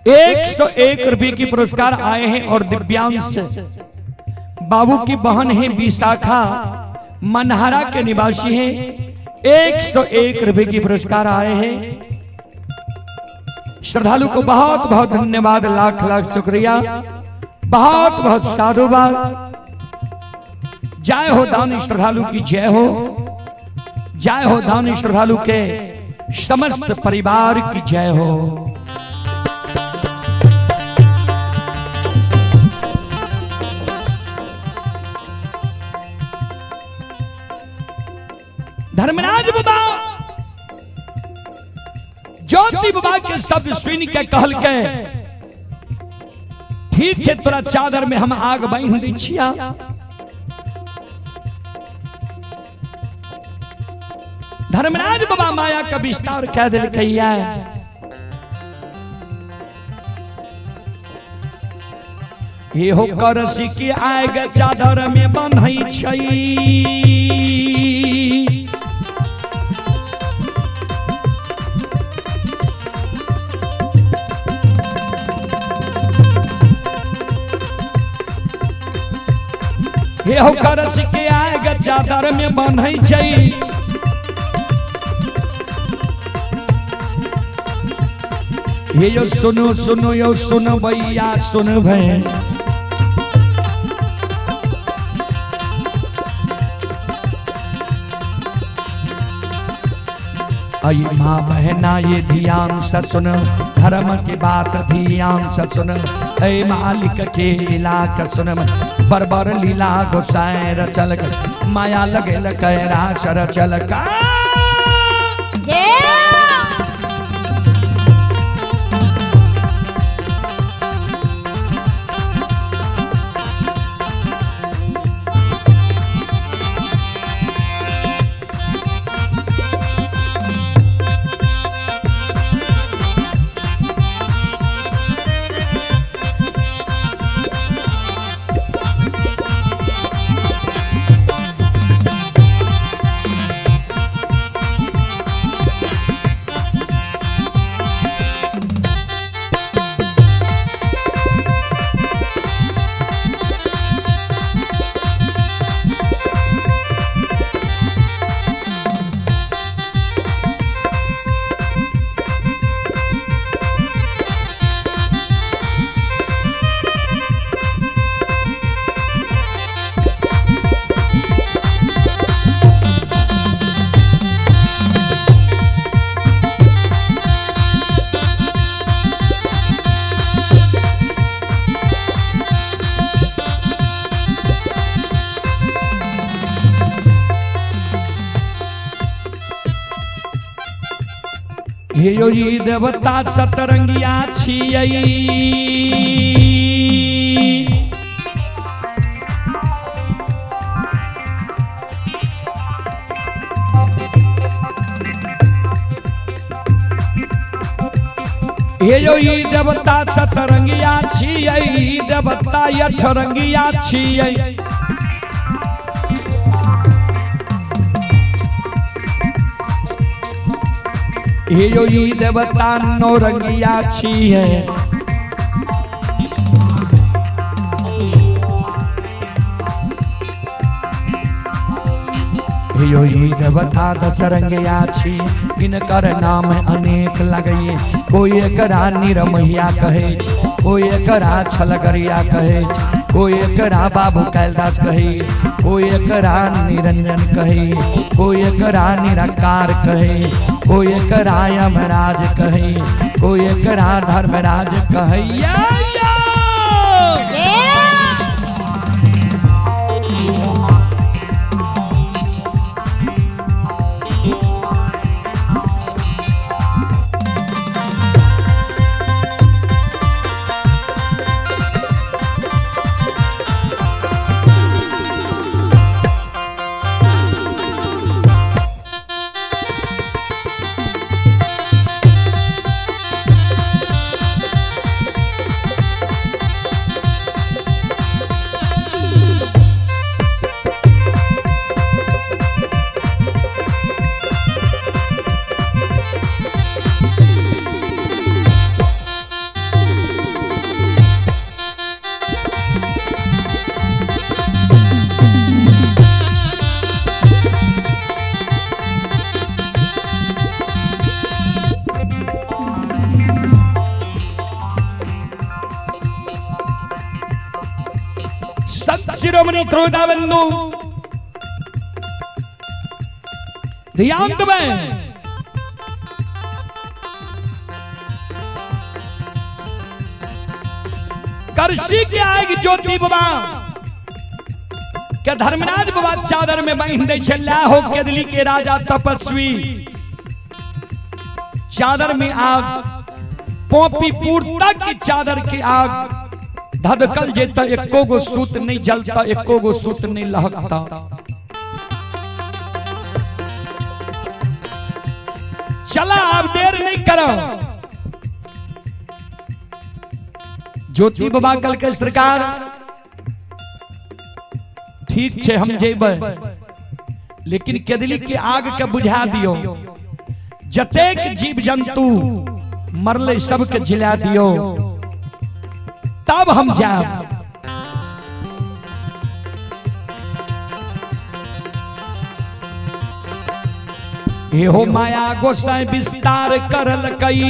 101 रुपए की पुरस्कार आए हैं और दिव्यांश बाबू की बहन है विशाखा, मनहारा के निवासी हैं। 101 रुपए की पुरस्कार आए हैं। श्रद्धालु को बहुत बहुत धन्यवाद, लाख लाख शुक्रिया, बहुत बहुत साधुवाद। जय हो दानी श्रद्धालु की जय हो, जय हो दानी श्रद्धालु के समस्त परिवार की जय हो। धर्मराज बाबा ज्योति बाबा के शब्द सुन के कहल के ठीक छै, तोरा चादर में हम आग बांध दै छिया। धर्मराज बाबा माया का विस्तार कह दिलकैया। ये हो करसी की आग चादर में बन्है छै, हे हो करस के आग चादर में बन्है छै। हे यो सुनो सुनो यो सुनो भैया सुन भै, अई माँ बहना ये ध्यान से सुन, धर्म की बात ध्यान से सुन, ऐ मालिक के लीला के सुन, बरबर लीला गोसाई रचल, माया लगेल कैरा सर चल का। हे यो ई देवता सतरंगिया छियै, हे यो ई देवता सतरंगिया छियै, ई देवता अठरंगिया छियै। हे यो ई देवता नौरंगिया छियै। हे यो ई देवता दशरंगिया छी, इनकर नाम अनेक लगैये। कोई एकरा निरमैया कहै छै, कोई एकरा छलगरिया कहै छै, कोई एकरा बाबू कैलदास कहै, कोई एकरा निरंजन कहै, कोई एकरा निराकार कहै, कोई एकरा यमराज कहै, कोई एकरा धर्मराज कहैया। संत शिरोमणि त्रोदाबंधु ध्यान देबै। करसी के आग ज्योति बाबा के धर्मराज बाबा चादर में बांध दै छै। हो केदली के राजा तपस्वी चादर में आग पोपीपुर तक की चादर के आग धधकल जेता, एको गो सूत नहीं जलता, एको गो सूत नहीं लहकता। चला अब देर नहीं करो। ज्योति बाबा कल के सरकार ठीक छे हम जेबै, लेकिन केदली के आग के बुझा दियो, जतेक जीव जंतु मरले सबके जिला दियो, तब हम जाब। एहो माया गोसाई विस्तार करल कई,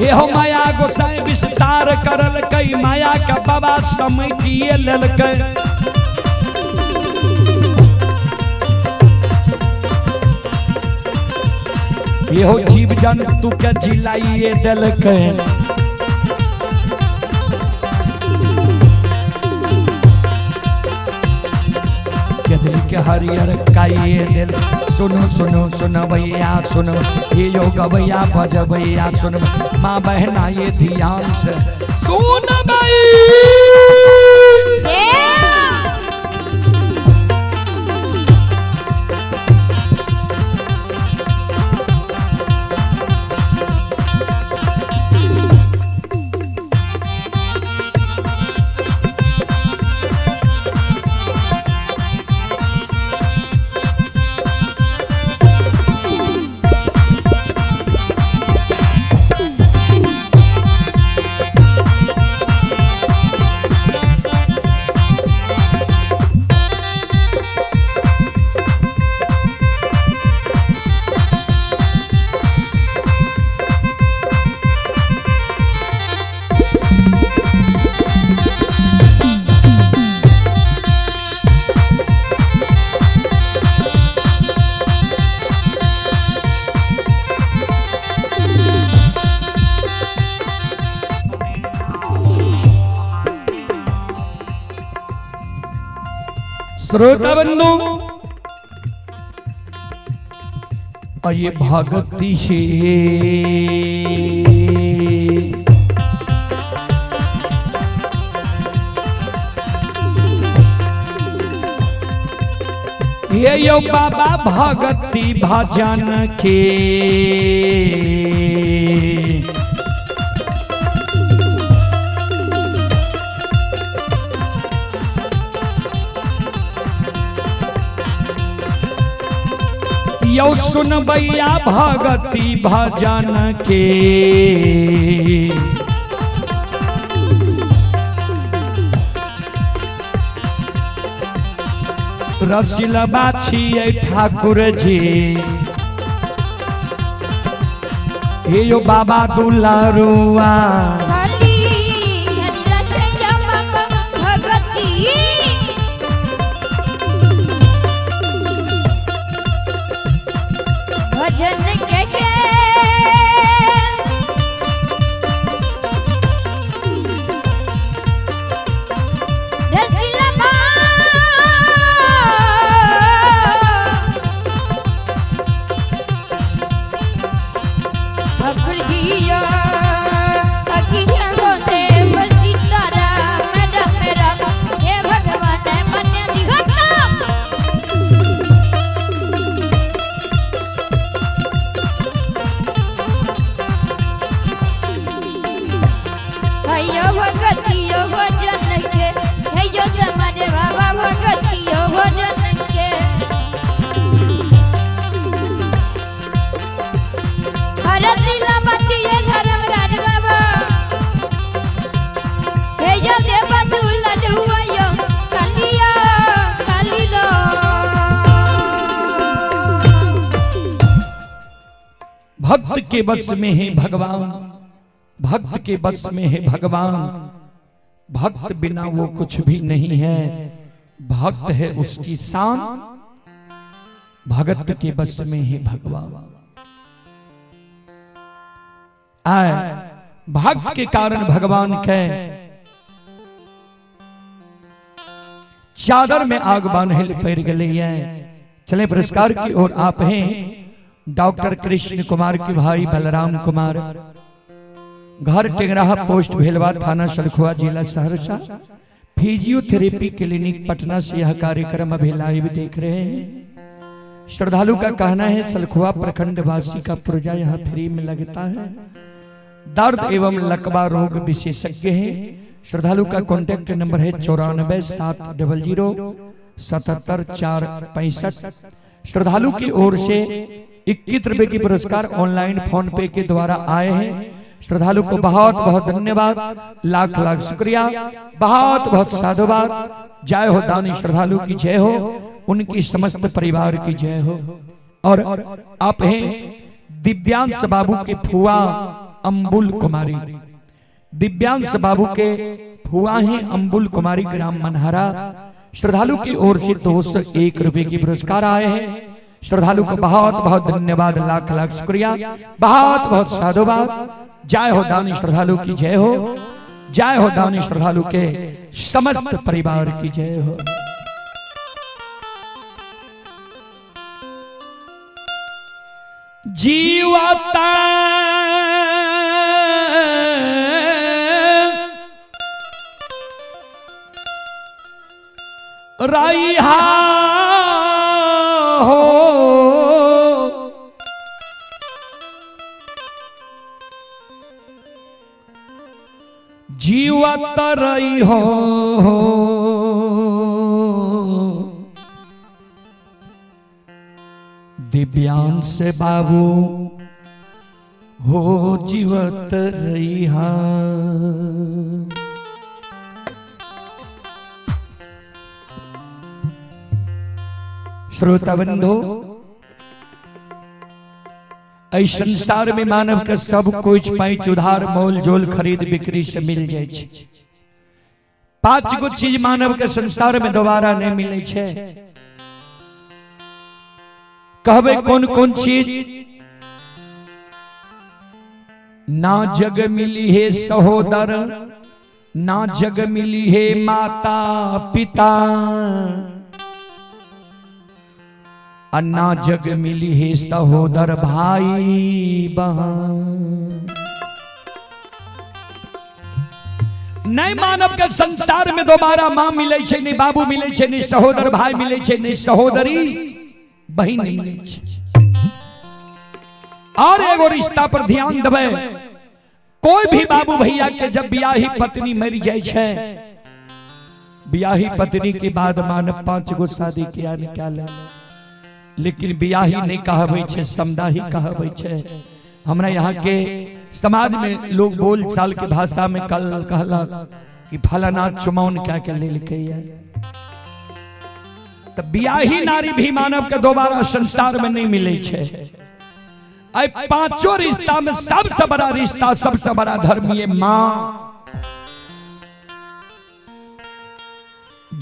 एहो माया गोसाई विस्तार करल कई, माया का बाबा समेटिए लेलकै। एहो जीव जंतु के जिलाइए देलकै। केदली के हरियर काइए देल। सुनो सुनो सुनो भैया सुनो, ये यो गवैया बजबैया सुनो, माँ बहना ये ध्यान से सुन भाई। श्रोता बंधु, और ये भक्ति से ये यो बाबा भगती भजन के यो सुनबैया भगती भजन के। रसिलबा छियै ठाकुर जी, हे यो बाबा दुलारुआ। खाली खाली रचैया बाबा भगती। भजन के रसिला ठाकुर जिया अखियां गोते सीताराम राम राम हे भगवान मन दिहता। हयो भगतियो भजन के हयो समर बाबा भगतियो भजन के। हर दिला मचिए धर्म राज बाबा हयो देव दुला दुआयो कालिया कालिलो। भक्त के बस में है भगवान, भक्त के बस में है भगवान, भक्त बिना वो कुछ भी नहीं है, भक्त है उसकी शान, भगत के बस में है भगवान। आए भक्त के कारण भगवान के चादर में आग बांधे पड़ गई है। चले पुरस्कार की ओर आप हैं डॉक्टर कृष्ण कुमार के भाई बलराम कुमार, घर टेंगराहा, पोस्ट भेलवा, थाना सलखुआ, जिला सहरसा। फिजियोथेरेपी क्लिनिक पटना से यह कार्यक्रम अभी लाइव देख रहे हैं। श्रद्धालु का कहना है सलखुआ प्रखंड वासी का पुर्जा यहाँ फ्री में लगता है। दर्द एवं लकवा रोग विशेषज्ञ हैं। श्रद्धालु का कॉन्टैक्ट नंबर है 94 700 77 465। श्रद्धालु की ओर से 21 रुपए की पुरस्कार ऑनलाइन फोन पे के द्वारा आए हैं। श्रद्धालु को बहुत बहुत धन्यवाद, लाख लाख शुक्रिया, बहुत बहुत साधुवाद। जय हो दानी श्रद्धालु की जय हो, उनकी समस्त परिवार की जय हो। और आप हैं दिव्यांश बाबू के फुआ अंबुल कुमारी, दिव्यांश बाबू के फुआ हैं अंबुल कुमारी, ग्राम मनहरा। श्रद्धालु की ओर से 201 रुपए की पुरस्कार आए हैं। श्रद्धालु को बहुत बहुत धन्यवाद, लाख लाख शुक्रिया, बहुत बहुत साधुवाद। जय हो दानी श्रद्धालु की जय हो, जय हो दानी श्रद्धालु के समस्त परिवार की जय हो। जीवता रैहा हो, जीवत रही हो, दिव्यांश बाबू हो जीवत रही। श्रोता बंधु, एहि संसार में मानव के सब कुछ पैच उधार मोल जोल खरीद बिक्री से मिल जाए छै। 5 गो चीज मानव के संसार में दोबारा नहीं मिले छै। कहबे कौन कौन चीज? ना जग मिली है सहोदर, ना जग मिली है माता पिता, अन्ना जग मिली है सहोदर भाई बहन। नहीं मानव के संसार में दोबारा मां मिले छै, नहीं बाबू मिले छै, नहीं सहोदर भाई मिले छै, नहीं सहोदरी बहन मिले छै। और एगो रिश्ता पर ध्यान देबै, कोई भी बाबू भैया के जब बियाही पत्नी मर जाय छै, बियाही पत्नी के बाद मानव 5 गो शादी किया निकाले, लेकिन बियाही नहीं कहबै छै, समदाही कहबै छै। हमरा यहाँ के समाज में लोग बोल चाल के भाषा में कल कहला कि फलाना चुमाउन क्या के लेलकै है। तो बियाही नारी भी मानव के दोबारा संसार में नहीं मिले छै। आई पांचों रिश्ता में सबसे बड़ा रिश्ता, सबसे बड़ा धर्म ये माँ।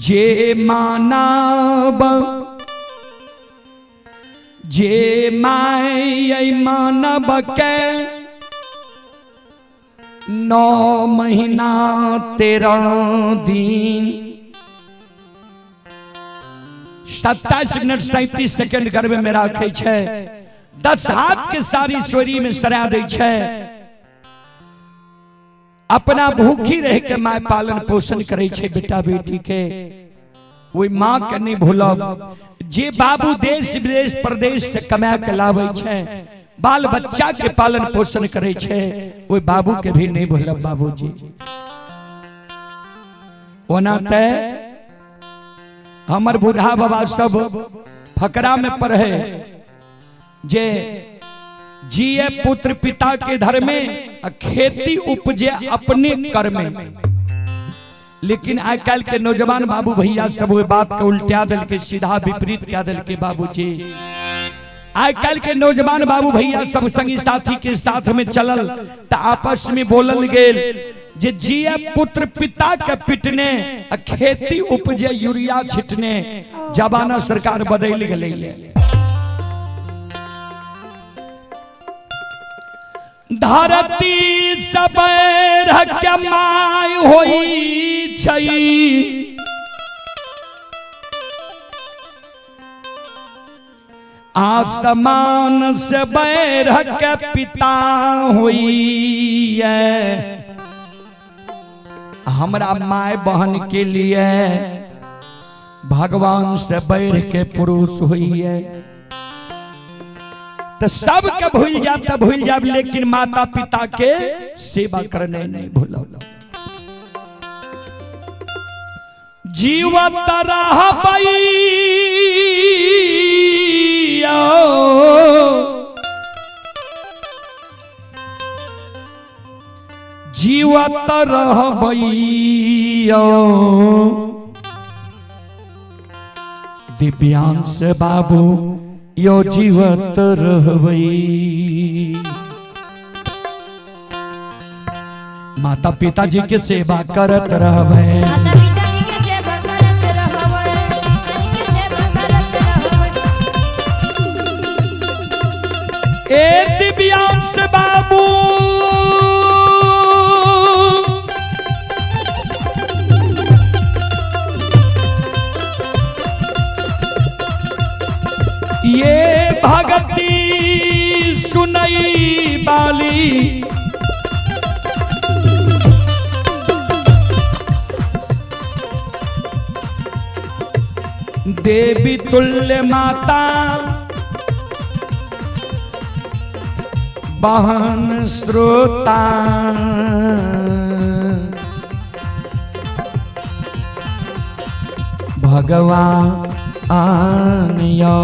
जे मानव जे my मानव के 9 महीना 13 दिन 27 मिनट 37 सेकेंड गर्भ में राखै छै, 10 हाथ के सारी सोरी में सरा दै छै। अपना भूखी रह के my पालन पोषण करे छै बेटा बेटी के। ओहि माँ के नहीं भूलब जे बाबू देश विदेश प्रदेश से कमा के लाबै छै, बाल बच्चा के पालन पोषण करे छै, ओहि बाबू के भी नहीं भूलब बाबूजी। ओना ते हमर बूढ़ा बाबा सब फकरा में पढ़े जे जिए पुत्र पिता के धर्म में आ खेती उपजे अपने कर में। लेकिन आइ काल्हि के नौजवान बाबू भैया सब ओहि बात के उल्टा देलकै, सीधा विपरीत कए देलकै बाबूजी। आइ काल्हि के नौजवान बाबू भैया सब संगी साथी के साथ में चलल त आपस में बोलल गेल जे जिए पुत्र पिता के पिटने आ खेती उपजे यूरिया छिटने। जमाना सरकार बदलि गेलै। धरती सब के my होई छै, आसमान से बैर के पिता होई। हमरा my बहन के लिए भगवान से बैर के पुरुष होई। तो सबके भूल जाब तो भूल जाब, लेकिन माता पिता के सेवा करने नहीं भूलब। जीवत रहबै जीवत रहबै दिव्यांश बाबू यो जीवत रहबै। माता पिताजी के सेवा करत रहबै, माता पिताजी के सेवा करत रहबै, पिताजी के सेवा करत रहबै। ए दिव्यांश बाबू ये भगती सुनई बाली देवी तुल्य माता बहन श्रोता। भगवान यो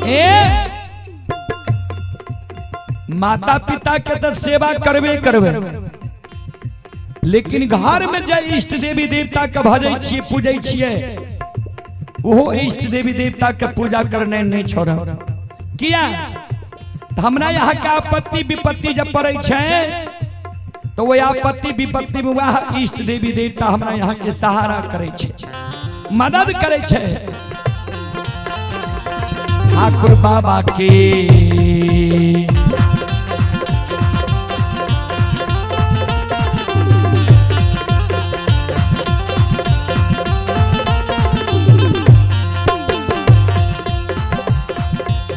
ए माता पिता के तो सेवा करबे करबे, लेकिन घर में जे इष्ट देवी देवता के भजै छियै पूजै छियै, ओहो इष्ट देवी देवता के पूजा करने नहीं छोड़ब। किया? तो हमरा यहाँ के आपत्ति विपत्ति जब पड़ै छै तो वही आपत्ति विपत्ति में वह इष्ट देवी देवता हमरा यहाँ के सहारा करै छै, मदद करै छै। ठाकुर बाबा के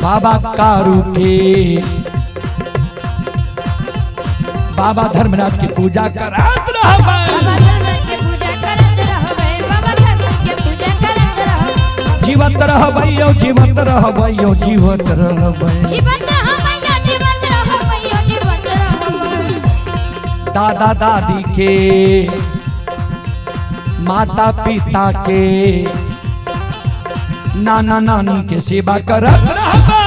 बाबा कारू के बाबा धर्मराज की पूजा करत रहबै। बाबा धर्मराज के पूजा करत रहबै, बाबा ठाकुर के पूजा करत रहबै। जीवत रहबै यौ, जीवत रहबै यौ, जीवत रहबै। जीवत रहबै यौ, जीवत रहबै यौ, जीवत रहबै। दादा दादी के माता पिता के नाना नानी के सेवा करत रहबै। माता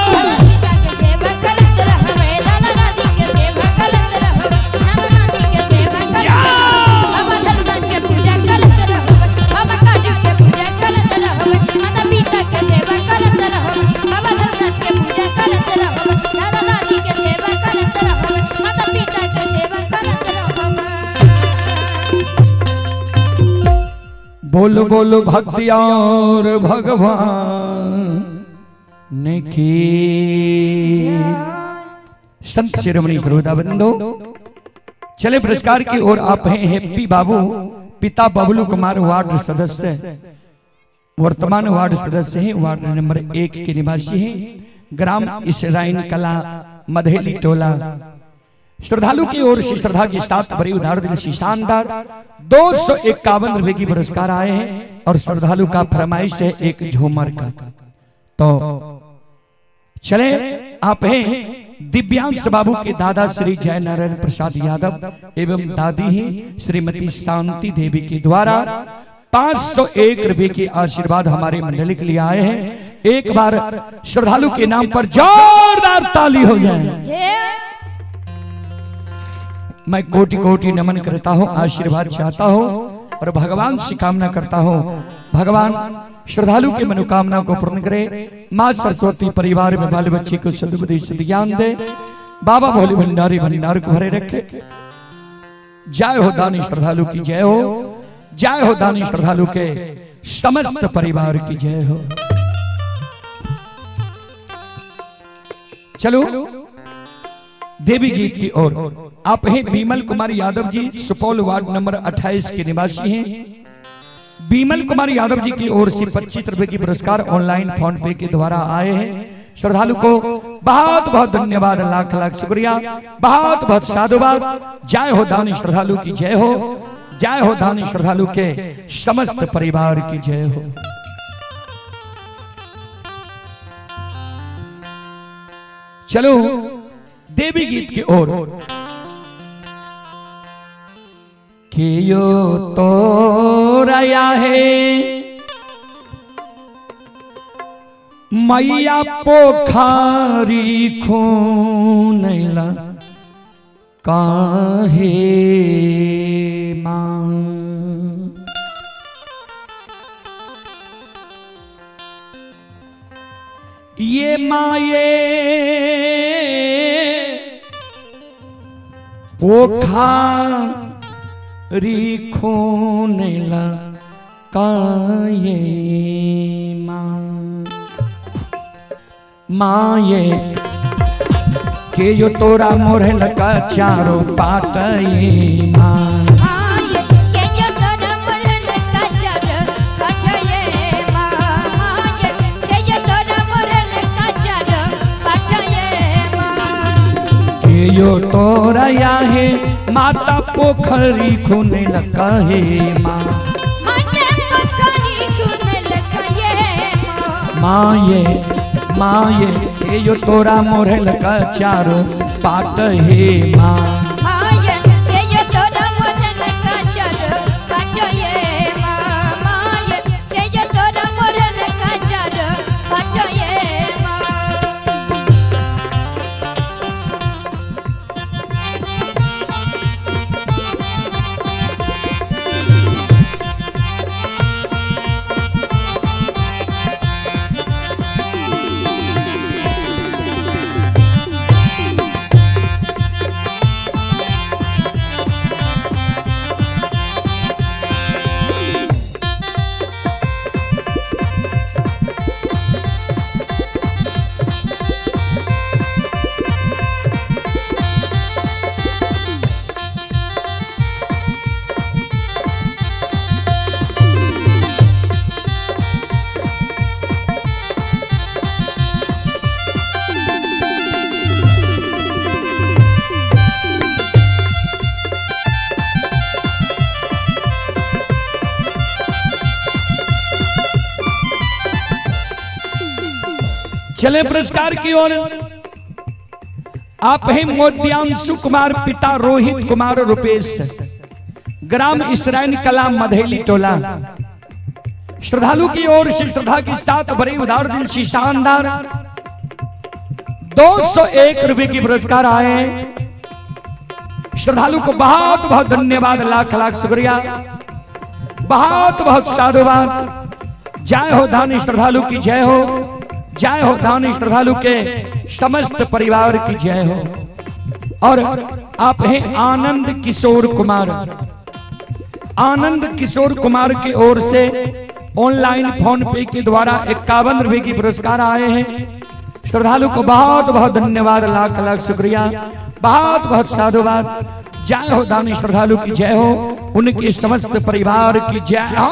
पिता के सेवा करत रहबै, दादा दादी के सेवा करत रहबै, नाना नानी के सेवा करत रहबै, बाबा धर्मराज जी के सेवा करत रहब, माता पिता के सेवा करत रहब। बोलो बोलो भक्ति और भगवान ने की। संत शिरोमणि श्रोता बंधु, चले पुरस्कार की ओर। आप हैं हैप्पी बाबू, पिता बबलू कुमार, वार्ड सदस्य, वर्तमान वार्ड सदस्य हैं, वार्ड नंबर 1 के निवासी हैं, ग्राम इसराइन कला, मधेली टोला। श्रद्धालु की ओर से श्रद्धा के साथ बड़ी उदार दिल से शानदार 251 रुपए की पुरस्कार आए हैं और श्रद्धालु का फरमाइश है एक झूमर का। तो चले, आप हैं दिव्यांश बाबू के दादा श्री जय नारायण प्रसाद यादव एवं दादी ही श्रीमती शांति देवी के द्वारा 501 रुपए के आशीर्वाद हमारे मंडली के लिए आए हैं। एक बार श्रद्धालु के नाम पर जोरदार ताली हो जाए। जय। मैं कोटि कोटि नमन करता हूँ, आशीर्वाद चाहता हूँ और भगवान से कामना करता हूँ, भगवान श्रद्धालु की मनोकामना को पूर्ण करे। माँ सरस्वती परिवार में बाल बच्चे को सद्बुद्धि सद्ज्ञान दे। बाबा भोले भंडारी भंडार को भरे रखे। जय हो दानी श्रद्धालु की जय हो, जय हो दानी श्रद्धालु के समस्त परिवार की जय हो। चलो देवी गीत की ओर। आप हैं बीमल कुमार यादव जी, सुपौल वार्ड नंबर 28 के निवासी हैं। बीमल कुमार यादव जी की ओर से 25 रुपए की पुरस्कार ऑनलाइन फोन पे के द्वारा आए हैं। श्रद्धालु को बहुत बहुत धन्यवाद, लाख लाख शुक्रिया, बहुत बहुत साधुवाद। जय हो दानी श्रद्धालु की जय हो, जय हो दानी श्रद्धालु के समस्त परिवार की जय हो। चलो देवी गीत की ओर। कियो तो रया है मैया पोखारी खूनला काहे मां। ये माये पोखारी खूनला काये मां। माये के यो तोरा मोरल का चारो पाटये मां। माये के यो तोरा मोरल का चार पाटये मां। माये के यो तोरा मोरल का चार पाटये मां। के यो तोरा या है माता पोखरी खूने लगा हे मां। माये पोखरी खूने लगा ये मां। माये माये के यो तोरा मोरल का चारो पाट हे मां। माये के यो तोरा मोरल का चार पाटये मां। माये के यो तोरा मोरल का चार पाटये मां। चले पुरस्कार की ओर। आप हैं मोतियांशु कुमार, पिता रोहित कुमार रुपेश, ग्राम इसराइन कला, मधेली टोला। श्रद्धालु की ओर से श्रद्धा के साथ बड़े उदार दिल से शानदार 201 रुपए की पुरस्कार आए। श्रद्धालु को बहुत बहुत धन्यवाद, लाख लाख शुक्रिया, बहुत बहुत साधुवाद। जय हो दानी श्रद्धालु की जय हो, जय हो दानी श्रद्धालु के समस्त परिवार की जय हो। और आप हैं आनंद किशोर कुमार, आनंद किशोर कुमार की ओर से ऑनलाइन फोन पे के द्वारा 51 रुपए की पुरस्कार आए हैं। श्रद्धालु को बहुत बहुत धन्यवाद, लाख लाख शुक्रिया, बहुत बहुत साधुवाद। जय हो दानी श्रद्धालु की जय हो, उनके समस्त परिवार की जय हो।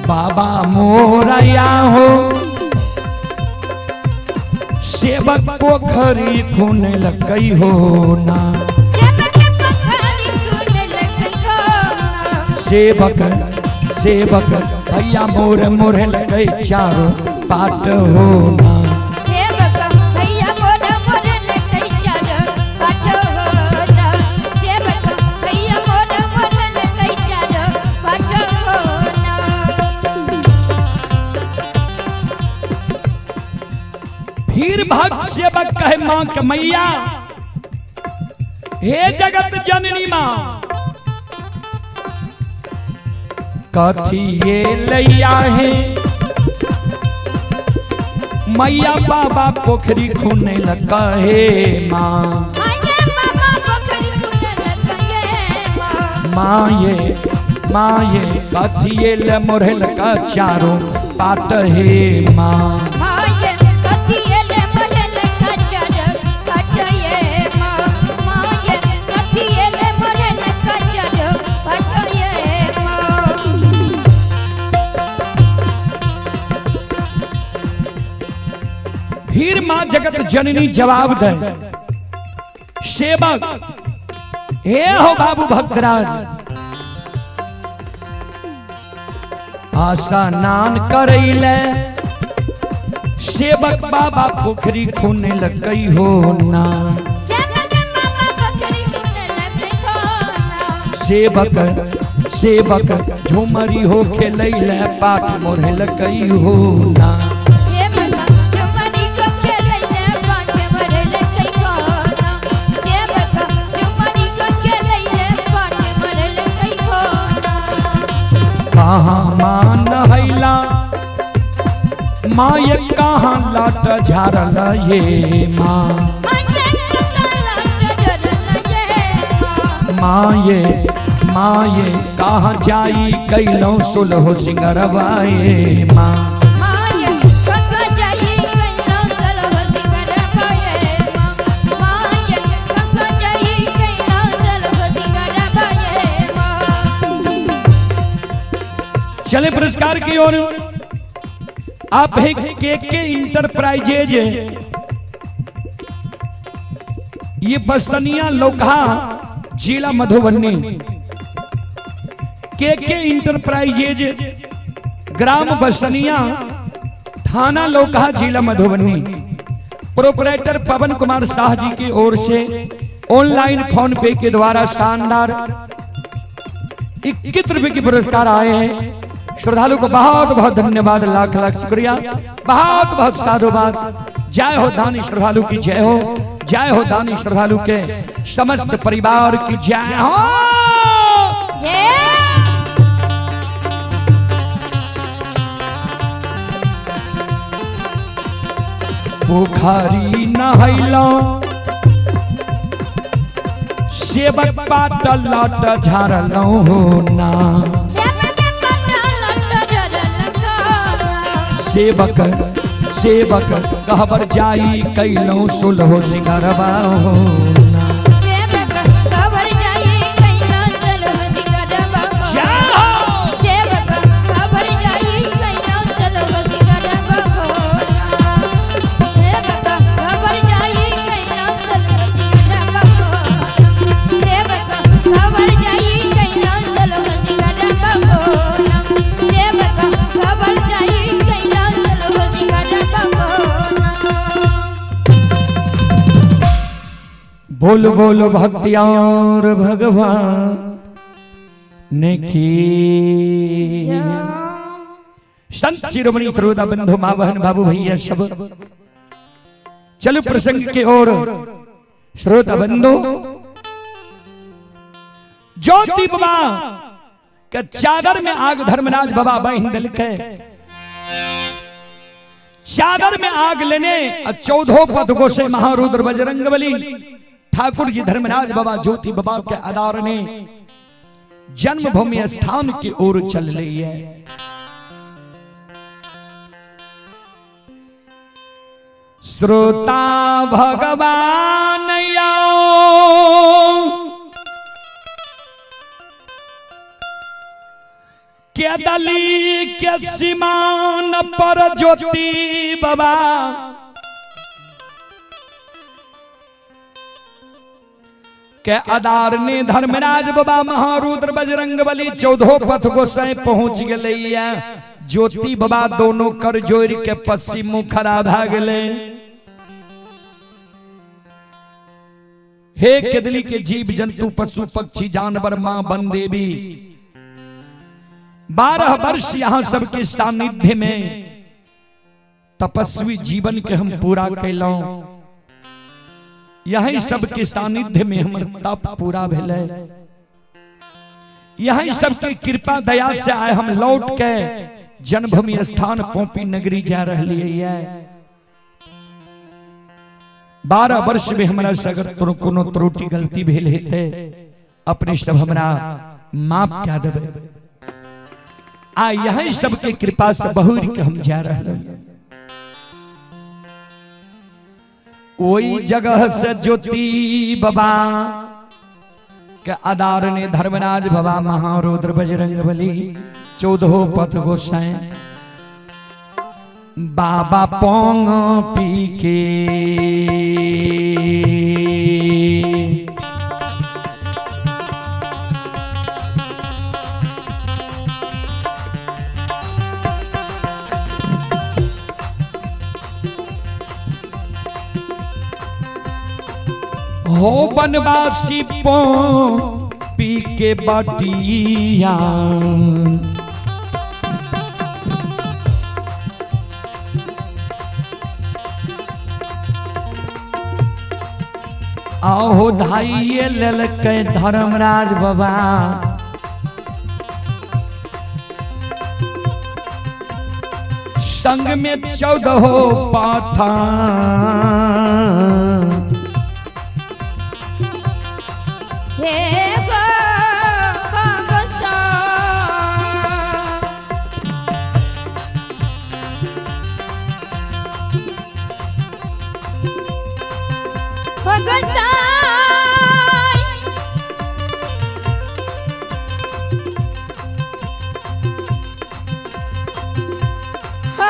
बाबा मोरया हो सेवक पोखरी खून लकई हो ना। सेवक पोखरी खून लकई हो ना। सेवक सेवक भैया मोर मोर लकई चारो पाट हो ना। सेवक भैया मोर मोर लकई चारो पाट हो ना। सेवक भैया मोर मोर लकई चारो पाट हो ना। फिर भक्त सेवक कहे मां के मैया, हे जगत जननी मां, कथी ये लैया है मैया बाबा पोखरी खूने लगा हे माँ। माये बाबा पोखरी खून लकई माँ। माँ ये माँ ये कथी ये ले मोरे लगा चारों पाट हे माँ। माये कथिये ले मोर लका चारो पाट ये माँ। माये कथिये ले मोर लका चारो पाट ये माँ। फिर माँ जगत जननी जवाब दे, सेवक हे हो बाबू भक्तराज, आशा नान करैले सेवक बाबा पोखरी खूने लगई हो ना। सेवक बाबा पोखरी खून लकई हो ना। सेवक सेवक झुमरी हो खेलैले पाठ मोरे लगई हो ना। सेवक झुमरी को खेलैले पाठ मोर लकई हो ना। सेवक झुमरी को खेलैले पाठ मोर लकई हो ना। कहाँ मान हैला माँ ये कहाँ लाट झारल ये माँ। माये ककाला चढ़ल ये माँ। माँ ये माँ ये कहाँ जाई कैलो सुलहो सिंगरवाए माँ। माये कका जाई कैलो सलह सिंगरवाए माँ। माये कका जाई कैलो सलह सिंगरवाए माँ। चले पुरस्कार की ओर। आप है के इंटरप्राइजेज, ये बसनिया लोकहा जिला मधुबनी। के इंटरप्राइजेज ग्राम बसनिया थाना लोकहा जिला मधुबनी। प्रोपराइटर पवन कुमार शाह जी की ओर से ऑनलाइन फोन पे के द्वारा शानदार 21 रुपए के पुरस्कार आए हैं। श्रद्धालु को बहुत बहुत धन्यवाद, लाख लाख शुक्रिया, बहुत बहुत साधुवाद। जय हो दानी श्रद्धालु की जय हो, जय हो दानी श्रद्धालु के समस्त परिवार की जय हो। जय। पोखरी नहैलो सेवक पाट लट झारलो हो ना। सेवक पाट लट झरल हो ना। सेवक सेवक कहबर जाई कैलो सुलहो सिंगरवा हो ना। सेवक खबर जाई कैलो सलह सिंगरवा हो। जय हो। सेवक खबर जाई कैलो सलह सिंगरवा हो ना। सेवक खबर जाई कैलो सलह सिंगरवा हो ना। सेवक खबर जाई कैलो सलह सिंगरवा हो ना। सेवक खबर जाई कैलो सलह सिंगरवा हो ना। बोल बोल भक्तियार भगवान ने की। संत शिरोमणि श्रोता बंधु माँ बहन बाबू भैया सब, चलो प्रसंग के ओर। श्रोता बंधु, ज्योति बाबा के चादर में आग धर्मराज बाबा बहिन दिलके। चादर में आग लेने 14 पथ गोसे महारुद्र बजरंगबली ठाकुर जी धर्मराज बाबा ज्योति बाबा के आधार ने जन्मभूमि स्थान की ओर चल रही है। श्रोता भगवान के दली के सीमान पर ज्योति बाबा के अदार ने धर्मराज बाबा महारुद्र बजरंग बली 14 पथ गोसाई पहुंच गए। ज्योति बाबा दोनों कर जोड़ के पश्चिम मुख खड़ा भा गए। हे केदली के जीव जंतु पशु पक्षी जानवर मां बन देवी, 12 वर्ष यहां सबके सानिध्य में तपस्वी जीवन के हम पूरा कैलौं। यही सबके सानिध्य में हमर तप पूरा भेलै। यही सबके कृपा दया से आए हम लौट के जन्मभूमि स्थान पोपी नगरी जा रही है। 12 वर्ष में हमरा से अगर कोनो त्रुटि गलती भेल हेतै अपने सब हमरा माफ कए देबै। आ यही सबके कृपा से बहुर के हम जा रहे। वही जगह से ज्योति बाबा के आधार ने धर्मराज बाबा महारुद्र बजरंग बली 14 पथ गोसाई बाबा पोंग पी के हो बनवासी पी के बटिया आहो धाइये ललकै धर्मराज बाबा संग में 14 पाथा हे गो भगसा भगसाई हो।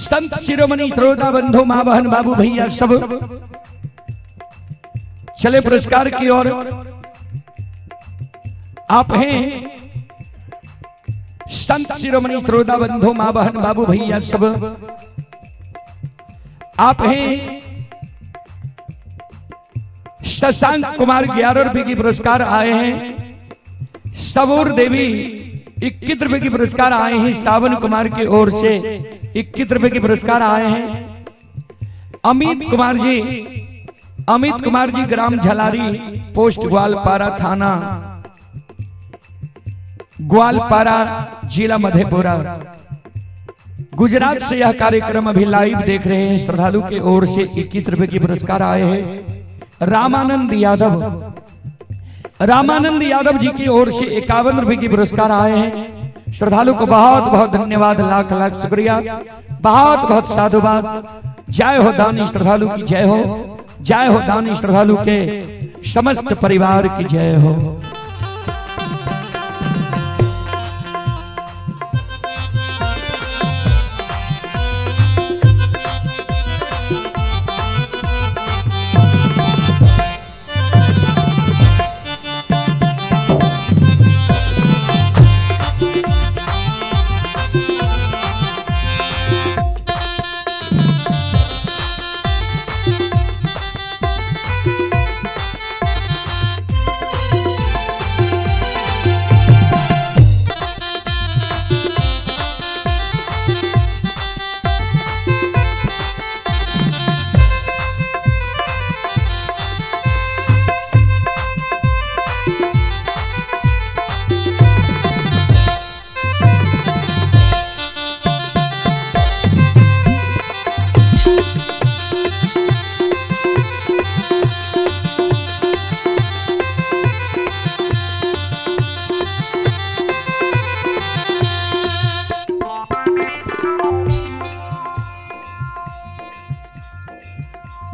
संत शिरोमणि श्रोता बंधु माँ बहन बाबू भैया सब चले पुरस्कार की ओर। आप हैं संत शिरोमणि श्रोता बंधु माँ बहन बाबू भैया सब आप हैं शशांक कुमार 11 रुपए की पुरस्कार आए हैं। सबूर देवी 21 रुपए की पुरस्कार आए हैं। सावन कुमार की ओर से 21 रुपए के पुरस्कार आए हैं। अमित कुमार जी, अमित कुमार जी ग्राम झलारी, पोस्ट ग्वालपारा, थाना ग्वालपारा, जिला मधेपुरा। गुजरात से यह कार्यक्रम अभी लाइव देख रहे हैं। श्रद्धालु के ओर से 21 रुपए की पुरस्कार आए हैं। रामानंद यादव, रामानंद यादव जी की ओर से 51 रुपए की पुरस्कार आए हैं। श्रद्धालु को बहुत बहुत धन्यवाद, लाख लाख शुक्रिया, बहुत बहुत साधुवाद। जय हो दानी श्रद्धालु की जय हो, जय हो दानी श्रद्धालु के समस्त परिवार की जय हो।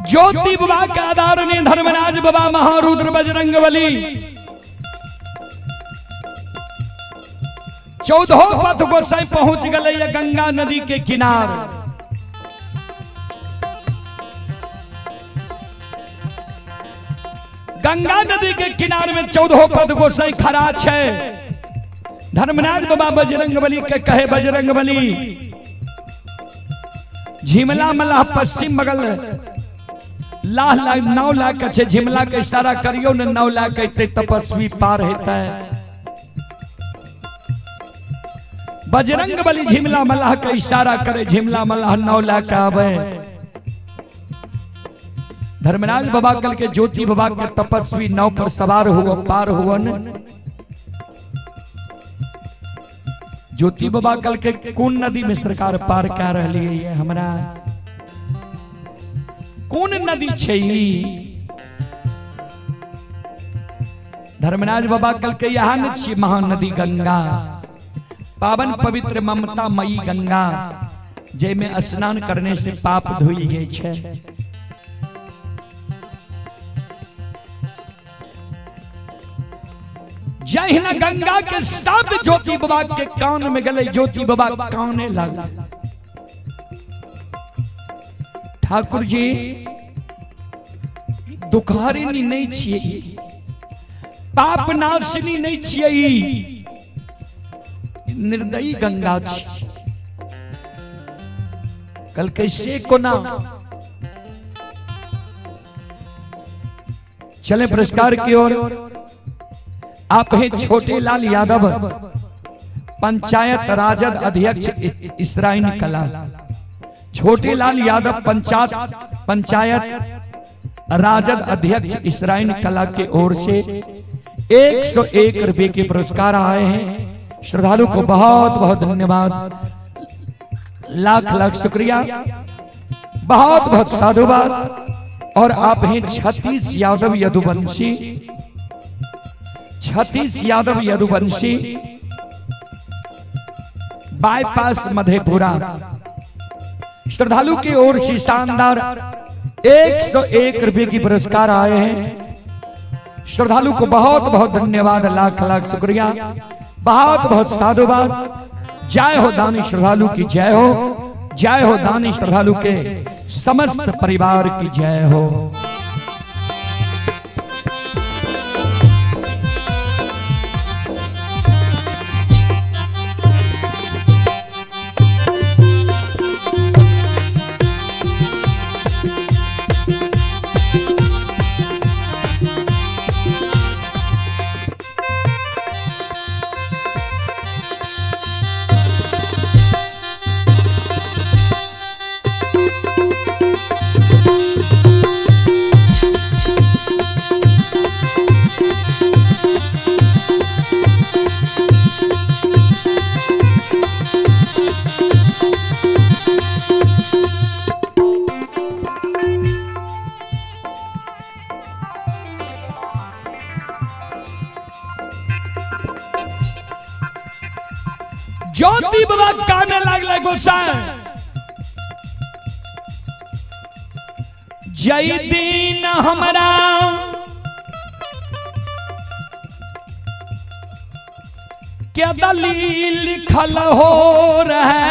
ज्योति बाबा के आधार ने धर्मराज बाबा महारुद्र बजरंग बली 14 पथ गोसाई पहुंच गए ये गंगा नदी के किनार। गंगा नदी के किनार में 14 पथ गोसाई खड़ा छे। धर्मराज बाबा बजरंग बली के कहे, बजरंग बली झिमला मलाह पश्चिम बगल लाह लाह 9 लाख छे, झिमला के इशारा करियो ने 9 लाख एते तपस्वी पार हेता है। बजरंग बली झिमला मलाह के इशारा करे, झिमला मलाह 9 लाख आवे। धर्मराज बाबा कल के ज्योति बाबा के तपस्वी नाव पर सवार हुआ पार हुआ न। ज्योति बाबा कल के कौन नदी में सरकार पार कर रही है हमरा, कौन नदी छे? धर्मराज बाबा कल के यहाँ न छी महानदी गंगा, पावन पवित्र ममता मई गंगा, जे में स्नान करने से पाप धोई जाय छे। जहिना गंगा के शब्द ज्योति बाबा के कान में गले, ज्योति बाबा काने लगा। ठाकुर जी दुखारिणी नहीं छियै, पाप नाशिनी नहीं छियै, निर्दयी गंगा छी। कल कैसे कोना चले पुरस्कार की ओर। आप हैं छोटे लाल यादव, पंचायत राजद अध्यक्ष इसराइन कला। छोटे लाल यादव पंचायत राजद अध्यक्ष इसराइन कला के ओर से 101 रुपए के पुरस्कार आए हैं। श्रद्धालु को बहुत बहुत धन्यवाद, लाख लाख शुक्रिया, बहुत बहुत साधुवाद। और आप हैं छत्तीस यादव यदुवंशी, छत्तीस यादव यदुवंशी, बाईपास मधेपुरा। श्रद्धालु की ओर से शानदार 101 रुपए की पुरस्कार आए हैं। श्रद्धालु को बहुत बहुत धन्यवाद, लाख लाख शुक्रिया, बहुत बहुत साधुवाद। जय हो दानी श्रद्धालु की जय हो, जय हो दानी श्रद्धालु के समस्त परिवार की जय हो। ज्योति बाबा काने लागले गोसाई। जय दिन हमरा के दलील लिखल हो रहे,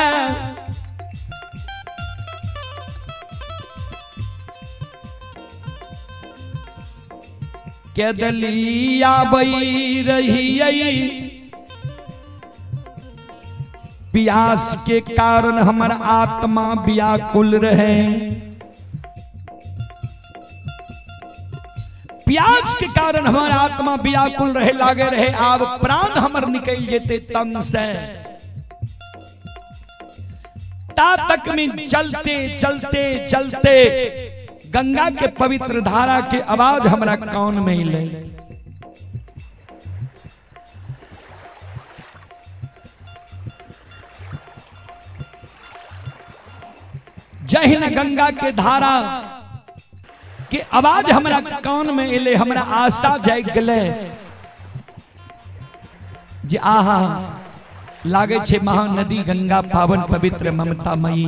के दलिया बई रही, प्यास के कारण हमर आत्मा व्याकुल रहे। प्यास के कारण हमर आत्मा व्याकुल रहे, लागे रहे आब प्राण हमर निकल जेते तन से। ता तक में चलते चलते चलते गंगा के पवित्र धारा के आवाज हमरा कान में अलै। जहिना गंगा के धारा के आवाज हमरा कान में एले, हमरा आस्था जागि गेलै जे आहा लागे छे महानदी गंगा पावन पवित्र ममतामयी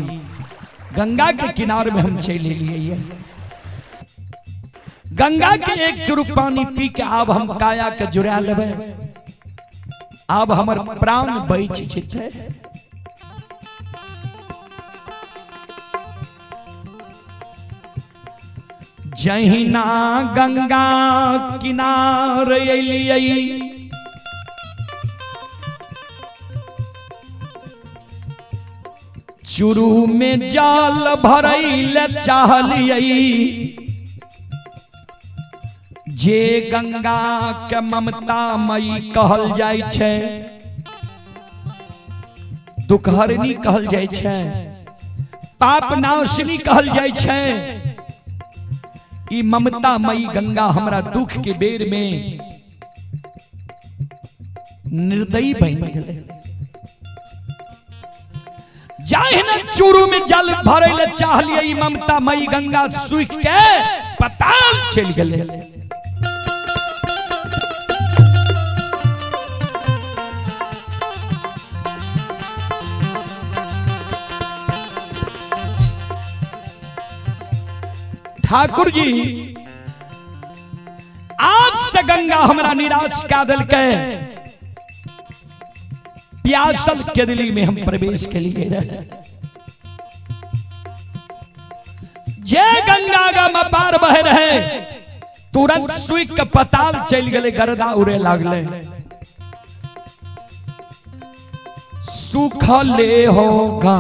गंगा के किनार में हम चलि एलियै। गंगा के एक चुरुक पानी पी के आब हम काया के जुड़ा लेबै, आब हमर प्राण बचि जेतै। जहिना गंगा किनार एलियै, चुरू में जाल भरैल चाहलियै, जे गंगा के ममतामयी कहल जाइ छै, दुखहरनी कहल जाइ छै, पाप नाशिनी कहल जाइ छै, ई ममतामयी गंगा हमरा दुख के बेर में निर्दयी बनि गेलै। जाहिना चूरू में जल भरै ले चाहलियै, ई ममतामयी गंगा सूखि के पताल चलि गेलै। ठाकुर जी आज से गंगा हमरा निराश कए देलकै, प्यासल केदली में हम प्रवेश के लिए रहे। जे गंगा गम पार बह रहे, तुरंत सूखि के पताल चलि गेलै, गर्दा उड़े लागलै। सूखले होगा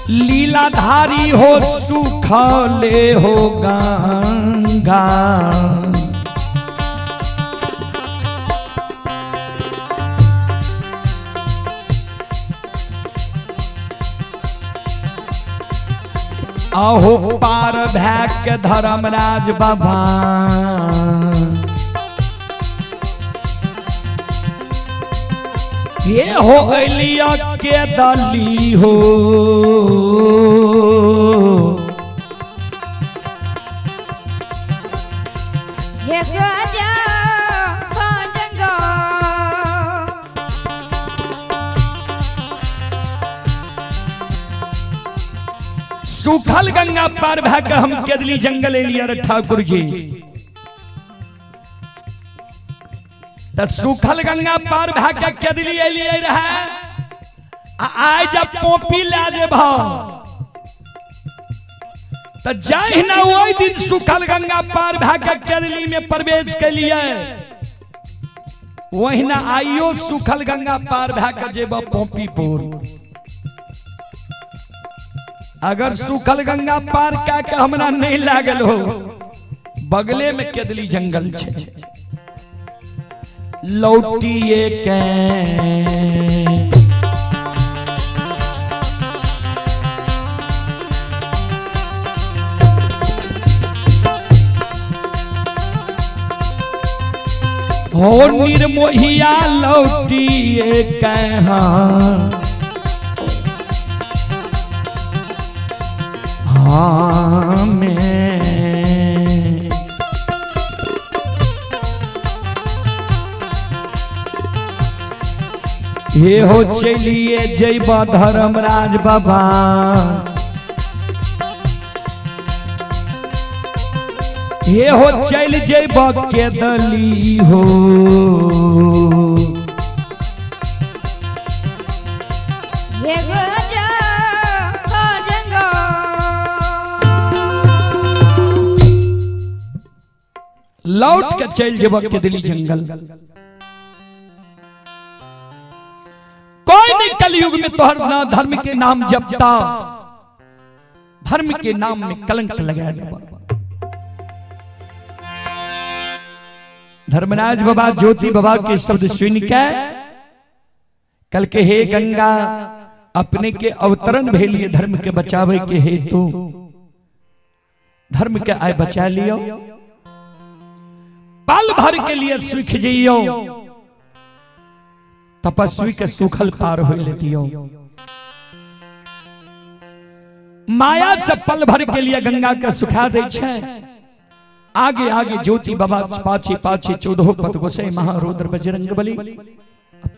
लीलाधारी हो, सूखले हो गंगा। अहो पार भै के धर्मराज बाबा, ये हो एलिया के दली हो। हे गजा पांडंगा। सूखल गंगा पार भै के हम केदली जंगल एलिया रे ठाकुर जी। त सूखल गंगा पार भै के केदली एलियै रहे, आ आइ जब पोपी लए जेबह त जहिना ओहि दिन सूखल गंगा पार भै के केदली में प्रवेश केलियै, ओहिना आइयो सूखल गंगा पार भै के जेबह पोपीपुर। अगर सूखल गंगा पार कए के हमरा नहीं लागल हो, बगले में केदली जंगल छै, लौटिए के हो निर्मोहिया लौटिए के हाँ में। हे हो चलिए जैब धर्मराज बाबा, हे हो चल जैब केदली हो। हे गजा जंगो। लौट के चल जेब केदली जंगल। कोई नहीं कलयुग में तोहर ना धर्म के नाम जपता, धर्म के नाम में कलंक लगा देबा। धर्मराज बाबा ज्योति बाबा के शब्द सुन के कल के हे गंगा, अपने के अवतरण भेलिए धर्म के बचावे के हेतु, धर्म के आय बचा लियो, पल भर के लिए सुख जियो, तपस्वी के सुखल पार हो ले दियो। माया से पल भर के लिए गंगा के सुखा दे छे। आगे आगे ज्योति बाबा, पाछे पाछे 14 पद गोसाई महारुद्र बजरंग बली,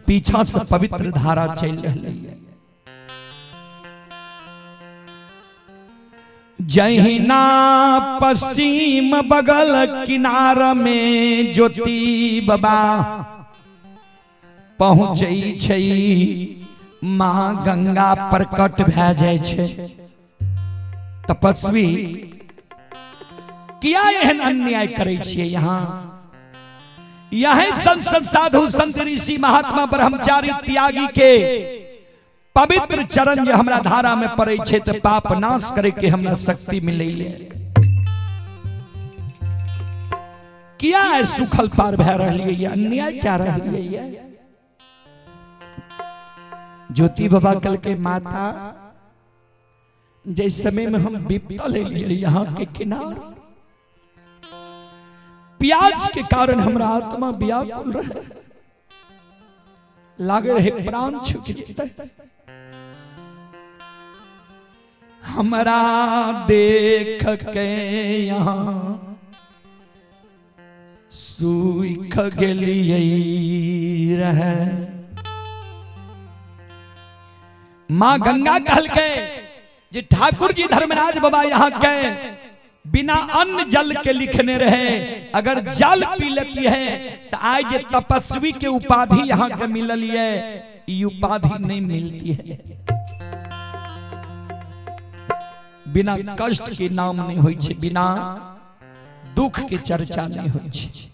पीछा से पवित्र धारा चल रही है। जहिना पश्चिम बगल किनार में ज्योति बाबा पहुँचै छै, माँ गंगा प्रकट भए जाइ छै। तपस्वी किया एहन अन्याय करै छियै? यहाँ यही संत संत साधु संत ऋषि महात्मा ब्रह्मचारी त्यागी के पवित्र चरण जे हमरा धारा में पड़ै छै तऽ पाप नाश करे के हमरा शक्ति मिलैए। किया सुखल पार भए रहलियै, अन्याय क्या रहलियै? ज्योति बाबा कल के माता, जै समय में हम विपता ले लिए यहाँ के किनार, प्यास के कारण हमरा आत्मा व्याकुल रहे, लागे रहे प्राण छूट जेतै। हमरा देख के यहाँ सूख गेलियै रहे। माँ गंगा कहलकै जे ठाकुर जी धर्मराज बाबा यहाँ के बिना अन्न जल के लिखने रहे, अगर जल पी लेती है तो आज जे तपस्वी के उपाधि यहाँ के मिलल है, ई उपाधि नहीं मिलती है। बिना कष्ट के नाम नहीं होई छे, बिना दुख के चर्चा नहीं होई छे।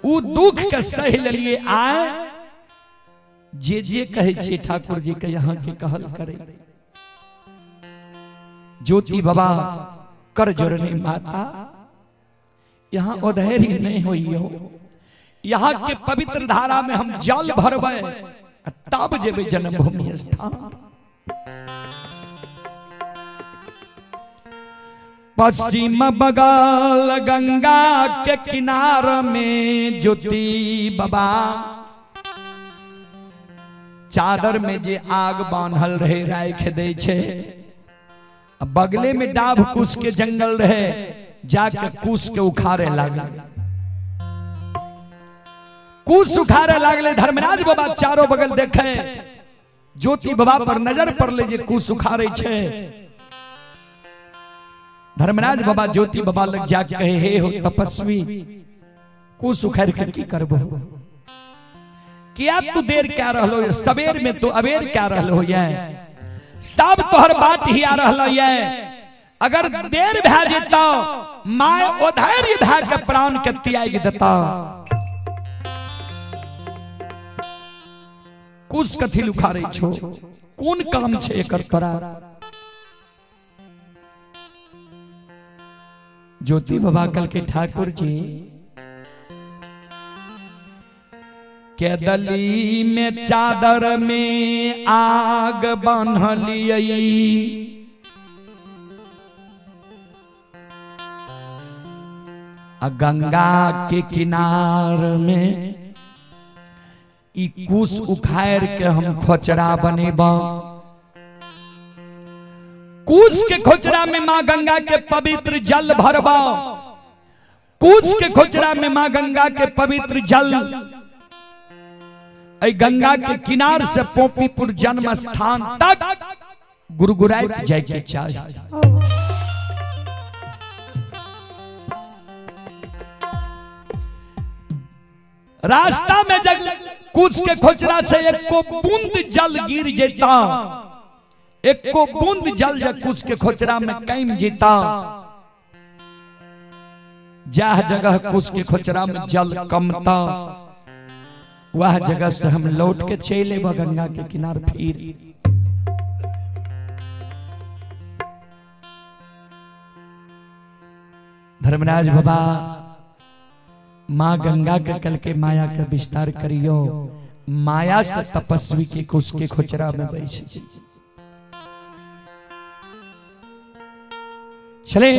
उ दुख के सह लेलिए आए जे जे कहे छे ठाकुर जी के यहाँ के कहल करे। ज्योति बाबा कर जोरनी माता, यहाँ अधैर्य नहीं होई हो, यहाँ के पवित्र धारा में हम जल भरबै तब जेबै जन्मभूमि स्थान। पश्चिम बगल गंगा के किनार में ज्योति बाबा चादर में जे आग बांधल रहे राख दे छे, बगले में डाभ कुश के जंगल रहे, जाके कुश के उखाड़े लागल। कुश उखाड़े लागले धर्मराज बाबा चारों बगल देखे, ज्योति बाबा पर नजर पड़ले जे कुश उखाड़े छे। धर्मराज बाबा ज्योति बाबा लग जाके कहे, हे हो तपस्वी, कुश उखाड़ के की करबो? किया तू देर क्या रहलो, सवेर में तो अबेर क्या रहलो, ये सब तोहर बात ही आ रहलो ये। अगर देर भए जेता my अधैर्य भए के प्राण के त्याग देता। कुश कथी उखाड़े छो, कोन काम छे एकर तोरा? ज्योति बाबा कल के ठाकुर जी के दली में चादर में आग बांधलियै, आ गंगा के किनार में ई कुश उखाड़ के हम खोचरा बनेबा। कुश के खोचरा में माँ गंगा के पवित्र जल भरबा। कुश के खोचरा में माँ गंगा के पवित्र जल एहि गंगा के किनार से पोपीपुर जन्म स्थान तक गुरगुराइत जाय के चाही। रास्ता में जब कुछ के खोचरा से एको बूंद जल गिर जेता, एको बूंद जल जब कुछ के खोचरा में कम जेता, जाह जगह कुछ के खोचरा में जल कमता वह जगह से हम लौट के चले गंगा के किनार। फिर धर्मराज बाबा माँ गंगा के कल के माया के विस्तार करियो, माया से तपस्वी के कुश के खोचरा में बैस चले।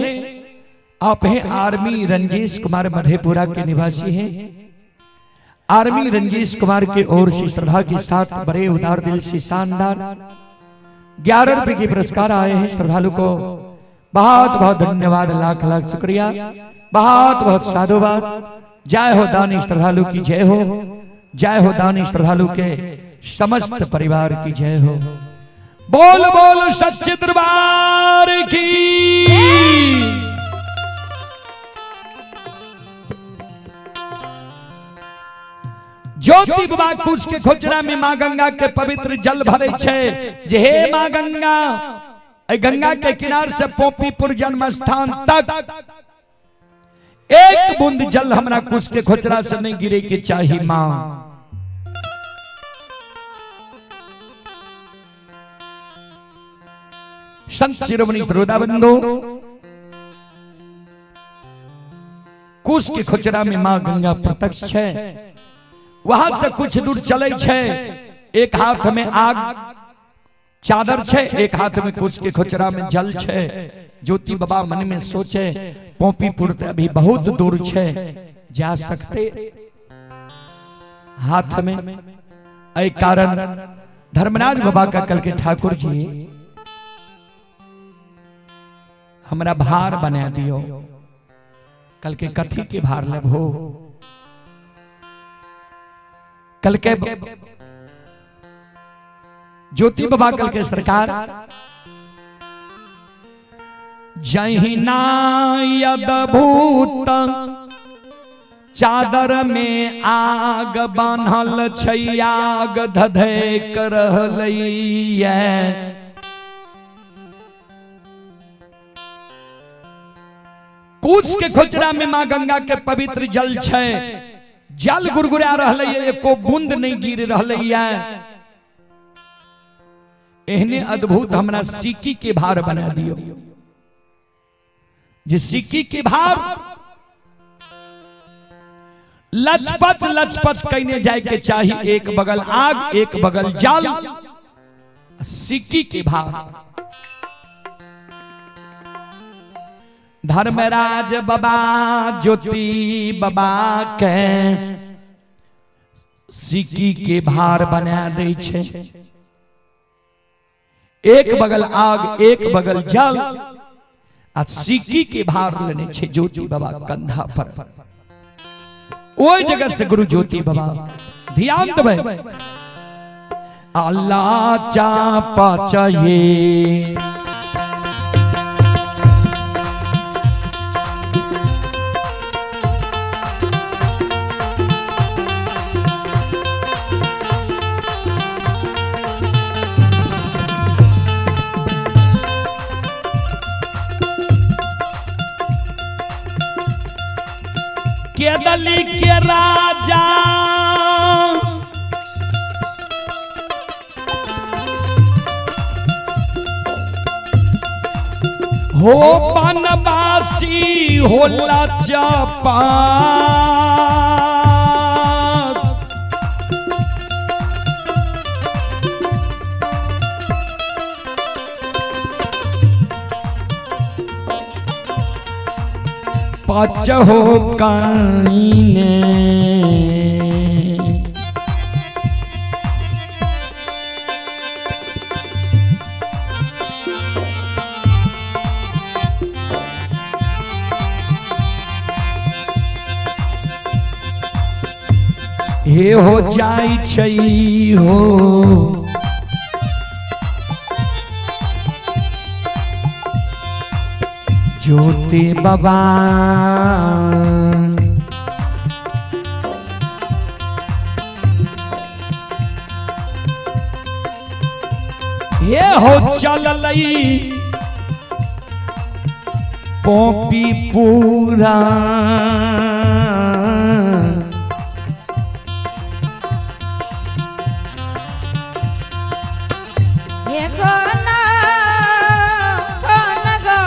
आप हैं आर्मी रंजीश कुमार मधेपुरा के निवासी हैं। आर्मी रंजीश कुमार के ओर से श्रद्धा के साथ बड़े उदार दिल से शानदार 11 रुपए के पुरस्कार आए हैं। श्रद्धालु को बहुत बहुत धन्यवाद, लाख लाख शुक्रिया, बहुत बहुत साधुवाद। जय हो दानी श्रद्धालु की जय हो, जय हो दानी श्रद्धालु के समस्त परिवार की जय हो। बोल बोल सच्चे दरबार की। ज्योति बाबा कुश के खोजरा में माँ गंगा के पवित्र जल भरे छे जे हे माँ गंगा, गंगा के किनार से पोपीपुर जन्म स्थान तक एक बूंद जल हमरा कुश के खोचरा से नहीं गिरे के चाही मां। संत शिरोमणि श्रोता बंधु, कुश के खोचरा में मां गंगा प्रत्यक्ष है। वहां से कुछ दूर चले छे, एक हाथ में आग चादर छे, एक हाथ में कुश के खोचरा में जल छे। ज्योति बाबा मन में सोचे पोपीपुर तो अभी बहुत दूर छे, जा सकते हाथ में। ऐ कारण धर्मराज बाबा का कल के ठाकुर जी हमरा भार बना दियो, कल के कथी के भार लेबो, कल के ज्योति बाबा कल के सरकार जहिना यदभूत चादर में आग बान्हल छै, आग धधक रहलैया। कुश के खोचरा में मां गंगा के पवित्र जल छै, जल गुरगुरा रहलैया, एको बूंद नहीं गिर रहलैया। एहने अद्भुत हमरा सिक्की के भार बना दियो, जे सिक्की के भार लचपच लचपच कहने जाए के चाही, एक बगल आग एक बगल जल, सिक्की के भार। धर्मराज बाबा ज्योति बाबा के सिक्की के भार बना दै छे, एक बगल आग एक बगल जल, आ सिक्की के भार लेने छे ज्योति बाबा कंधा पर। ओई जगह से गुरु ज्योति बाबा ध्यान देबै, अल्लाह चापा चाहिए केदली के राजा हो बनवासी होला चपा, पच हो कानी। हे हो जाय छै हो। ज्योति बाबा हे हो चललई पोपी पूरा। हे कोना कोन गो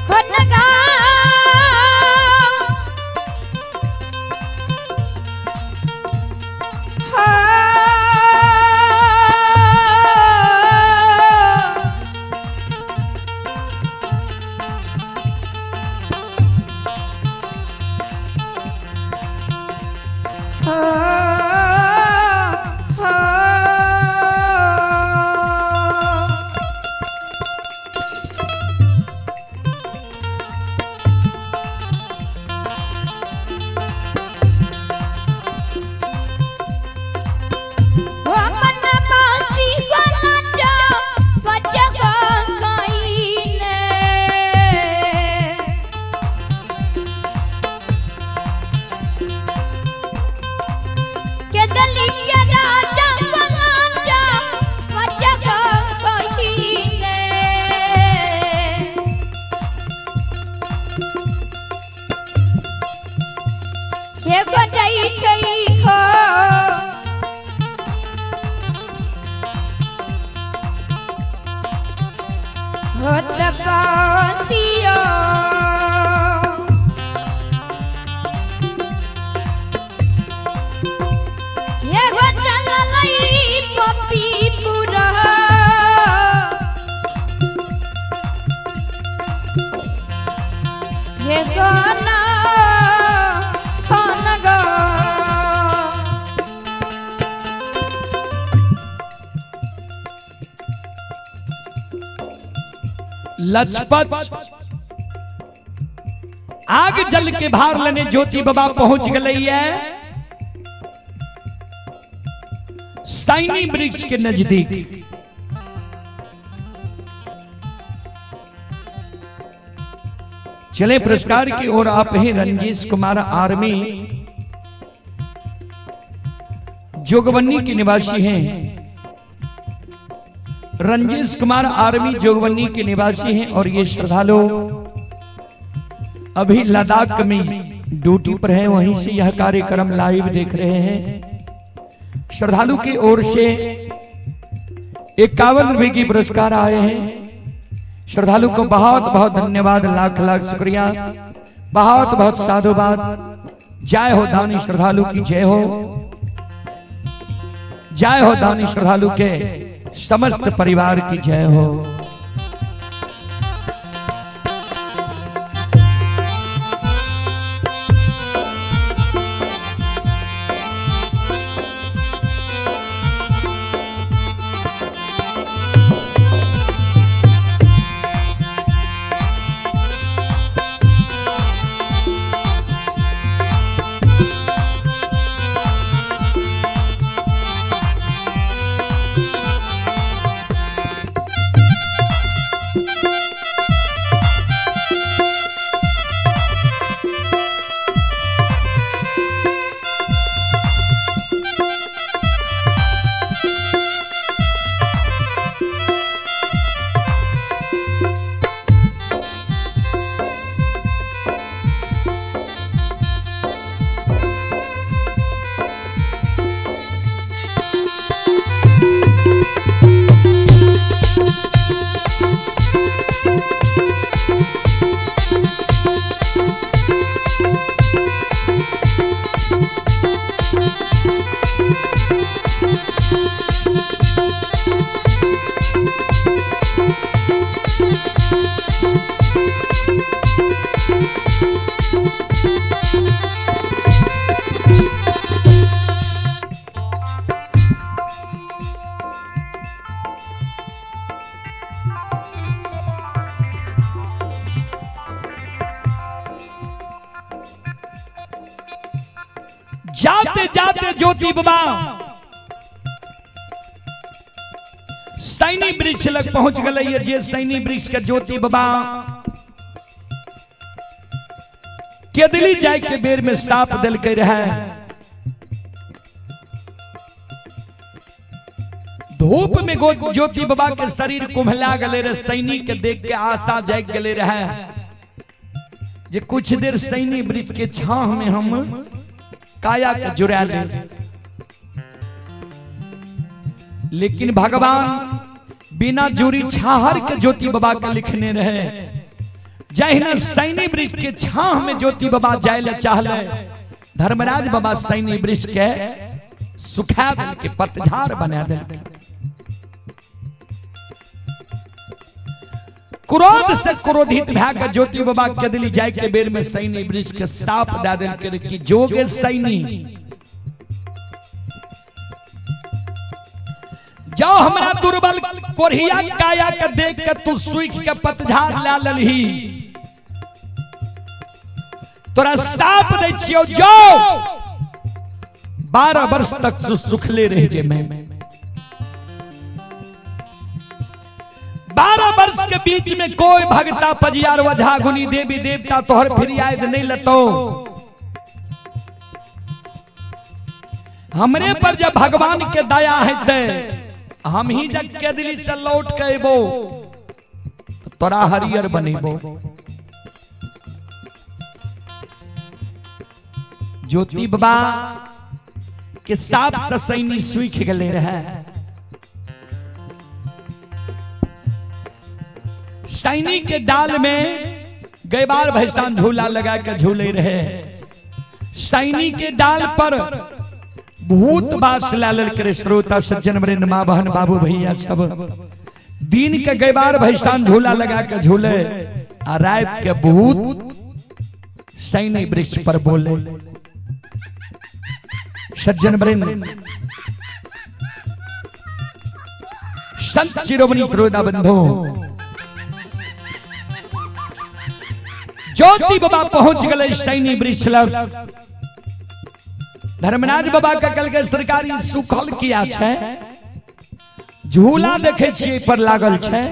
कोन गा हा। के दलिया राजा राजा बचक कहीने। हे गोटाई छै खो होत पासियो। हे गो चललई पपी पुरा। हे गोना कोन गो। लजपत आग जल के भार लेने ज्योति बाबा पहुंच गई है सैनी वृक्ष के नजदीक। चले पुरस्कार की ओर आप ही रंजीश कुमार आर्मी जोगबनी के निवासी हैं। रंजीश कुमार आर्मी जोगबनी के निवासी हैं और ये श्रद्धालु अभी लद्दाख में ड्यूटी पर हैं, वहीं से यह कार्यक्रम लाइव देख रहे हैं। श्रद्धालु की ओर से 51 रुपए की पुरस्कार आए हैं। श्रद्धालु को बहुत बहुत धन्यवाद, लाख लाख शुक्रिया, बहुत बहुत साधुवाद। जय हो दानी श्रद्धालु की जय हो, जय हो दानी श्रद्धालु के समस्त परिवार की जय हो। जाते जाते ज्योति बाबा सैनी वृक्ष लग पहुंच गए। जे सैनी वृक्ष के ज्योति बाबा केदली जाय के बेर में साप दिलकै रहे। धूप में ज्योति बाबा के शरीर कुम्हला गले रहे। सैनी के देख के आशा जाग गले रहे जे कुछ देर सैनी वृक्ष के छाह में हम काया के जुड़ा ले। लेकिन भगवान बिना जुरी छाहर के ज्योति बाबा के लिखने रहे। जहिना सैनी वृक्ष के छाह में ज्योति बाबा जाय ले चाहले, धर्मराज बाबा सैनी वृक्ष के सुखा दिल के पतझाड़ बना दिल। क्रोध से क्रोधित भए के ज्योति बाबा के दिली जाय के बेर में सैनी वृक्ष के साप दे दिल के कि जोगे सैनी जाओ हमरा दुर्बल कोढ़िया काया के देख के तू सुख के पतझाड़ ला ललही, तोरा साप दै छियौ, जाओ 12 वर्ष तक तू सुखले रह जे। मैं 12 वर्ष के बीच में कोई भगता पजियार वझा गुनी देवी देवता तोहर फरियाद नहीं लतो। हमरे पर जब भगवान के दया है ते हम ही जग के दिली से लौट के अबो तोरा हरियर बनेबो। ज्योति बाबा के साप से सैनी सूख गले रहे। सैनी के डाल में गैबार भैसान झूला लगा के झूले रहे। सैनी के डाल पर भूत बास लाल करे। श्रोता सज्जन वृंद माँ बहन बाबू भैया सब दिन के गैबार भैसान झूला लगा के झूले आ रात के भूत सैनी वृक्ष पर बोले। सज्जन वृंद संत शिरोमणि श्रोता बंधु ज्योति बाबा पहुंच गए सैनी वृक्ष लग। धर्मराज बाबा का कल के सरकारी सुखल किया छै, झूला देखे छियै पर लागल छै।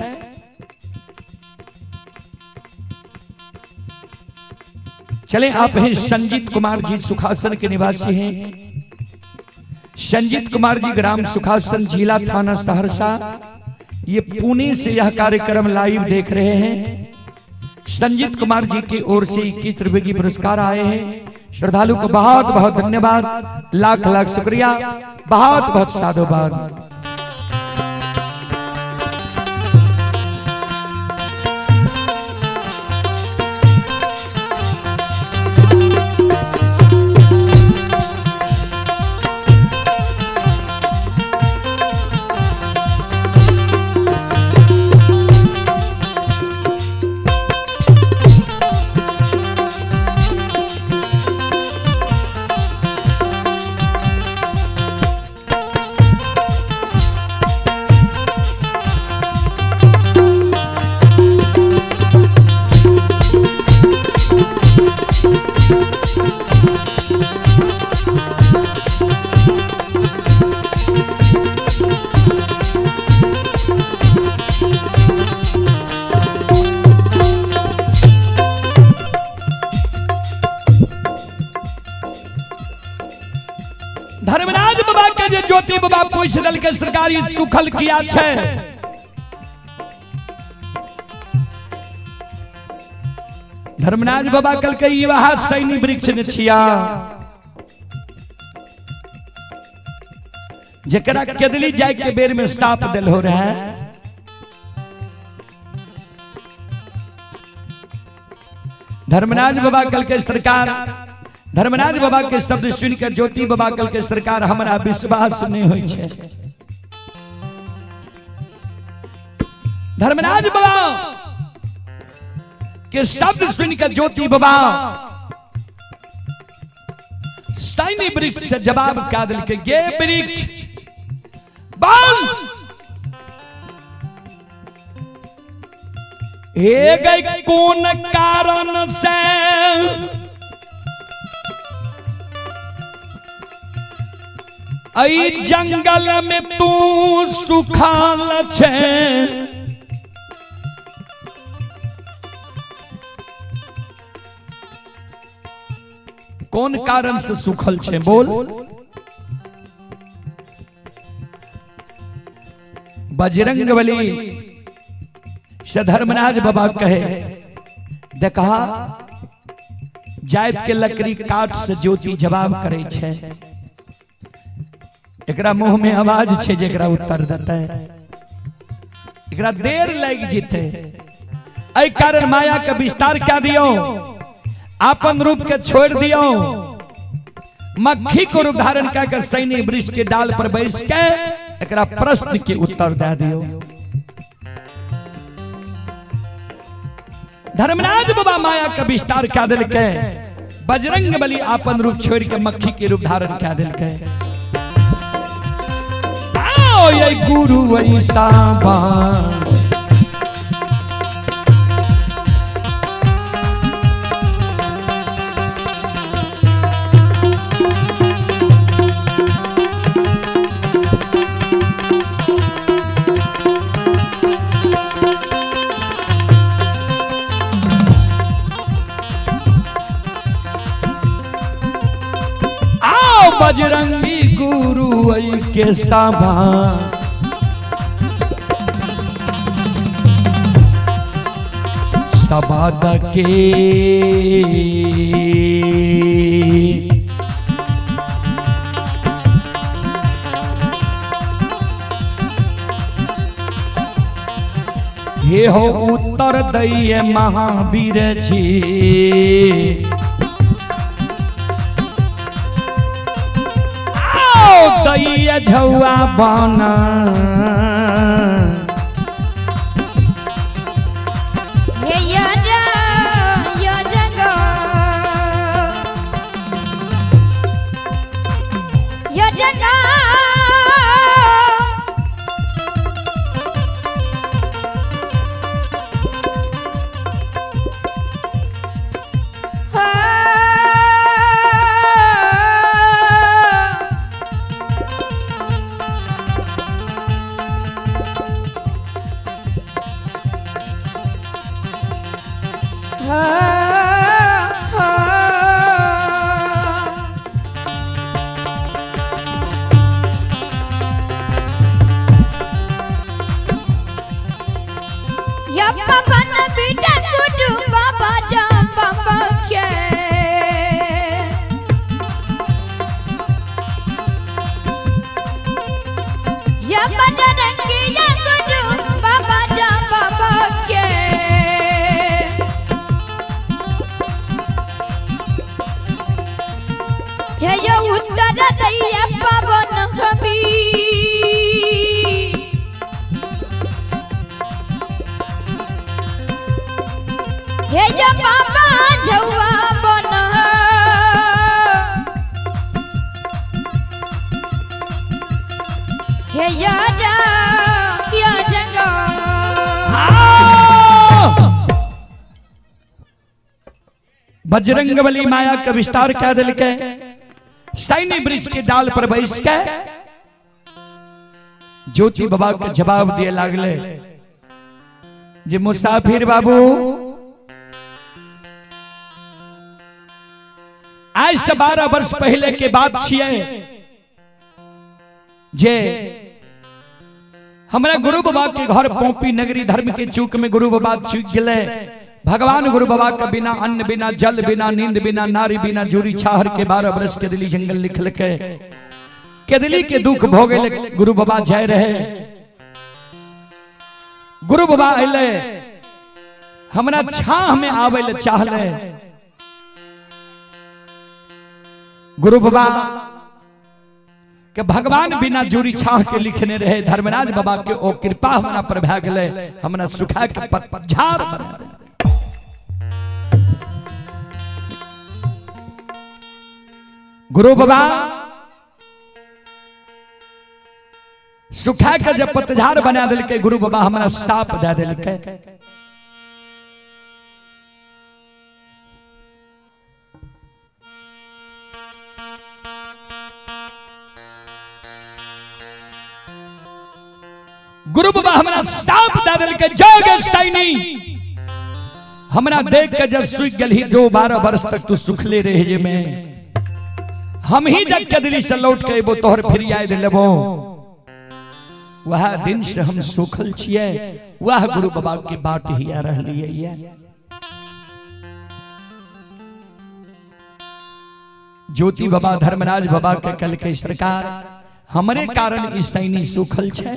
चले आप हैं संजीत कुमार जी सुखासन के निवासी हैं। संजीत कुमार जी ग्राम सुखासन जिला थाना सहरसा, ये पुणे से यह कार्यक्रम लाइव देख रहे हैं। संजीत कुमार जी की ओर से 21 रुपए की पुरस्कार आए हैं। श्रद्धालु को बहुत बहुत धन्यवाद, लाख लाख शुक्रिया, बहुत बहुत साधुवाद। धर्मराज बाबा के जे ज्योति बाबा पूछ दल के सरकारी सुखल किया छै, धर्मराज बाबा कल के ई वहा सैनी वृक्ष ने छिया जकरा केदली जाय के बेर में साप दिल हो रहा है। धर्मराज बाबा कल के सरकार, धर्मराज बाबा के शब्द सुनकर ज्योति बाबा कल के सरकार हमरा विश्वास नहीं होई छै। धर्मराज बाबा के शब्द सुनकर ज्योति बाबा सैनी वृक्ष से जवाब का दिल के गे वृक्ष बाल हे गई कौन कारण से ऐ जंगल में तू सुखाल छे, कौन कारण से सुखल छे बोल? बजरंग बली से धर्मराज बाबा कहे, देखा जायत के लकड़ी काट से ज्योति जवाब करे छे, एकरा मुंह में आवाज छे जेकरा उत्तर देते, एकरा देर लग जीते। एहि कारण माया के विस्तार क्या दियो, आपन रूप के छोड़ दियो, मक्खी को रूप धारण कर सैनी वृक्ष के डाल पर बैस के एकरा प्रश्न के उत्तर दे दियो। धर्मराज बाबा माया के विस्तार क्या दिलके, बजरंग बली आपन रूप छोड़ के मक्खी के रूप धारण क्या दिलके। आओ ये गुरु ऐसा बाण, बजरंगी गुरु ऐ के सभा, सबाद के हे हो उत्तर दैय महावीर जी। दैया झौआ बना हे या या जंगा या जंगा बजरंग बली माया का विस्तार क्या दिल के, सैनी वृक्ष के डाल पर बैस के ज्योति बाबा के जवाब दिए लागले जे मुसाफिर बाबू, आज से 12 वर्ष पहले के बात छिए जे हमरा गुरु बाबा के घर पौपी नगरी धर्म के चूक में गुरु बाबा चूक गए। भगवान गुरु बाबा का बिना अन्न बिना जल बिना नींद बिना नारी बिना जूरी छाहर के 12 वर्ष के दिली जंगल लिख के केदली के दुख भोगे गुरु बाबा जाय रहे। गुरु बाबा अले हमरा छाह में आवे ले चाहले। गुरु बाबा के भगवान बिना जूरी छाह के लिखने रहे, धर्मराज बाबा के ओ कृपा हमरा पर भए गेलै, हमरा सुखा के पतझाड़ बना देलकै। गुरु बाबा सुखा के जब पतझाड़ बना देलकै, गुरु बाबा हमरा साप दे देलकै। गुरु बाबा हमरा साप दे देलकै जग सैनी हमरा देख के जब सूख गेलही जो 12 वर्ष तक तू सुखले रह जे में हम ही जग के दिल्ली से लौट के अबो तोहर फिर आए लेबो। वह दिन से हम सुखल छिए, वह गुरु बाबा के बाट हिया रहलिए ये। ज्योति बाबा धर्मराज बाबा के कल के सरकार हमरे कारण ई सैनी सुखल छे,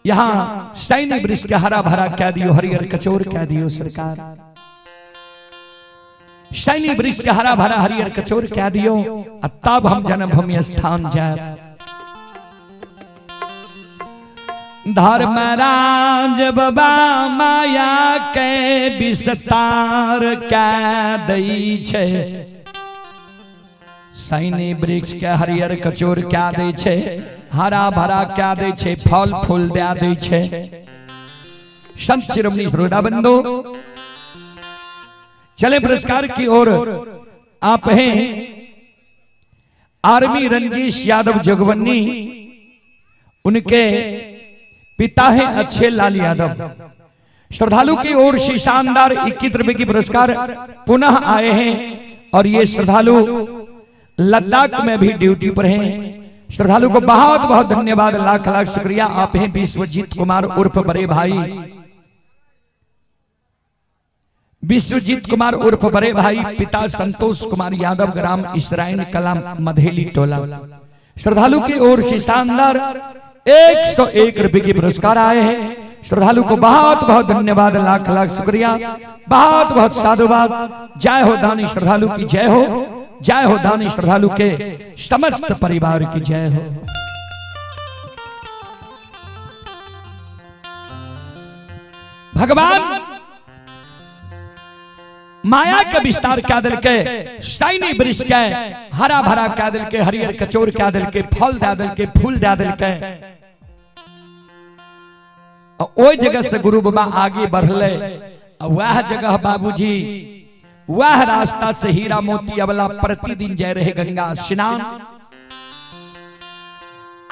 यहाँ सैनी वृक्ष के हरा भरा कह दियो, हरियर कचोर कह दियो सरकार। सैनी वृक्ष के हरा भरा हरियर कचोर कह दियो आ तब हम जन्मभूमि स्थान जाए। धर्मराज बाबा माया के विस्तार कह दै छे, सैनी वृक्ष के हरियर कचोर क्या दै छे, हरा भरा क्या दै छे, फल फूल दे दै छे। संत शिरोमणि श्रोता बंधु चले पुरस्कार की ओर। आप हैं आर्मी रंजीश यादव जोगबनी, उनके पिता हैं अच्छे लाल यादव। श्रद्धालु की ओर से शानदार 21 रुपए की पुरस्कार पुनः आए हैं और ये श्रद्धालु लद्दाख में भी ड्यूटी पर हैं। श्रद्धालु को बहुत बहुत धन्यवाद, लाख लाख शुक्रिया। आप हैं विश्वजीत कुमार उर्फ बड़े भाई, विश्वजीत कुमार उर्फ बड़े भाई, पिता संतोष कुमार यादव, ग्राम इसराइन कला मधेली टोला। श्रद्धालु की ओर से शानदार 101 रुपए के पुरस्कार आए हैं। श्रद्धालु को बहुत बहुत धन्यवाद, लाख लाख शुक्रिया, बहुत बहुत साधुवाद। जय हो दानी श्रद्धालु की जय हो, जय हो दानी श्रद्धालु के समस्त परिवार की जय हो। भगवान माया के विस्तार क्या दिल के, सैनी वृक्ष के हरा भरा क्या दिल के, हरियर कचोर क्या दिल के, फल दे दिल के, फूल दे दिल के। ओई जगह से गुरु बाबा आगे बढ़ले, वह जगह बाबूजी वह रास्ता से हीरा मोती अबला प्रतिदिन जाय रहे गंगा स्नान।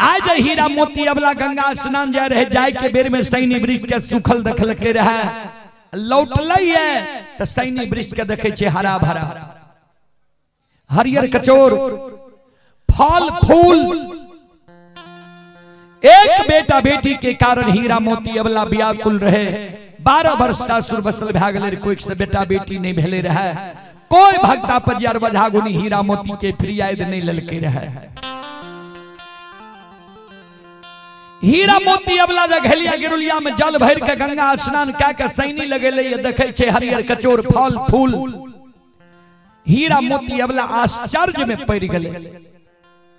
आज हीरा मोती अबला गंगा स्नान जाय रहे, जाय के बेर में सैनी वृक्ष के सुखल दखल के रहे, लौटलै है तो सैनी वृक्ष के देखे छे हरा भरा हरियर कचोर फल फूल। एक बेटा बेटी के कारण हीरा मोती अबला व्याकुल रहे। 12 वर्ष सासुर बसल भए गेलै, कोई से बेटा बेटी नहीं भेले रहे, कोई भक्ता पजियार बझागुनी हीरा मोती के फरियाद नहीं ललके रहे। हीरा मोती अबला जघेलिया गिरुलिया में जल भर के गंगा स्नान कए के सैनी लगेले, देखे छे हरियर कचोर फल फूल। हीरा मोती अबला आश्चर्य में पड़ गेलै,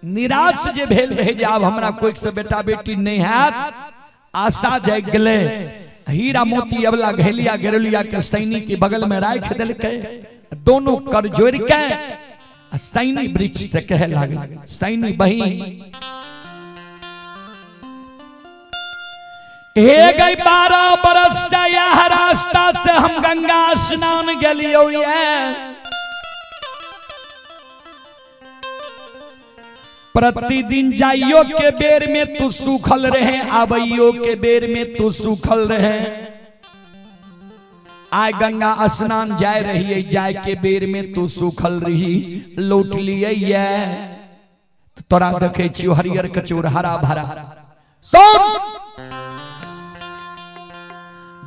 निराश जे भेल रहे जे आब हमरा कोई से बेटा बेटी नहीं हैत, आशा जागि गेलै। हीरा मोती अबला घेलिया गिरुलिया के सैनी के बगल में राखि देलकै, दोनों कर जोड़ के सैनी वृक्ष से कहे लागल, सैनी बहिन हे गई 12 बरस से यह रास्ता से हम गंगा स्नान गेलियो ये, प्रतिदिन जाइयो के बेर में तू सूखल रहे, आबैयो के बेर में तू सूखल रहे। आय गंगा स्नान जाय रही, जाय के बेर में तू सूखल रही, लौट लिए ये तोरा देखे छियो हरियर कचोर हरा भरा। सुन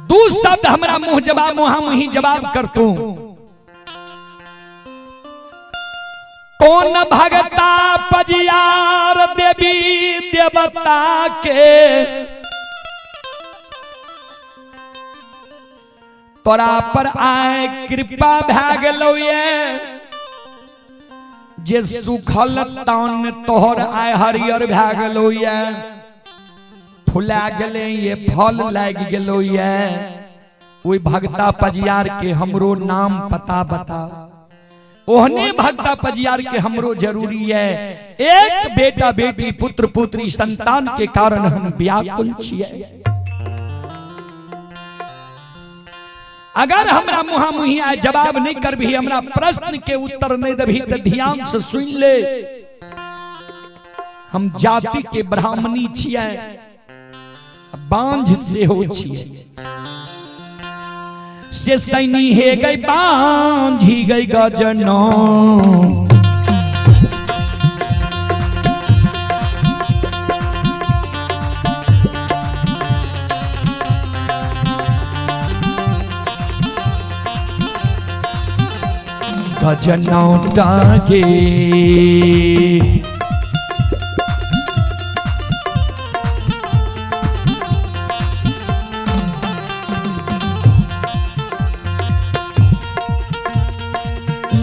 दू शब्द हमरा मुंह जवाब मुहा मुही जवाब कर तू। कौन भगता पजियार देवी देवता के तोरा पर आए कृपा भए गेलौ ये, जे सुखल तन तोहर आए हरियर भए गेलौ ये, फुला गेलै ये, फल लागि गेलौ ये। ओहि भगता पजियार के हमरो नाम पता बता, ओहने भगता पजियार के हमरो जरूरी है। एक बेटा बेटी पुत्र पुत्री संतान के कारण हम व्याकुल छियै। अगर हमरा मुहा मुही आए जवाब नहीं करबी, हमरा प्रश्न के उत्तर नहीं देबी तो ध्यान से सुन ले, हम जाति के ब्राह्मणी छियै। बांझ सेहो छियै। से सैनी हे गई बांझी गई गजनो, गजनो टाके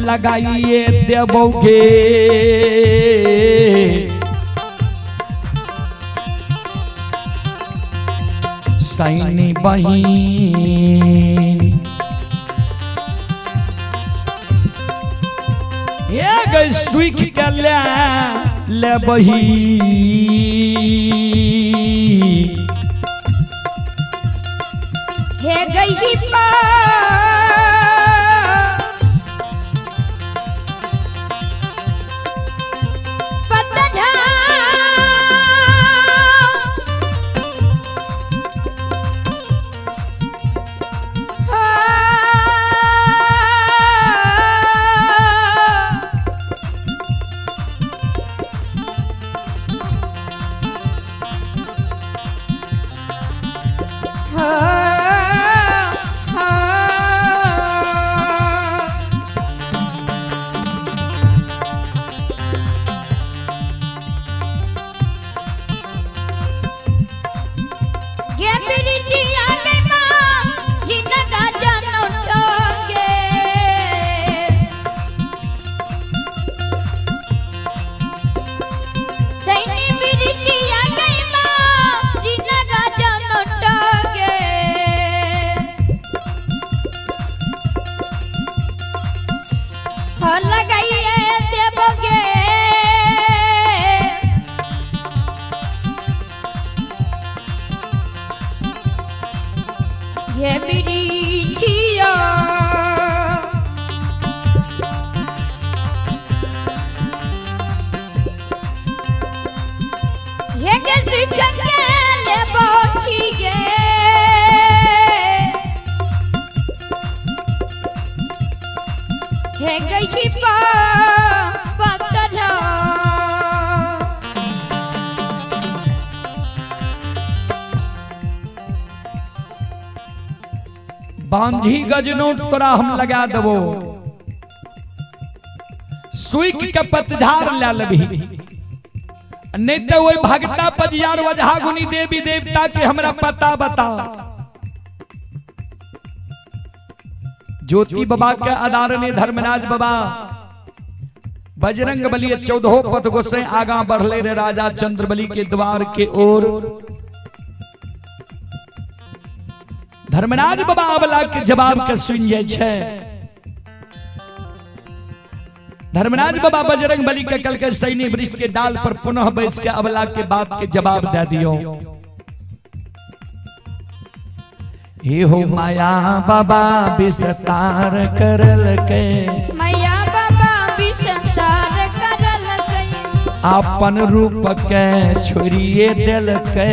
लगाइए देबोगे। सैनी बहिन ये गई सुख के ले लेबही। हे गई पा गे बिरछिया गे माँ जिनका जनम टोगे। सैनी बिरछिया गे माँ जिनका जनम टोगे। हो लगाइए देवोगे। ये बिरिछिया ये के सुख के ले बोठी गे। हे गई पा पत्थर। बांझी गजनोट तोरा हम लगा देबो, सुख के पतझार ले लेबही, नहीं तो वही भगता पजियार वजहा गुनी देवी देवता के हमरा पता बता। ज्योति बाबा के आदारने धर्मराज बाबा बजरंग बली 14 पथ गोसे आगा बढ़ले रे राजा चंद्रबली के द्वार के ओर। धर्मराज बाबा अबला के जवाब के सुन जाय छै। धर्मराज बाबा बजरंग बली के कल के सैनी वृक्ष के डाल पर पुनः बैस के अबला के बात के जवाब दे दियो। हे हो माया बाबा विस्तार करल के, मैया बाबा विस्तार करल के, अपन रूप के छोड़िए दिल के,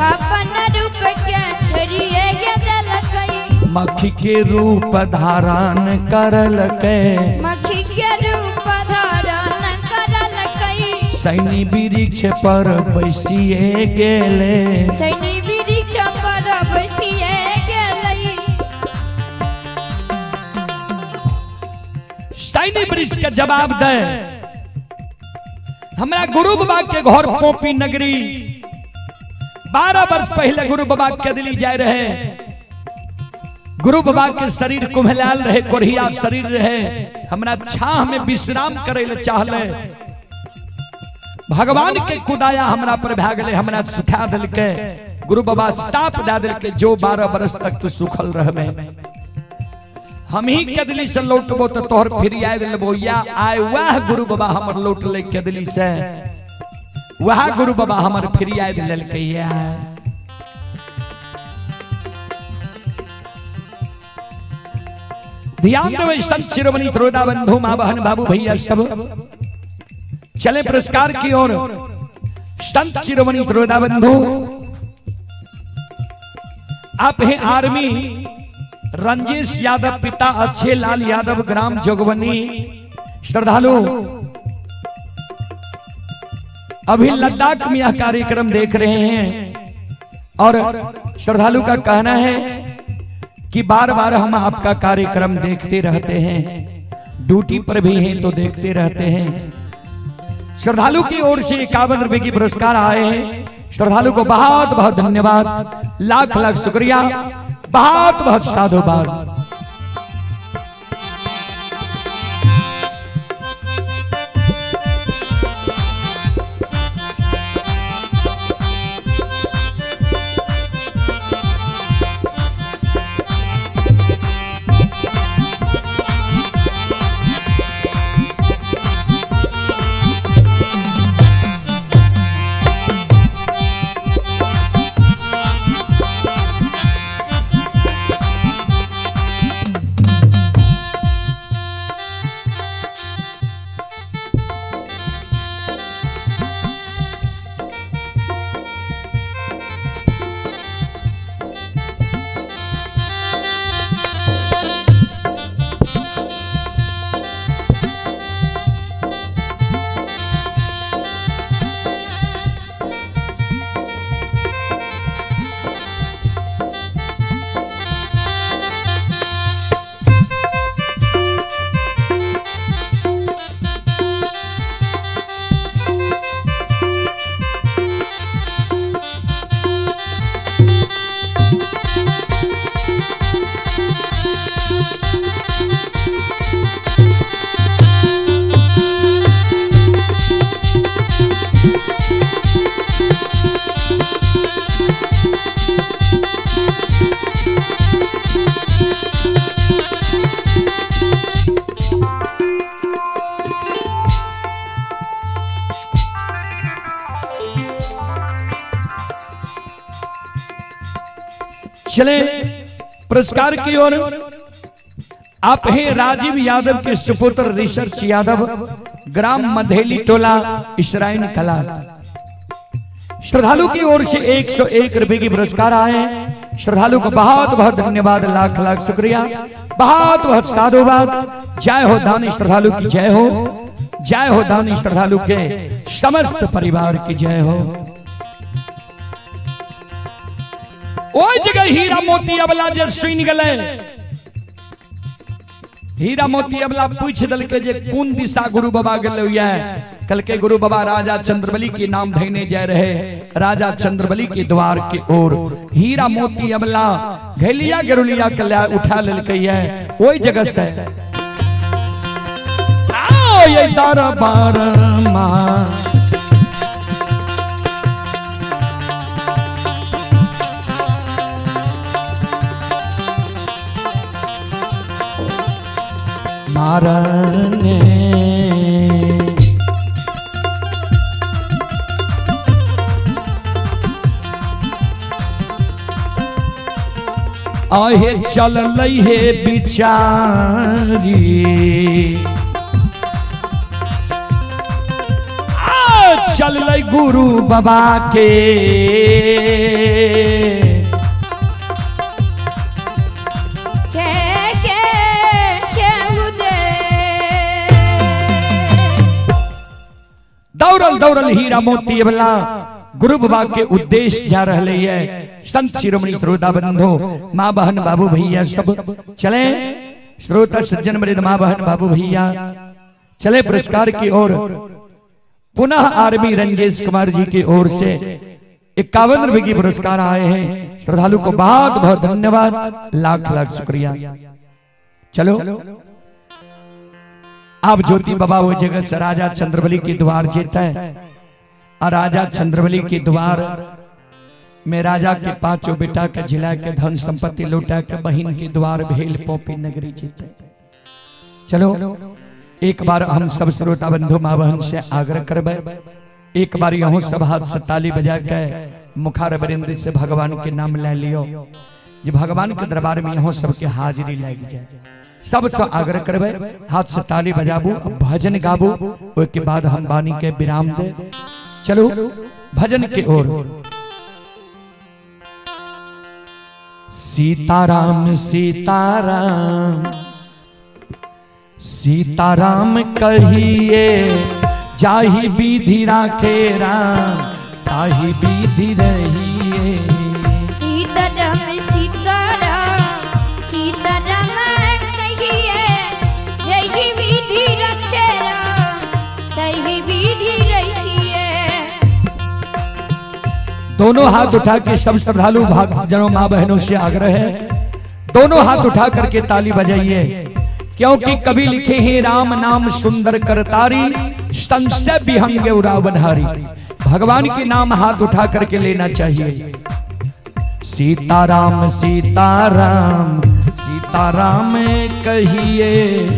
अपन रूप के छोड़िए दिल के, मक्खी के रूप धारण करल के, मक्खी के रूप धारण करल के, सैनी वृक्ष पर बैसिए गेले, सैनी वृक्ष पर बैसिए गेले। सैनी वृक्ष के जवाब दे हमरा गुरु बाबा के घर पोपी नगरी 12 वर्ष पहले गुरु बाबा के दिल्ली जाए रहे। गुरु बाबा के शरीर कुम्हलाल रहे, कोढ़िया शरीर रहे, हमरा छाह में विश्राम करे ले चाहले। भगवान के कुदाया हमरा पर भए गेलै, हमरा सुखा देलकै। गुरु बाबा साप दे देलकै, जो 12 बरस तक तू सुखल रहबे, हम ही कदली से लौटबो तो तोहर फिर आबि लेबो। या आय वह गुरु बाबा हमर लौटले कदली से, वह गुरु बाबा हमर फिर आबि लेलकै। या ध्यान देबै संत शिरोमणि त्रोदा बंधु माँ बहन बाबू भैया सब। चले पुरस्कार की ओर। संत शिरोमणि त्रोदा बंधु आप हैं आर्मी रंजेश यादव, पिता अच्छे लाल यादव, ग्राम जोगबनी। श्रद्धालु अभी लद्दाख में यह कार्यक्रम देख रहे हैं और श्रद्धालु का कहना है कि बार बार हम आपका कार्यक्रम देखते रहते हैं, ड्यूटी पर भी हैं तो देखते रहते हैं। श्रद्धालु की ओर से 51 रुपए की पुरस्कार आए हैं। श्रद्धालु को बहुत बहुत धन्यवाद, लाख लाख शुक्रिया, बहुत बहुत साधुवाद। चले पुरस्कार की ओर। आप हैं राजीव यादव के सुपुत्र रिसर्च यादव, ग्राम मधेली टोला, इसराइन कला। श्रद्धालु की ओर से 101 रुपए की पुरस्कार आए। श्रद्धालु को बहुत बहुत धन्यवाद, लाख लाख शुक्रिया, बहुत बहुत साधुवाद। जय हो दानी श्रद्धालु की जय हो, जय हो दानी श्रद्धालु के समस्त परिवार की जय हो। ओहि जगह हीरा मोती अबला जे सुनि गेलै, हीरा मोती अबला पूछ देलकै जे कोन दिशा गुरु बाबा गेलै ये। कल के गुरु बाबा राजा चंद्रबली के नाम धैने जा रहे, राजा चंद्रबली के द्वार के ओर। हीरा मोती अबला घैलिया गेरुलिया के ले उठा लेलकै ये ओहि जगह से। आओ ये दरबार मां मारने आहे चल हे बिचारी, आ चल गुरु बाबा के। के के के उदे। दौड़ल दौड़ल हीरा मोती वाला गुरु बाबा के उद्देश्य जा रहे है। संत शिरोमणि श्रोता बंधु, माँ बहन बाबू भैया सब चले। श्रोता सज्जन मृद माँ बहन बाबू भैया चले पुरस्कार की ओर। पुनः आर्मी रंजेश कुमार जी की ओर से 51 रुपए की पुरस्कार आए हैं। श्रद्धालु को बहुत बहुत धन्यवाद, लाख लाख शुक्रिया। चलो आप ज्योति बाबा वो जगह से राजा चंद्रबली के द्वार जीता है और राजा चंद्रबली के द्वार में राजा के पांचों बेटा के जिला के धन संपत्ति लौटा के बहन के द्वार भेल पोपी नगरी जीते। चलो एक बार हम सब श्रोता बंधु माँ बहन से आग्रह करबे, एक बार यहों सब हाथ से ताली बजा के मुखार बरिंद्र से भगवान के नाम ले लियो जे भगवान के दरबार में यहों सबके हाजिरी लग जाए। सबसे आग्रह करबे हाथ से ताली बजाबू, भजन गाबू, ओके बाद हम वाणी के विराम दे। चलो भजन के ओर। सीताराम सीताराम सीताराम कहिए, जाहि विधि राखे राम ताहि विधि रहिए। सीताराम सीताराम सीताराम कहिए, जही विधि रखे राम तही विधि रहिए। दोनों हाथ उठा के सब श्रद्धालु भक्तजनों माँ बहनों से आग्रह है, दोनों हाथ उठा करके ताली बजाइए, क्योंकि कभी लिखे हैं राम नाम सुंदर करतारी, संशय विहंग रावणहारी। भगवान के नाम हाथ उठा करके लेना चाहिए। सीताराम सीताराम सीताराम कहिए,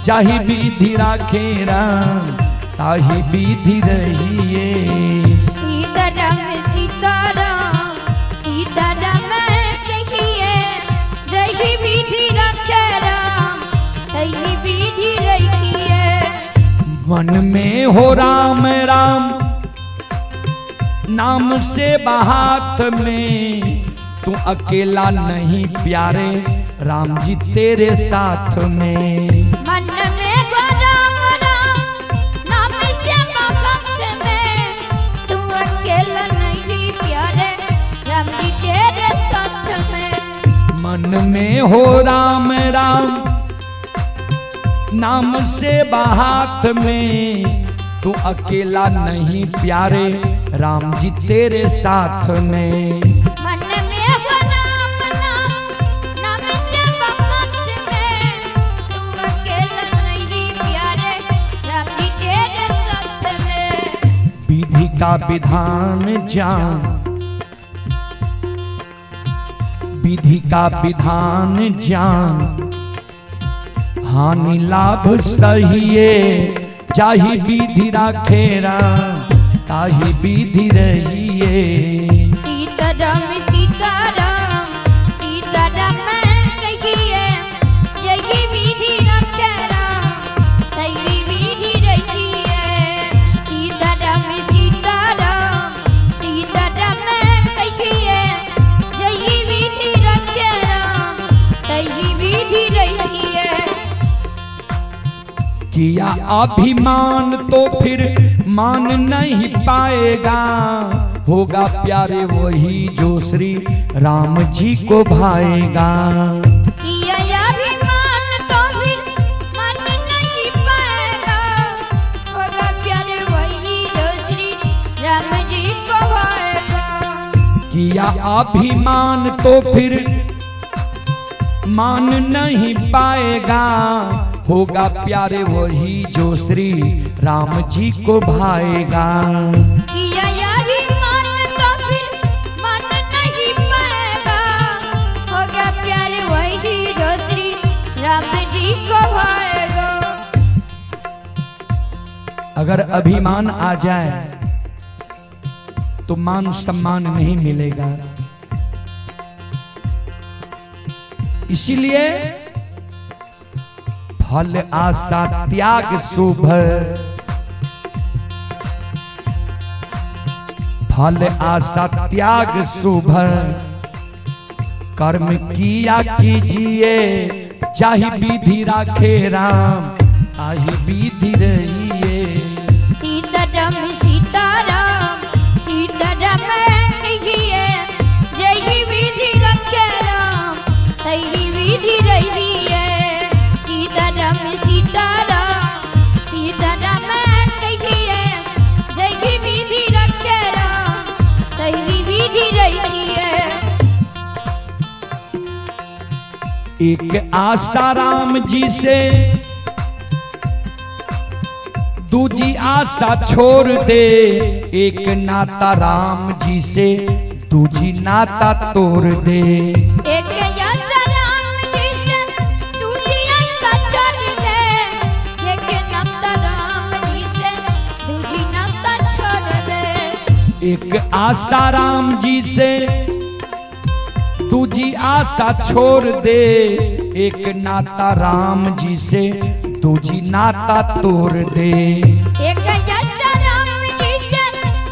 जाहि विधि राखे राम ताहि विधि रहिए। सीताराम सीताराम सीताराम कहिए, जही विधि रखे राम तही विधि रहिए। मन में हो राम राम नाम से हाथ में, तू अकेला नहीं प्यारे राम जी तेरे साथ में। मन में गो राम राम नाम से हाथ में, तू अकेला नहीं प्यारे राम जी तेरे साथ में। मन में हो राम राम नाम से हाथ में, तू अकेला नहीं प्यारे राम जी तेरे साथ में। मन में हो राम राम नाम से हाथ में, तू अकेला नहीं प्यारे राम जी तेरे साथ में। विधि का विधान जान, विधि का विधान जान, हानि लाभ सहिए, जाहि विधि राखे राम ताहि विधि रहिए। सीताराम सीताराम सीताराम कहिए, जही विधि रखे राम तही विधि रहिए। सीताराम सीताराम सीताराम कहिए, जही विधि रखे राम तही विधि रहिए। किया अभिमान तो फिर मान नहीं पाएगा, होगा प्यारे वही जो श्री राम जी को भाएगा। किया अभिमान तो फिर मान नहीं पाएगा, होगा प्यारे वही जो श्री राम जी को भाएगा। किया अभिमान तो फिर मान नहीं पाएगा, होगा प्यारे वही जो श्री राम जी को भाएगा। किया अभिमान तो फिर मान नहीं पाएगा, होगा प्यारे वही जो श्री राम जी को भाएगा। अगर अभिमान आ जाए तो मान सम्मान नहीं मिलेगा, इसीलिए फल आशा त्याग शुभ, फल आशा त्याग शुभ, कर्म किया कीजिए, जाहि विधि राखे राम ताहि विधि रहिए। सीताराम सीताराम सीताराम कहिए, जही विधि रखे राम तही विधि रहिए। सीताराम सीताराम सीताराम कहिए, जही विधि रखे राम तही विधि रहिए। एक आशा राम जी से दूजी आशा छोड़ दे, एक नाता राम जी से दूजी नाता तोड़ दे। एक आशा राम जी से दूजी आशा छोड़ दे, एक नाता राम जी से दूजी नाता छोड़ दे। एक आशा राम जी से दूजी आशा छोड़ दे, एक नाता राम जी से दूजी नाता तोड़ दे। एक आशा राम जी से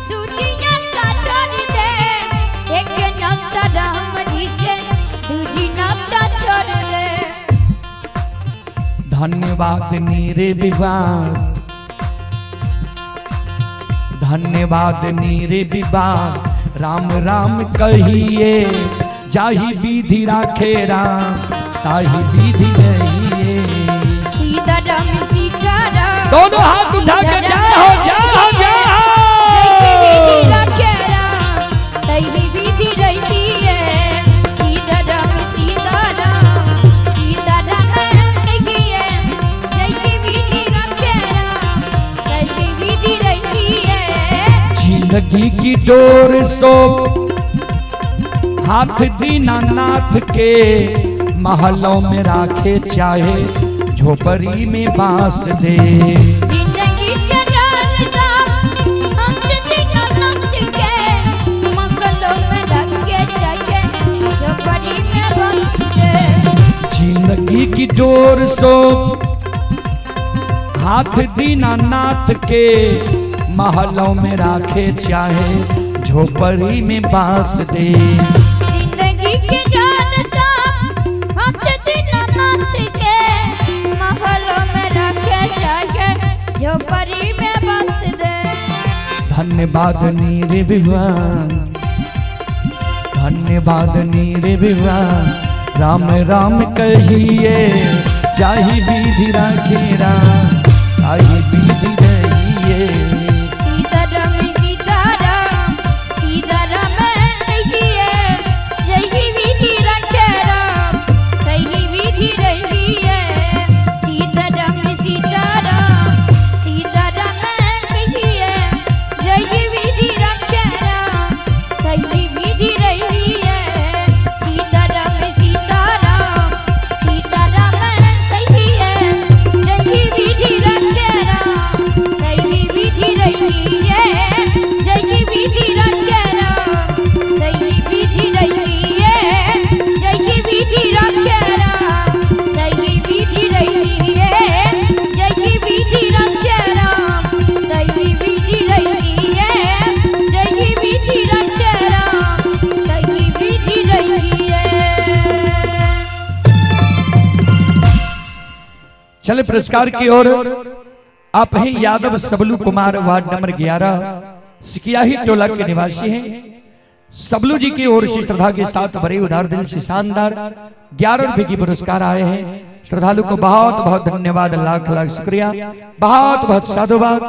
दूजी आशा छोड़ दे, एक नाता राम जी से दूजी धन्यवाद नीरे विवाह, धन्यवाद नीरे विवाह, राम राम कहिए, जाहि विधि राखे राम ताहि विधि रहिए। सीता राम सीता राम, दोनों हाथ उठा के जय हो जय हो जय जय विधि हो। रखे राम तही विधि रहिए। सीता राम सीता राम सीता राम कहिए, जय विधि रखे राम तही विधि रहिए। जिंदगी की डोर सो हाथ दीनानाथ के, महलों में राखे चाहे झोपड़ी में बांस दे। जिंदगी के राज साहब अंत दीनानाथ के, मंगलों में रखे चाहे झोपड़ी में बस दे। जिंदगी की डोर सो हाथ दीनानाथ के, महलों में राखे चाहे झोपड़ी में बांस दे। जिंदगी के जाल साहब हाथ दीनानाथ के, महलों में रखे चाहे झोपड़ी में बस दे। धन्यवाद नीरे विवान, धन्यवाद नीरे विवान, राम राम कहिए, जाहि विधि राखे राम ताहि विधि रहिए। सीता राम सीता राम सीता राम कहिए, जय विधि रखे राम तही विधि रहिए। सीता राम सीता राम सीता राम कहिए, जय विधि रखे राम तही विधि रहिए। सीता राम सीता राम सीता राम कहिए, जय विधि रखे राम तही विधि रहिए। जय विधि रखे राम तही विधि रहिए। जय विधि रखे राम तही विधि रहिए। जय विधि रखे राम तही विधि रहिए। जय विधि रखे राम तही विधि रहिए। चले पुरस्कार की ओर। आप हैं यादव सबलू कुमार, वार्ड नंबर 11, सिकियाही टोला के निवासी हैं। सबलू जी की ओर से श्रद्धा के साथ बड़े उदार दिल से शानदार 11 रुपए की पुरस्कार आए हैं। श्रद्धालु को बहुत बहुत धन्यवाद, लाख लाख शुक्रिया, बहुत बहुत साधुवाद।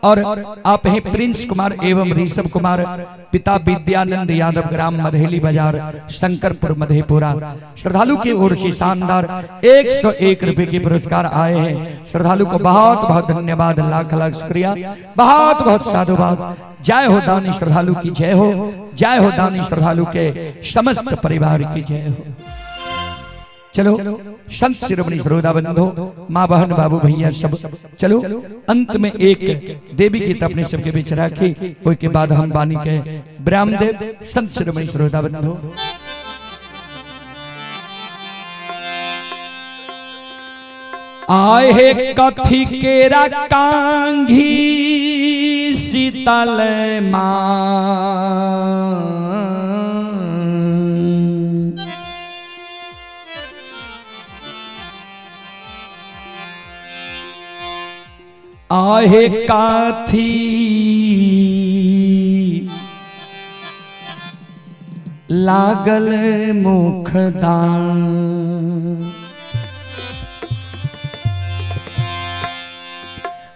और आप हैं प्रिंस कुमार एवं ऋषभ कुमार, पिता विद्यानंद यादव, ग्राम मधेली बाजार, शंकरपुर मधेपुरा। श्रद्धालु की ओर से शानदार 101 रुपए के पुरस्कार आए हैं। श्रद्धालु को बहुत बहुत धन्यवाद, लाख लाख शुक्रिया, बहुत बहुत साधुवाद। जय हो दानी श्रद्धालु की जय हो, जय हो दानी श्रद्धालु के समस्त परिवार की जय हो। चलो संत शिरोमणि श्रोता बंधु, माँ बहन बाबू भैया सब, चलो अंत में एक देवी गीत अपने सबके बीच राखी, के बाद हम वाणी के ब्राह्मदेव। संत शिरोमणि श्रोता बंधु, आए हे कथी केरा कांघी शीतल माँ, आहे काथी लागल मुखदान।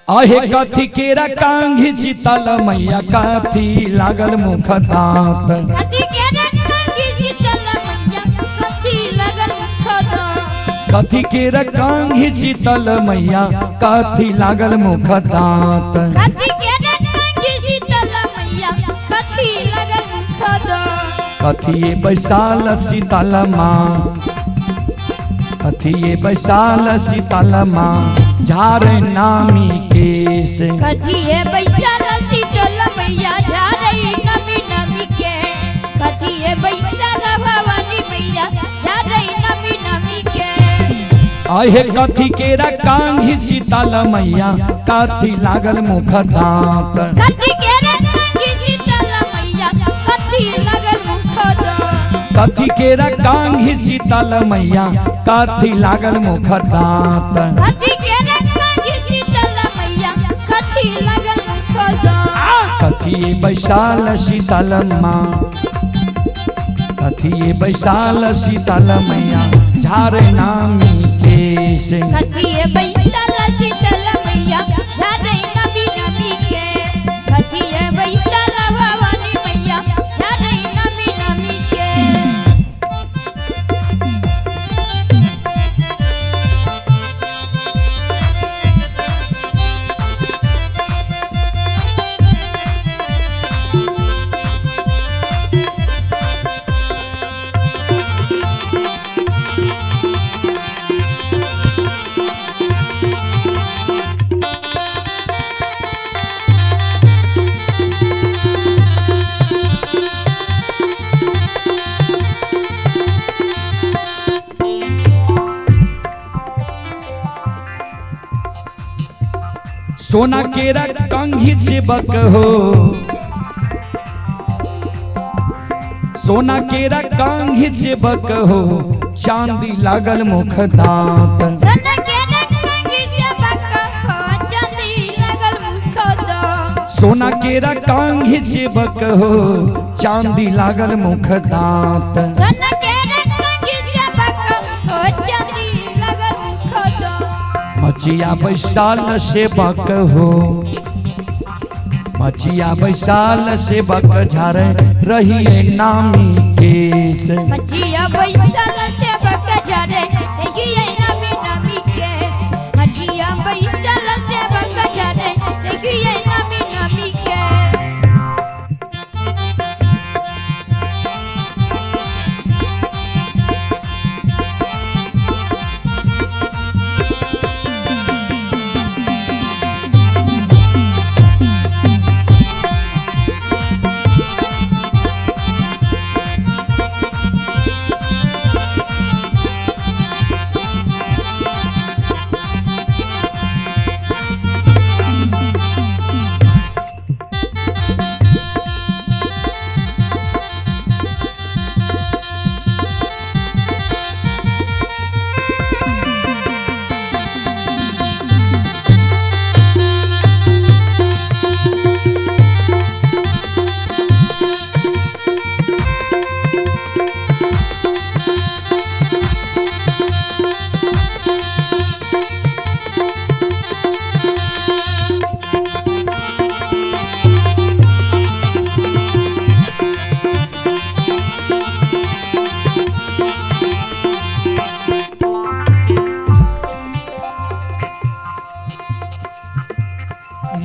आहे कथी केरा कांघी शीतल मैया, काथी लागल मुख दांत। कथी केरा कांघी शीतल मैया, कथी लागल मुख दांत। कथी केरा कांघी शीतल मैया, काथी लागल मुख दांत। कथी केरा कांघी शीतल मैया, कथी लागल मुख दांत। कथिए बैसाल शीतल माँ, कथिए बैसाल शीतल माँ, झार नामी केस। कथिए बैसाल शीतल मैया, झारई नमी नमी के। कथिए बैसाल भवानी मैया, झारई नमी नमी के। आहे कथी केरा कांघी शीतल मैया, काथी लागल मुख दांत। कथी केरा कांघी शीतल मैया, कथी लागल मुख दांत। कथी केरा कांघी शीतल मैया, काथी लागल मुख दांत। कथी केरा मुख दाँत। कथिए बैसाल शीतल माँ, कथिए बैसाल शीतल मैया झारे नामी केश। कथिए बैसल शीतल मैया झारे नमी नमी के। कथिए बैसल भवानी मैया झारे नमी नमी के। सोना केरा कंघी चिबक हो, सोना केरा कंघी चिबक हो, चांदी लागल मुख दांत। सोना के रंगी चमक हो, चांदी लगल मुख दाँत। सोना केरा कंघी चिबक हो, चांदी लागल मुख दांत। सोना के रंगी चमक हो, चांदी लगल मुख दाँत। मचिया बैसाल सेवक हो, मचिया बैसाल सेवक झारे रहिए नामी केस। मछिया बैसल सेवक झरे देखिए नमी नमी के। मछिया बैसल सेवक झरे देखिए नमी नमी के।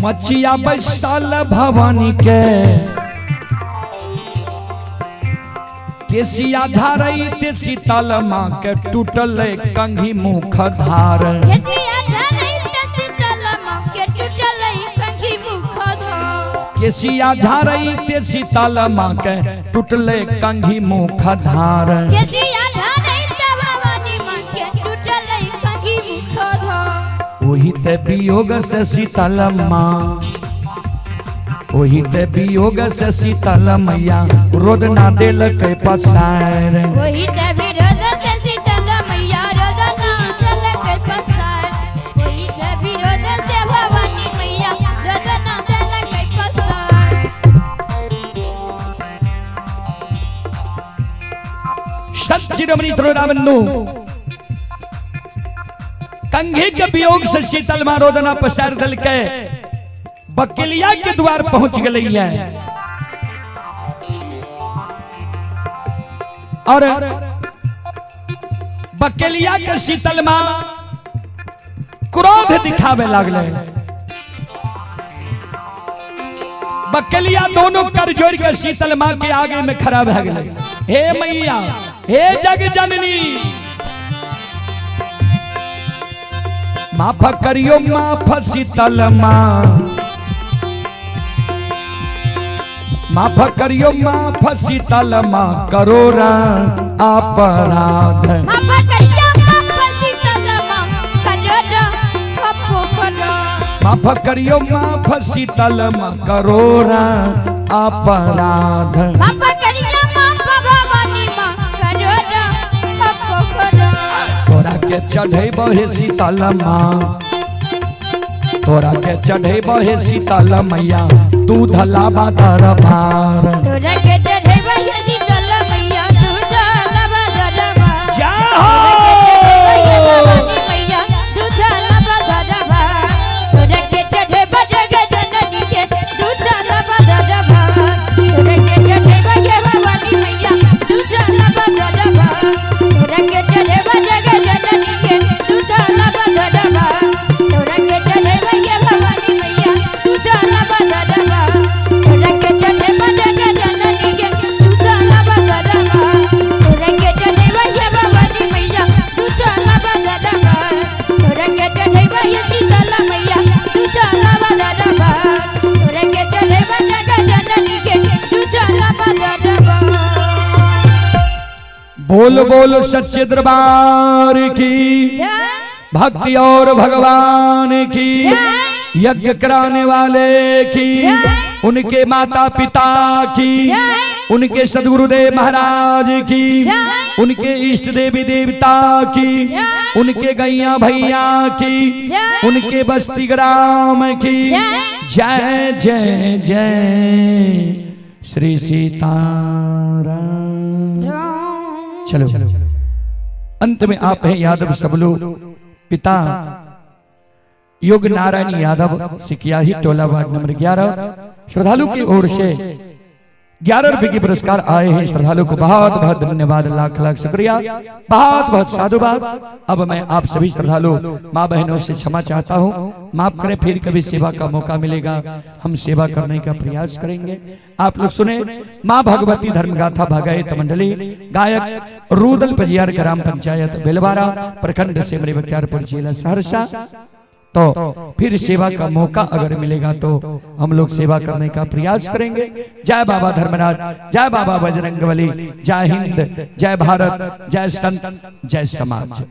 मचिया बैसाल भवानी के केसिया झारैत शीतल माँ के टूटल कंघी मुख धार। केसिया झरे शीतल माँ के टूटल कंघी मुख धार। केसिया झारैत शीतल माँ के टूटल कंघी मुख धार। केसिया झरे भवानी माँ के टूटल कंघी मुख धार। ओही ते वियोग से शीतल माँ, ओही ते वियोग से शीतल मैया रोदना देलक पसार। वही ते विरोध से शीतल मैया रोदना देलक पसार। वही ते विरोध से भवानी मैया रोदना देलक पसार। संत शिरोमणि त्रिरामन्नु कंघी के वियोग से शीतल मां रोदना पसार देलकै, बकेलिया के द्वार पहुंच गई है और बकेलिया के शीतल मां क्रोध दिखावे लागले। बकेलिया दोनों कर जोड़ के शीतल मां के आगे में खड़ा भए गेलै। हे मैया, हे जग जननी, माफ करियो माफ शीतल मां, माफ करियो माफ शीतल मां करो अपराध। माफ करियो माफ शीतल मां करो अपराध। माफ करियो माफ शीतल मां करो अपराध। माफ करियो माफ भवानी मां करो अपराध। तोरा के चढ़ेबो हे शीतल मां, तोरा के चढ़ेबो हे शीतल मैया दूध लाबा दरबार। तोरा के चढ़ेबै हे शीतल मैया दूध लाबा दरबार। जय तोरा के चढ़ेबै हे हो। भवानी मैया दूध लाबा दरबार। तोरा के चढ़ेबै जग जननी के दूध लाबा दरबार। तोरा के चढ़ेबै हे भवानी मैया दूध लाबा दरबार। तोरा के चढ़ेबै जग जननी के दूध लाबा दरबार। तोरा के चढ़ेबै हे भवानी मैया दूध लाबा दरबार। तोरा के चढ़ेबै जग जननी के दूध लाबा दरबार। तोरा के चढ़ेबै हे भवानी मैया दूध लाबा दरबार। तोरा के चढ़ेबै हे शीतल मैया दूध लाबा दरबार। तोरा के चढ़ेबै जग जननी के दूध लाबा दरबार। बोल बोल सच्चे दरबार की जय। भक्ति और भगवान की, जय। यज्ञ कराने वाले की, जय। उनके माता पिता की, जय। उनके सदगुरुदेव महाराज की, जय। उनके इष्ट देवी देवता की, जय। उनके गैया भैया की, जय। उनके बस्ती ग्राम की जय। जय जय जय श्री सीताराम। चलो अंत में आप हैं यादव सबलू पिता योग नारायण यादव सिकियाही टोला वार्ड नंबर 11 श्रद्धालु की ओर से 11 रुपए के पुरस्कार आए हैं। श्रद्धालु को बहुत बहुत धन्यवाद, लाख लाख शुक्रिया, बहुत बहुत साधुवाद। अब मैं आप सभी श्रद्धालु माँ बहनों से क्षमा चाहता हूँ, माफ करें, फिर कभी सेवा का मौका मिलेगा, हम सेवा करने का प्रयास करेंगे। आप लोग सुने माँ भगवती धर्मगाथा भागायत मंडली, गायक रूदल पजियार ग्राम पंचायत बेलवारा, प्रखंड सिमरी बख्तियारपुर, जिला सहरसा। तो फिर सेवा का मौका अगर मिलेगा तो हम लोग सेवा करने का प्रयास करेंगे। जय बाबा धर्मराज, जय बाबा बजरंगबली, जय हिंद, जय भारत, जय संत, जय समाज।